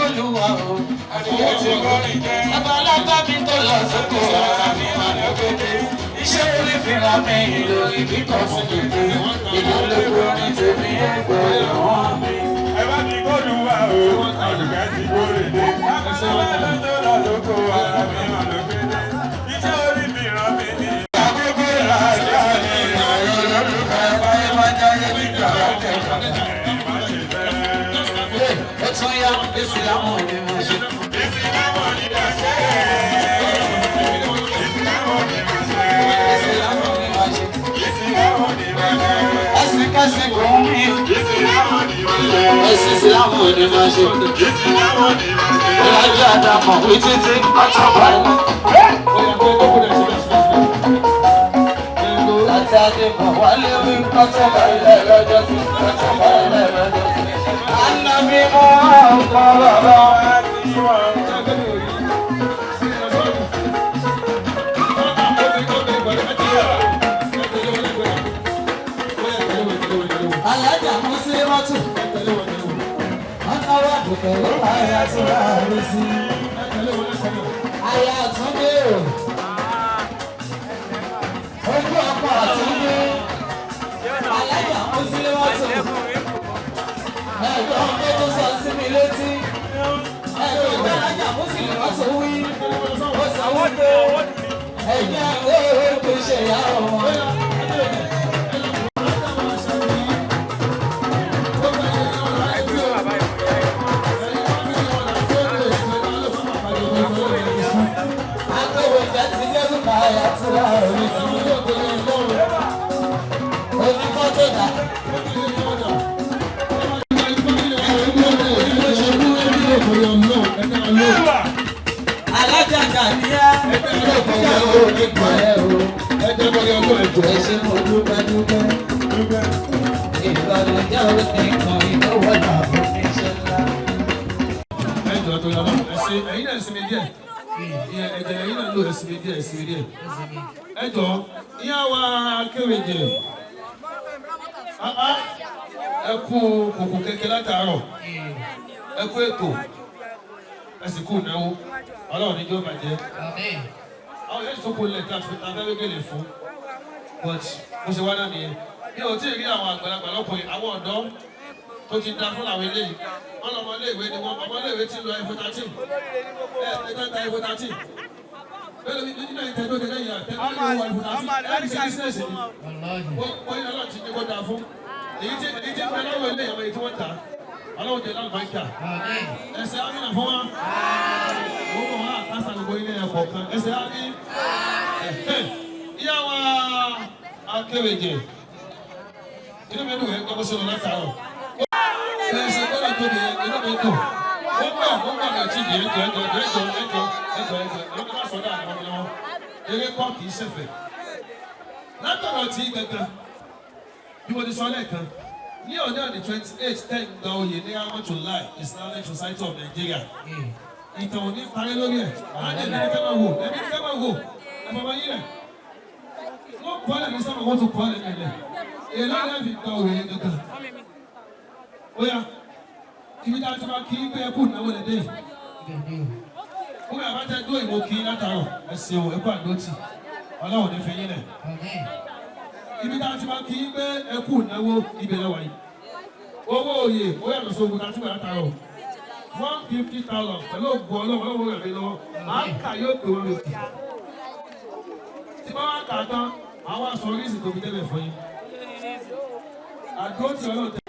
Olúwa o, àdìyẹ ti kọrin jẹ́. Labalábá mi tó lọ sóko, ara mi máa lọ kéde. Iṣẹ́ orí fìlà mi ìlò ìbíkọ̀ fún kéde. Ìdólógbò ní tèmi ẹgbẹ́ wọn mi. Ẹ bá mi kóluwa o, àdùkẹ́ ti kórè dé. Labalábá mi tó lọ sóko, ara mi máa lọ kéde. Iṣẹ́ orí fìlà mi ní. Àkókò ìlàjà ni ìrọ̀rùn olólùfẹ́ báyé máa jáyé nígbà kẹfà. Ó tún yá ìsìlámù ni mo ṣe. Ìsìlámù ni mo ṣe. Ìsìlámù ni mo ṣe. Ìsìlámù ni mo ṣe. Ìsìlámù ni mo ṣe. Ẹ̀sìn kò ń mí. Ìsìlámù ni mo ṣe. Ẹ̀sìn ìsìlámù ni mo ṣe. Ìsìlámù ni mo ṣe. Ìlàjà àdàmọ̀ wí títí ọjọ́ báyìí. Láti Adébọ̀ wálé wí ọjọ́ báyìí lọ́jọ́ sí ọjọ́ báyìí lọ́jọ́ sí. Ànábì mú ọkọ̀ bàbá wa ti wọ̀. Alájà Mùsílímọ́tù. Ọ̀nà wà dùkẹ̀ ló àyà tó rà rí sí. Àyà àtúndé o. Ojú ọkọ̀ àtúndé. Alájà Mùsílímọ́tù. Ẹ̀gbọ́n tó tún sọ sí mi létí. Ẹ̀gbọ́n ìgbà alájà Mùsílímọ́tù wí. Ó sọ wípé ẹ̀jẹ̀ òwe kò ṣe ìyá wọn. Onífọ́tò dà. Alájà Gàníyá. Ìyàwó onígbọ̀n ẹ̀ o. Ẹ ṣé mo dúpẹ́ dúpẹ́. Ìbànújẹ́ oníkan ìnáwó làbọ̀ níṣẹ́ ńlá. Ẹjọ́ tó yọ lọ́wọ́ ẹ ṣe ẹ̀yin náà sinmi díẹ̀. Ẹ̀jẹ̀ ẹ̀yin náà lò ẹ sinmi díẹ̀, ẹ sinmi díẹ̀. Ẹjọ́ ìyá wa kéwèjè. Ẹ kú kòkò kékeré látàárọ̀. Ẹ kú ètò. Ẹ sì kú ìnáwó. Ọlọ́run ní jọ́ bàjẹ́. Àwọn yẹn tó kó lẹ̀ tá a fẹ́ wégele fún. But mo ṣe wá náà nìyẹn. Mi ò tí ì rí àwọn àgbàlagbà lọ́kùnrin, àwọn ọ̀dọ́ tó ti da fún àwọn eléyìí. Wọ́n lọ ọmọléèwé ni wọ́n, ọmọléèwé ti lọ iPhone 13. Ẹ ẹ ta iPhone 13. Bẹ́ẹ̀ ni nínú ìtẹ́ tó tẹ̀lé yìí àtẹ́ tó lè wọ iPhone 13. Ẹ ti ṣe bísíǹsì ni. Wọ́n yín Ọlọ́run ti ní kó da fún. Èyí tí ń bẹ lọ́wọ́ eléyìí àwọn èyí tí wọ́n ta. Ọlọ́run jẹ lálùbáríkà. Ẹsẹ̀ Amina fún wa. Wọ́n mọ̀ wá àkásà gbogbo ilé ẹ̀kọ́ kan. Ẹsẹ̀ Ami. Ìyá wa akéwèjè. Inú mi dùn ẹ́ gbọ́ bó ṣe lọ látàárọ̀. Ẹsẹ̀ gbọ́dọ̀ tóbi yẹn, inú mi dùn. Ó gbà ó gbà ní ọtí yìí, ẹjọ́ ẹjọ́ ẹjọ́ ẹjọ́ ẹjọ́ ẹjọ́ ẹjọ́ má sọ dáa àwọn ọmọ eré kọ́ kì í ṣẹ̀fẹ̀. Látọ̀dọ̀ tí gangan, bí mo ti sọ lẹ́ẹ̀kan, ní ọjọ́ ní 28/10 gba oyè ní Rahmatullah Islamic Society of Nigeria. Ìtàn ò ní parí lórí ẹ̀. Alájẹ ẹ̀mí ní ká máa wò, ẹ̀mí ní ká máa wò, ẹ̀fọ̀mọ́ yín rẹ̀. Wọ́n kọ́ ẹ̀ ní sábà wọ́n tún kọ́ ẹ̀ nílẹ̀. Èló ni ẹ fi gba oyè yẹn gangan? Ó yá, ibi tá a ti máa kí pé ẹ kú ìnáwó lè dé yìí. Ó yà bá tẹ dó ìwò kí látàárọ̀, ẹ ṣeun, ẹ kú àdótì. Ọlọ́run ní fi yín lẹ̀. Ibi tá a ti máa kí pé ẹ kú ìnáwó ibẹ̀ lọ́wọ́ yìí. Owó oyè ó yàtọ̀ sógun tá a ti wà látàárọ̀. 150,000 pẹ̀lú ògùn Ọlọ́run Ọlọ́run rẹ̀ mi lọ́wọ́. Màá kà yóò pè wọ́n lòdì. Tí bá wá kà á tán, màá wá sọ oríṣi tó fi débẹ̀ fún yín. Àdótì Ọlọ́run tẹ.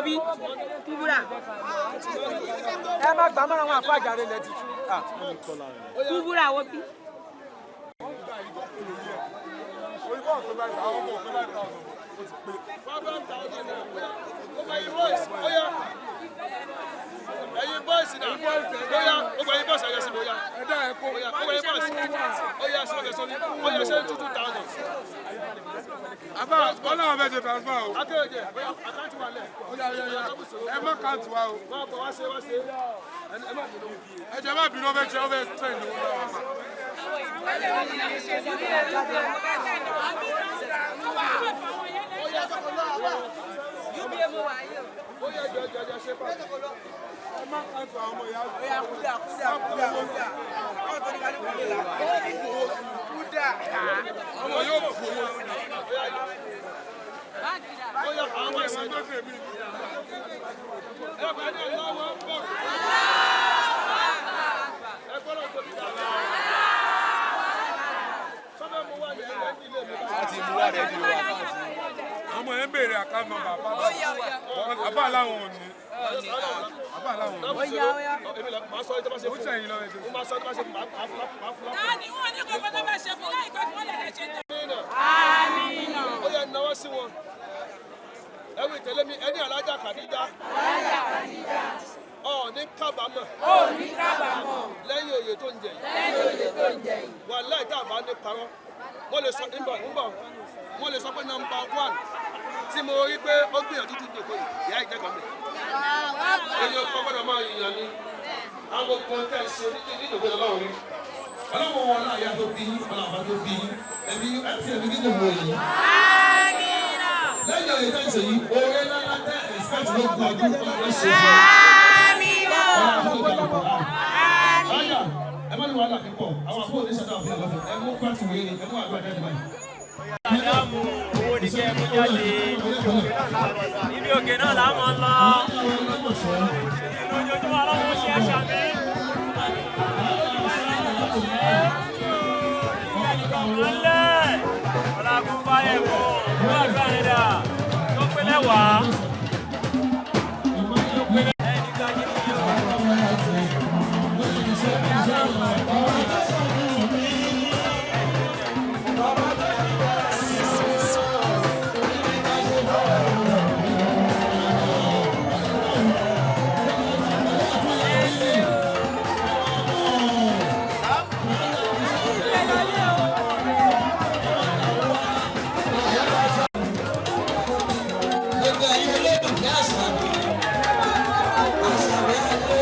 bí kúbúrà. Ẹ má gbà mọ́ra wọn àfa àjàre lẹ ti tú. Kúbúrà wo bí. Ẹyin bọ́ọ̀sì náà, bóyá gbogbo ẹyin bọ́ọ̀sì ẹ̀yẹ sí bóyá. Gbogbo ẹyin bọ́ọ̀sì, ó yá sí ọ̀gẹ̀sọ́ ní, ó yá sí 2000. Àbá Ọlọ́run fẹ́ ṣe transfer o. Akéwèjẹ, bóyá àkáǹtì wà lẹ̀. Ó yá, ó yá, ẹ má káàtì wa o. Wọ́n bọ̀ wá ṣe wá ṣe. Ẹ má bínú. Ẹ jẹ́ má bínú, ó fẹ́ ṣe, ó fẹ́ trend owó náà wà. Ó yá jọ jọ jọ ṣe pàtó. Ẹ má káàtì àwọn ọmọ ìyá. Ó yá kúdà kúdà kúdà kúdà. Káwọn tó ní ká ní kúdà là. Kúdà. Ọmọ yóò fò owó sí. Ó yá àwọn ẹ̀sìn náà. Ẹ bá ní ọlọ́wọ́ ń bọ̀. Ẹ gbọ́dọ̀ tóbi dáadáa. Sọ́dọ̀ mo wà ní ilé ilé mi. Láti mú wá rẹ̀ di wa. Àwọn ọmọ yẹn ń béèrè account number bàbá. Bàbá làwọn ò ní. Bàbá làwọn ò ní. Èmi lọ, màá sọ ìjọba ṣe Ó fún. ṣẹ̀yìn lọ́wọ́ ẹ̀jẹ̀. Mo máa sọ ìjọba ṣe fún, màá fún, màá fún. Tani wọn ní kókó tó fẹ́ ṣe fún láìpẹ́ fún ọ̀lẹ́dẹ̀ ṣe tán. Àmín. Ó yẹ náwó sí wọn. Ẹ wí tẹ̀lé mi, ẹni alájà Kàdíjà. Ọ̀ ní kábàámọ̀. Ó ní kábàámọ̀. Lẹ́yìn oyè tó ń jẹ yìí. Lẹ́yìn oyè tó ń jẹ yìí. Wàláì tá a bá ní parọ́. Wọ́n lè sọ ńbọ̀ ńbọ̀. Wọ́n lè sọ pé nọ́mbà 1 tí mo rí pé ó gbìyànjú ju ìjòkó yìí, ìyá ìjẹ́ kan bẹ̀. Èyí ò gbọ́dọ̀ máa yìnyín ni. Àwọn gbogbo tẹ̀ ń ṣe níjòkó lọ́wọ́ rí. Ọlọ́run wọn náà yá tó bí yín, ọlọ́run bá tó bí yín. Ẹ̀mí ẹ̀fí ẹ̀mí gígùn wò yìí. Lẹ́yìn oyè tẹ̀ ń ṣe yìí, oore ńlá tẹ́ ẹ̀sìpẹ̀tì ló gbọ́ ọdún ọlọ́run ṣe fún ọ. Aya, ẹ má ní wàhálà pípọ̀, àwọn àbúrò ní sọ́dọ̀ àfihàn lọ́fẹ̀ẹ́, ẹ mú pàtì wéyé ni, ẹ mú àdúrà jáde báyìí. Ádámù owó ní kẹ́ ẹ mú jáde. Ibi òkè náà là á mọ̀ lọ. Inú ojoojúmọ́ ọlọ́run ṣe é ṣàmì. Ńlẹ̀ ọ̀làkùn báyẹ̀ kọ́ owó àdúrà rẹ̀ dà tó pé lẹ́wàá. Gbogbo ẹ̀yin olólùfẹ́ àṣàbí, àṣàbí àlọ́,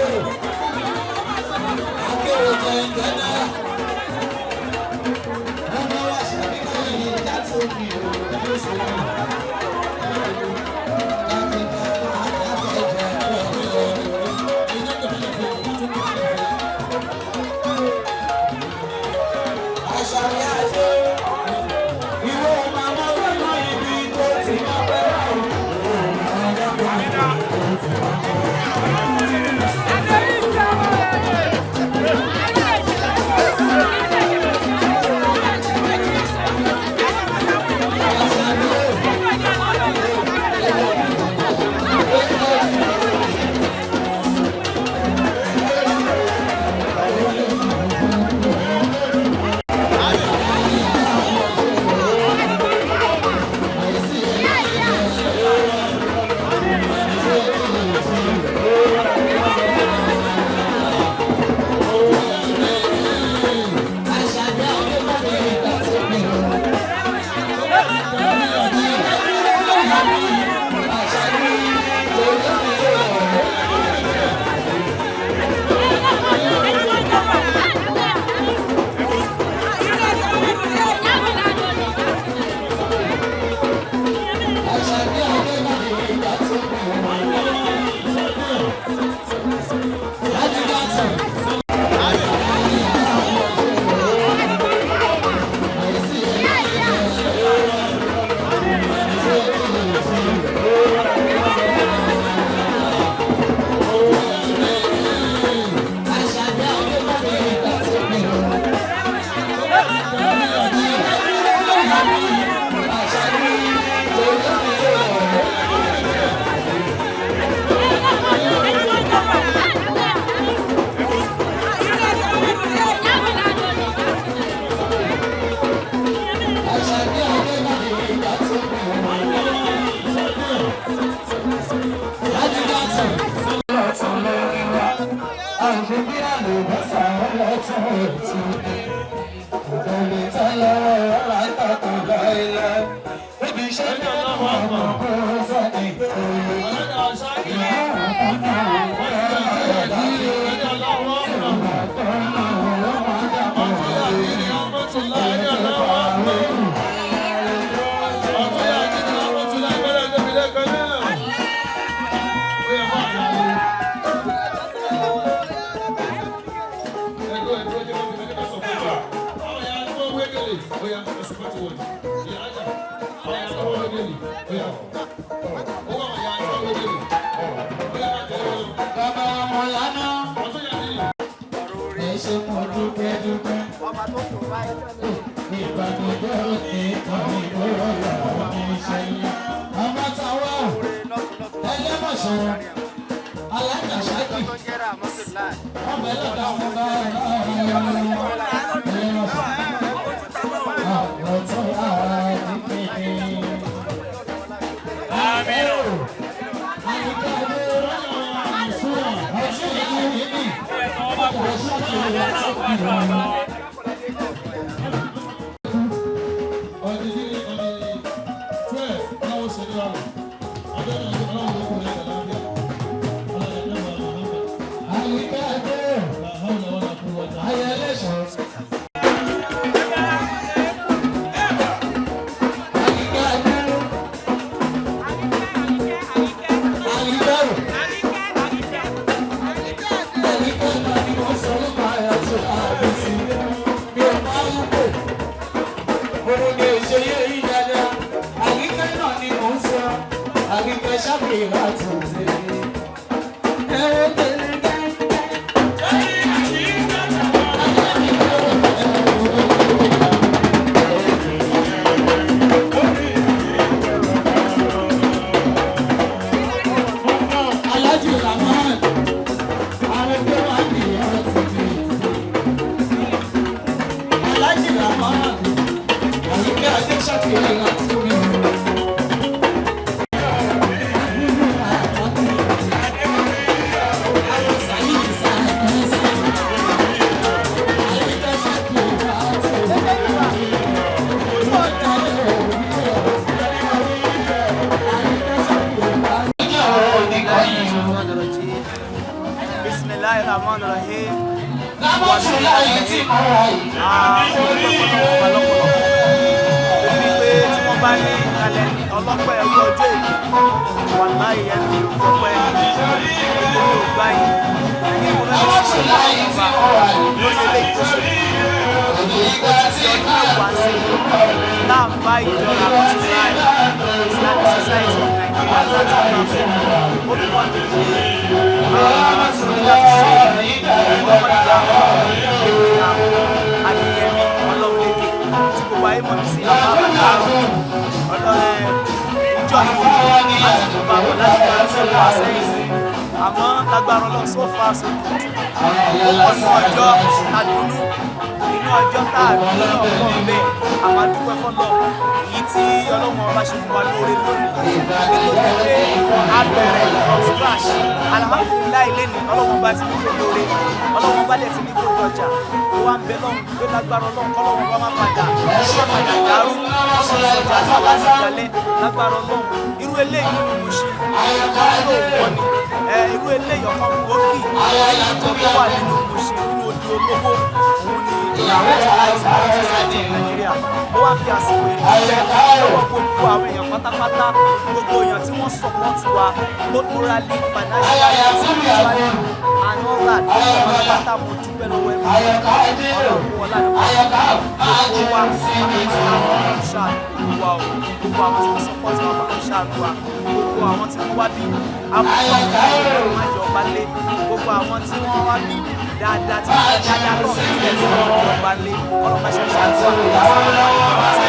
Àṣẹ bí àlùbọ́sà ọlọ́tún òtún. Òdòlè tẹ́lẹ̀ ọ̀rá ìtàkùn láéláé. Níbi iṣẹ́ ní ọmọ kó sẹ́ni tó yẹ. Bàbá ọmọ lánàá. Ẹ ṣé mo dúpẹ́ dúpẹ́. Ìbànújẹ́ òní kan ìgboro làwọn ní iṣẹ́ ńlá. Ọmọ táwa ẹlẹ́mọ̀ṣọ́ alájà ṣáàkì. Ọmọ ẹlọ́dà ọmọ bá ẹlẹ́mọ̀ṣọ́. Àwọn tó wà nípìnlẹ̀. Àmín. Àyíká ẹgbẹ́ ọtí ìlú yìí. Ọkọ̀ ṣáàkì ọtí ìlú. Àyíká ẹgbẹ́ ayẹlẹ́ṣọ́. Àyíká ẹgbẹ́ àyíká ẹrù. Àyíká ẹgbẹ́ ni wọ́n sọ nípa ẹ̀tọ́ àbẹ̀sí. Mi ò máa ń pè. Òun ni òṣè yé yí dáadáa. Àyíká náà ni mò ń sọ. Àyíká ṣàfihàn àtúntì. Ẹ̀rọ tẹ̀lé gẹ́gẹ́. Alhaji Rahman, àwọn tó wà ní ọtí mi. Alhaji Rahman, Àyìnkẹ́ Adéṣàkìrì láti mi. Bismillahir Rahmanir Rahim. Wípé tí wọ́n bá ní kalẹ̀ ní ọlọ́pẹ́ ẹ̀rú ọjọ́ èmi, wàláhì ẹnu ọpẹ́ èmi ò gbá yìí. Kí ni mo fẹ́ fi ṣe ọba lórí eléyìí tó ṣe? Ó ti fi ọdún mẹ́wàá sí i. Tá à ń bá ìjọ Ramotulai Islamic Society of Nigeria láti bá olùkọ́ mi ṣe Adéyẹmí Ọlọ́runlédè tí gbogbo ayé mọ̀ mí sí àbábàdà ọlọ́run ìjọ yìí láti gbogbo àwọn láti gba ọdún mẹ́wàá sẹ́yìn àmọ́ lágbára Ọlọ́run so far so good ó pọ̀ nínú ọjọ́ àdúnú inú ọjọ́ tá a dúró náà pọ̀ bẹ́ẹ̀ àwọn adúpẹ́ fọlọ́ èyí tí Ọlọ́run ọba ṣe fún wa lóore lónìí nítorí pé a bẹ̀rẹ̀ from scratch alhamdulilayi lẹ́nu Ọlọ́run ọba ti ní kó lóore Ọlọ́run ọba dẹ̀ ti ní kó dọjà ó wá ń bẹ lọ́run pé lágbára Ọlọ́run kọ́lọ́run ọba má padà ó má padà dàrú ọlọ́run sọjà sábà sí ìdálẹ́ lágbára Ọlọ́run irú eléyìí nínú mo ṣe tí ò wọ́n ni irú eléyìí ọ̀kan gbòógì nínú ìjọ tó wà nínú mo ṣe nínú odi olówó òun ni ìjọba Islamic Society of Nigeria ó wá fi àsìkò ìdúpẹ́ lọ́wọ́ gbogbo àwọn èèyàn pátápátá gbogbo èèyàn tí wọ́n support wa both morally financially spiritually and all that pátápátá mo dúpẹ́ lọ́wọ́ ẹ̀mí ọlọ́run wọlá gbogbo wa pátápátá ọlọ́run ṣàánú wa o gbogbo àwọn tí wọ́n support wa ọlọ́run ṣàánú wa gbogbo àwọn tí wọ́n wá bí àbúrò ọlọ́run má jẹ́ ọba lé gbogbo àwọn tí wọ́n wá bí dáadáa tí wọ́n dáadáa tó ń fi ilẹ̀ lọ́wọ́ ọba lé ọlọ́run má ṣe ṣàánú wa.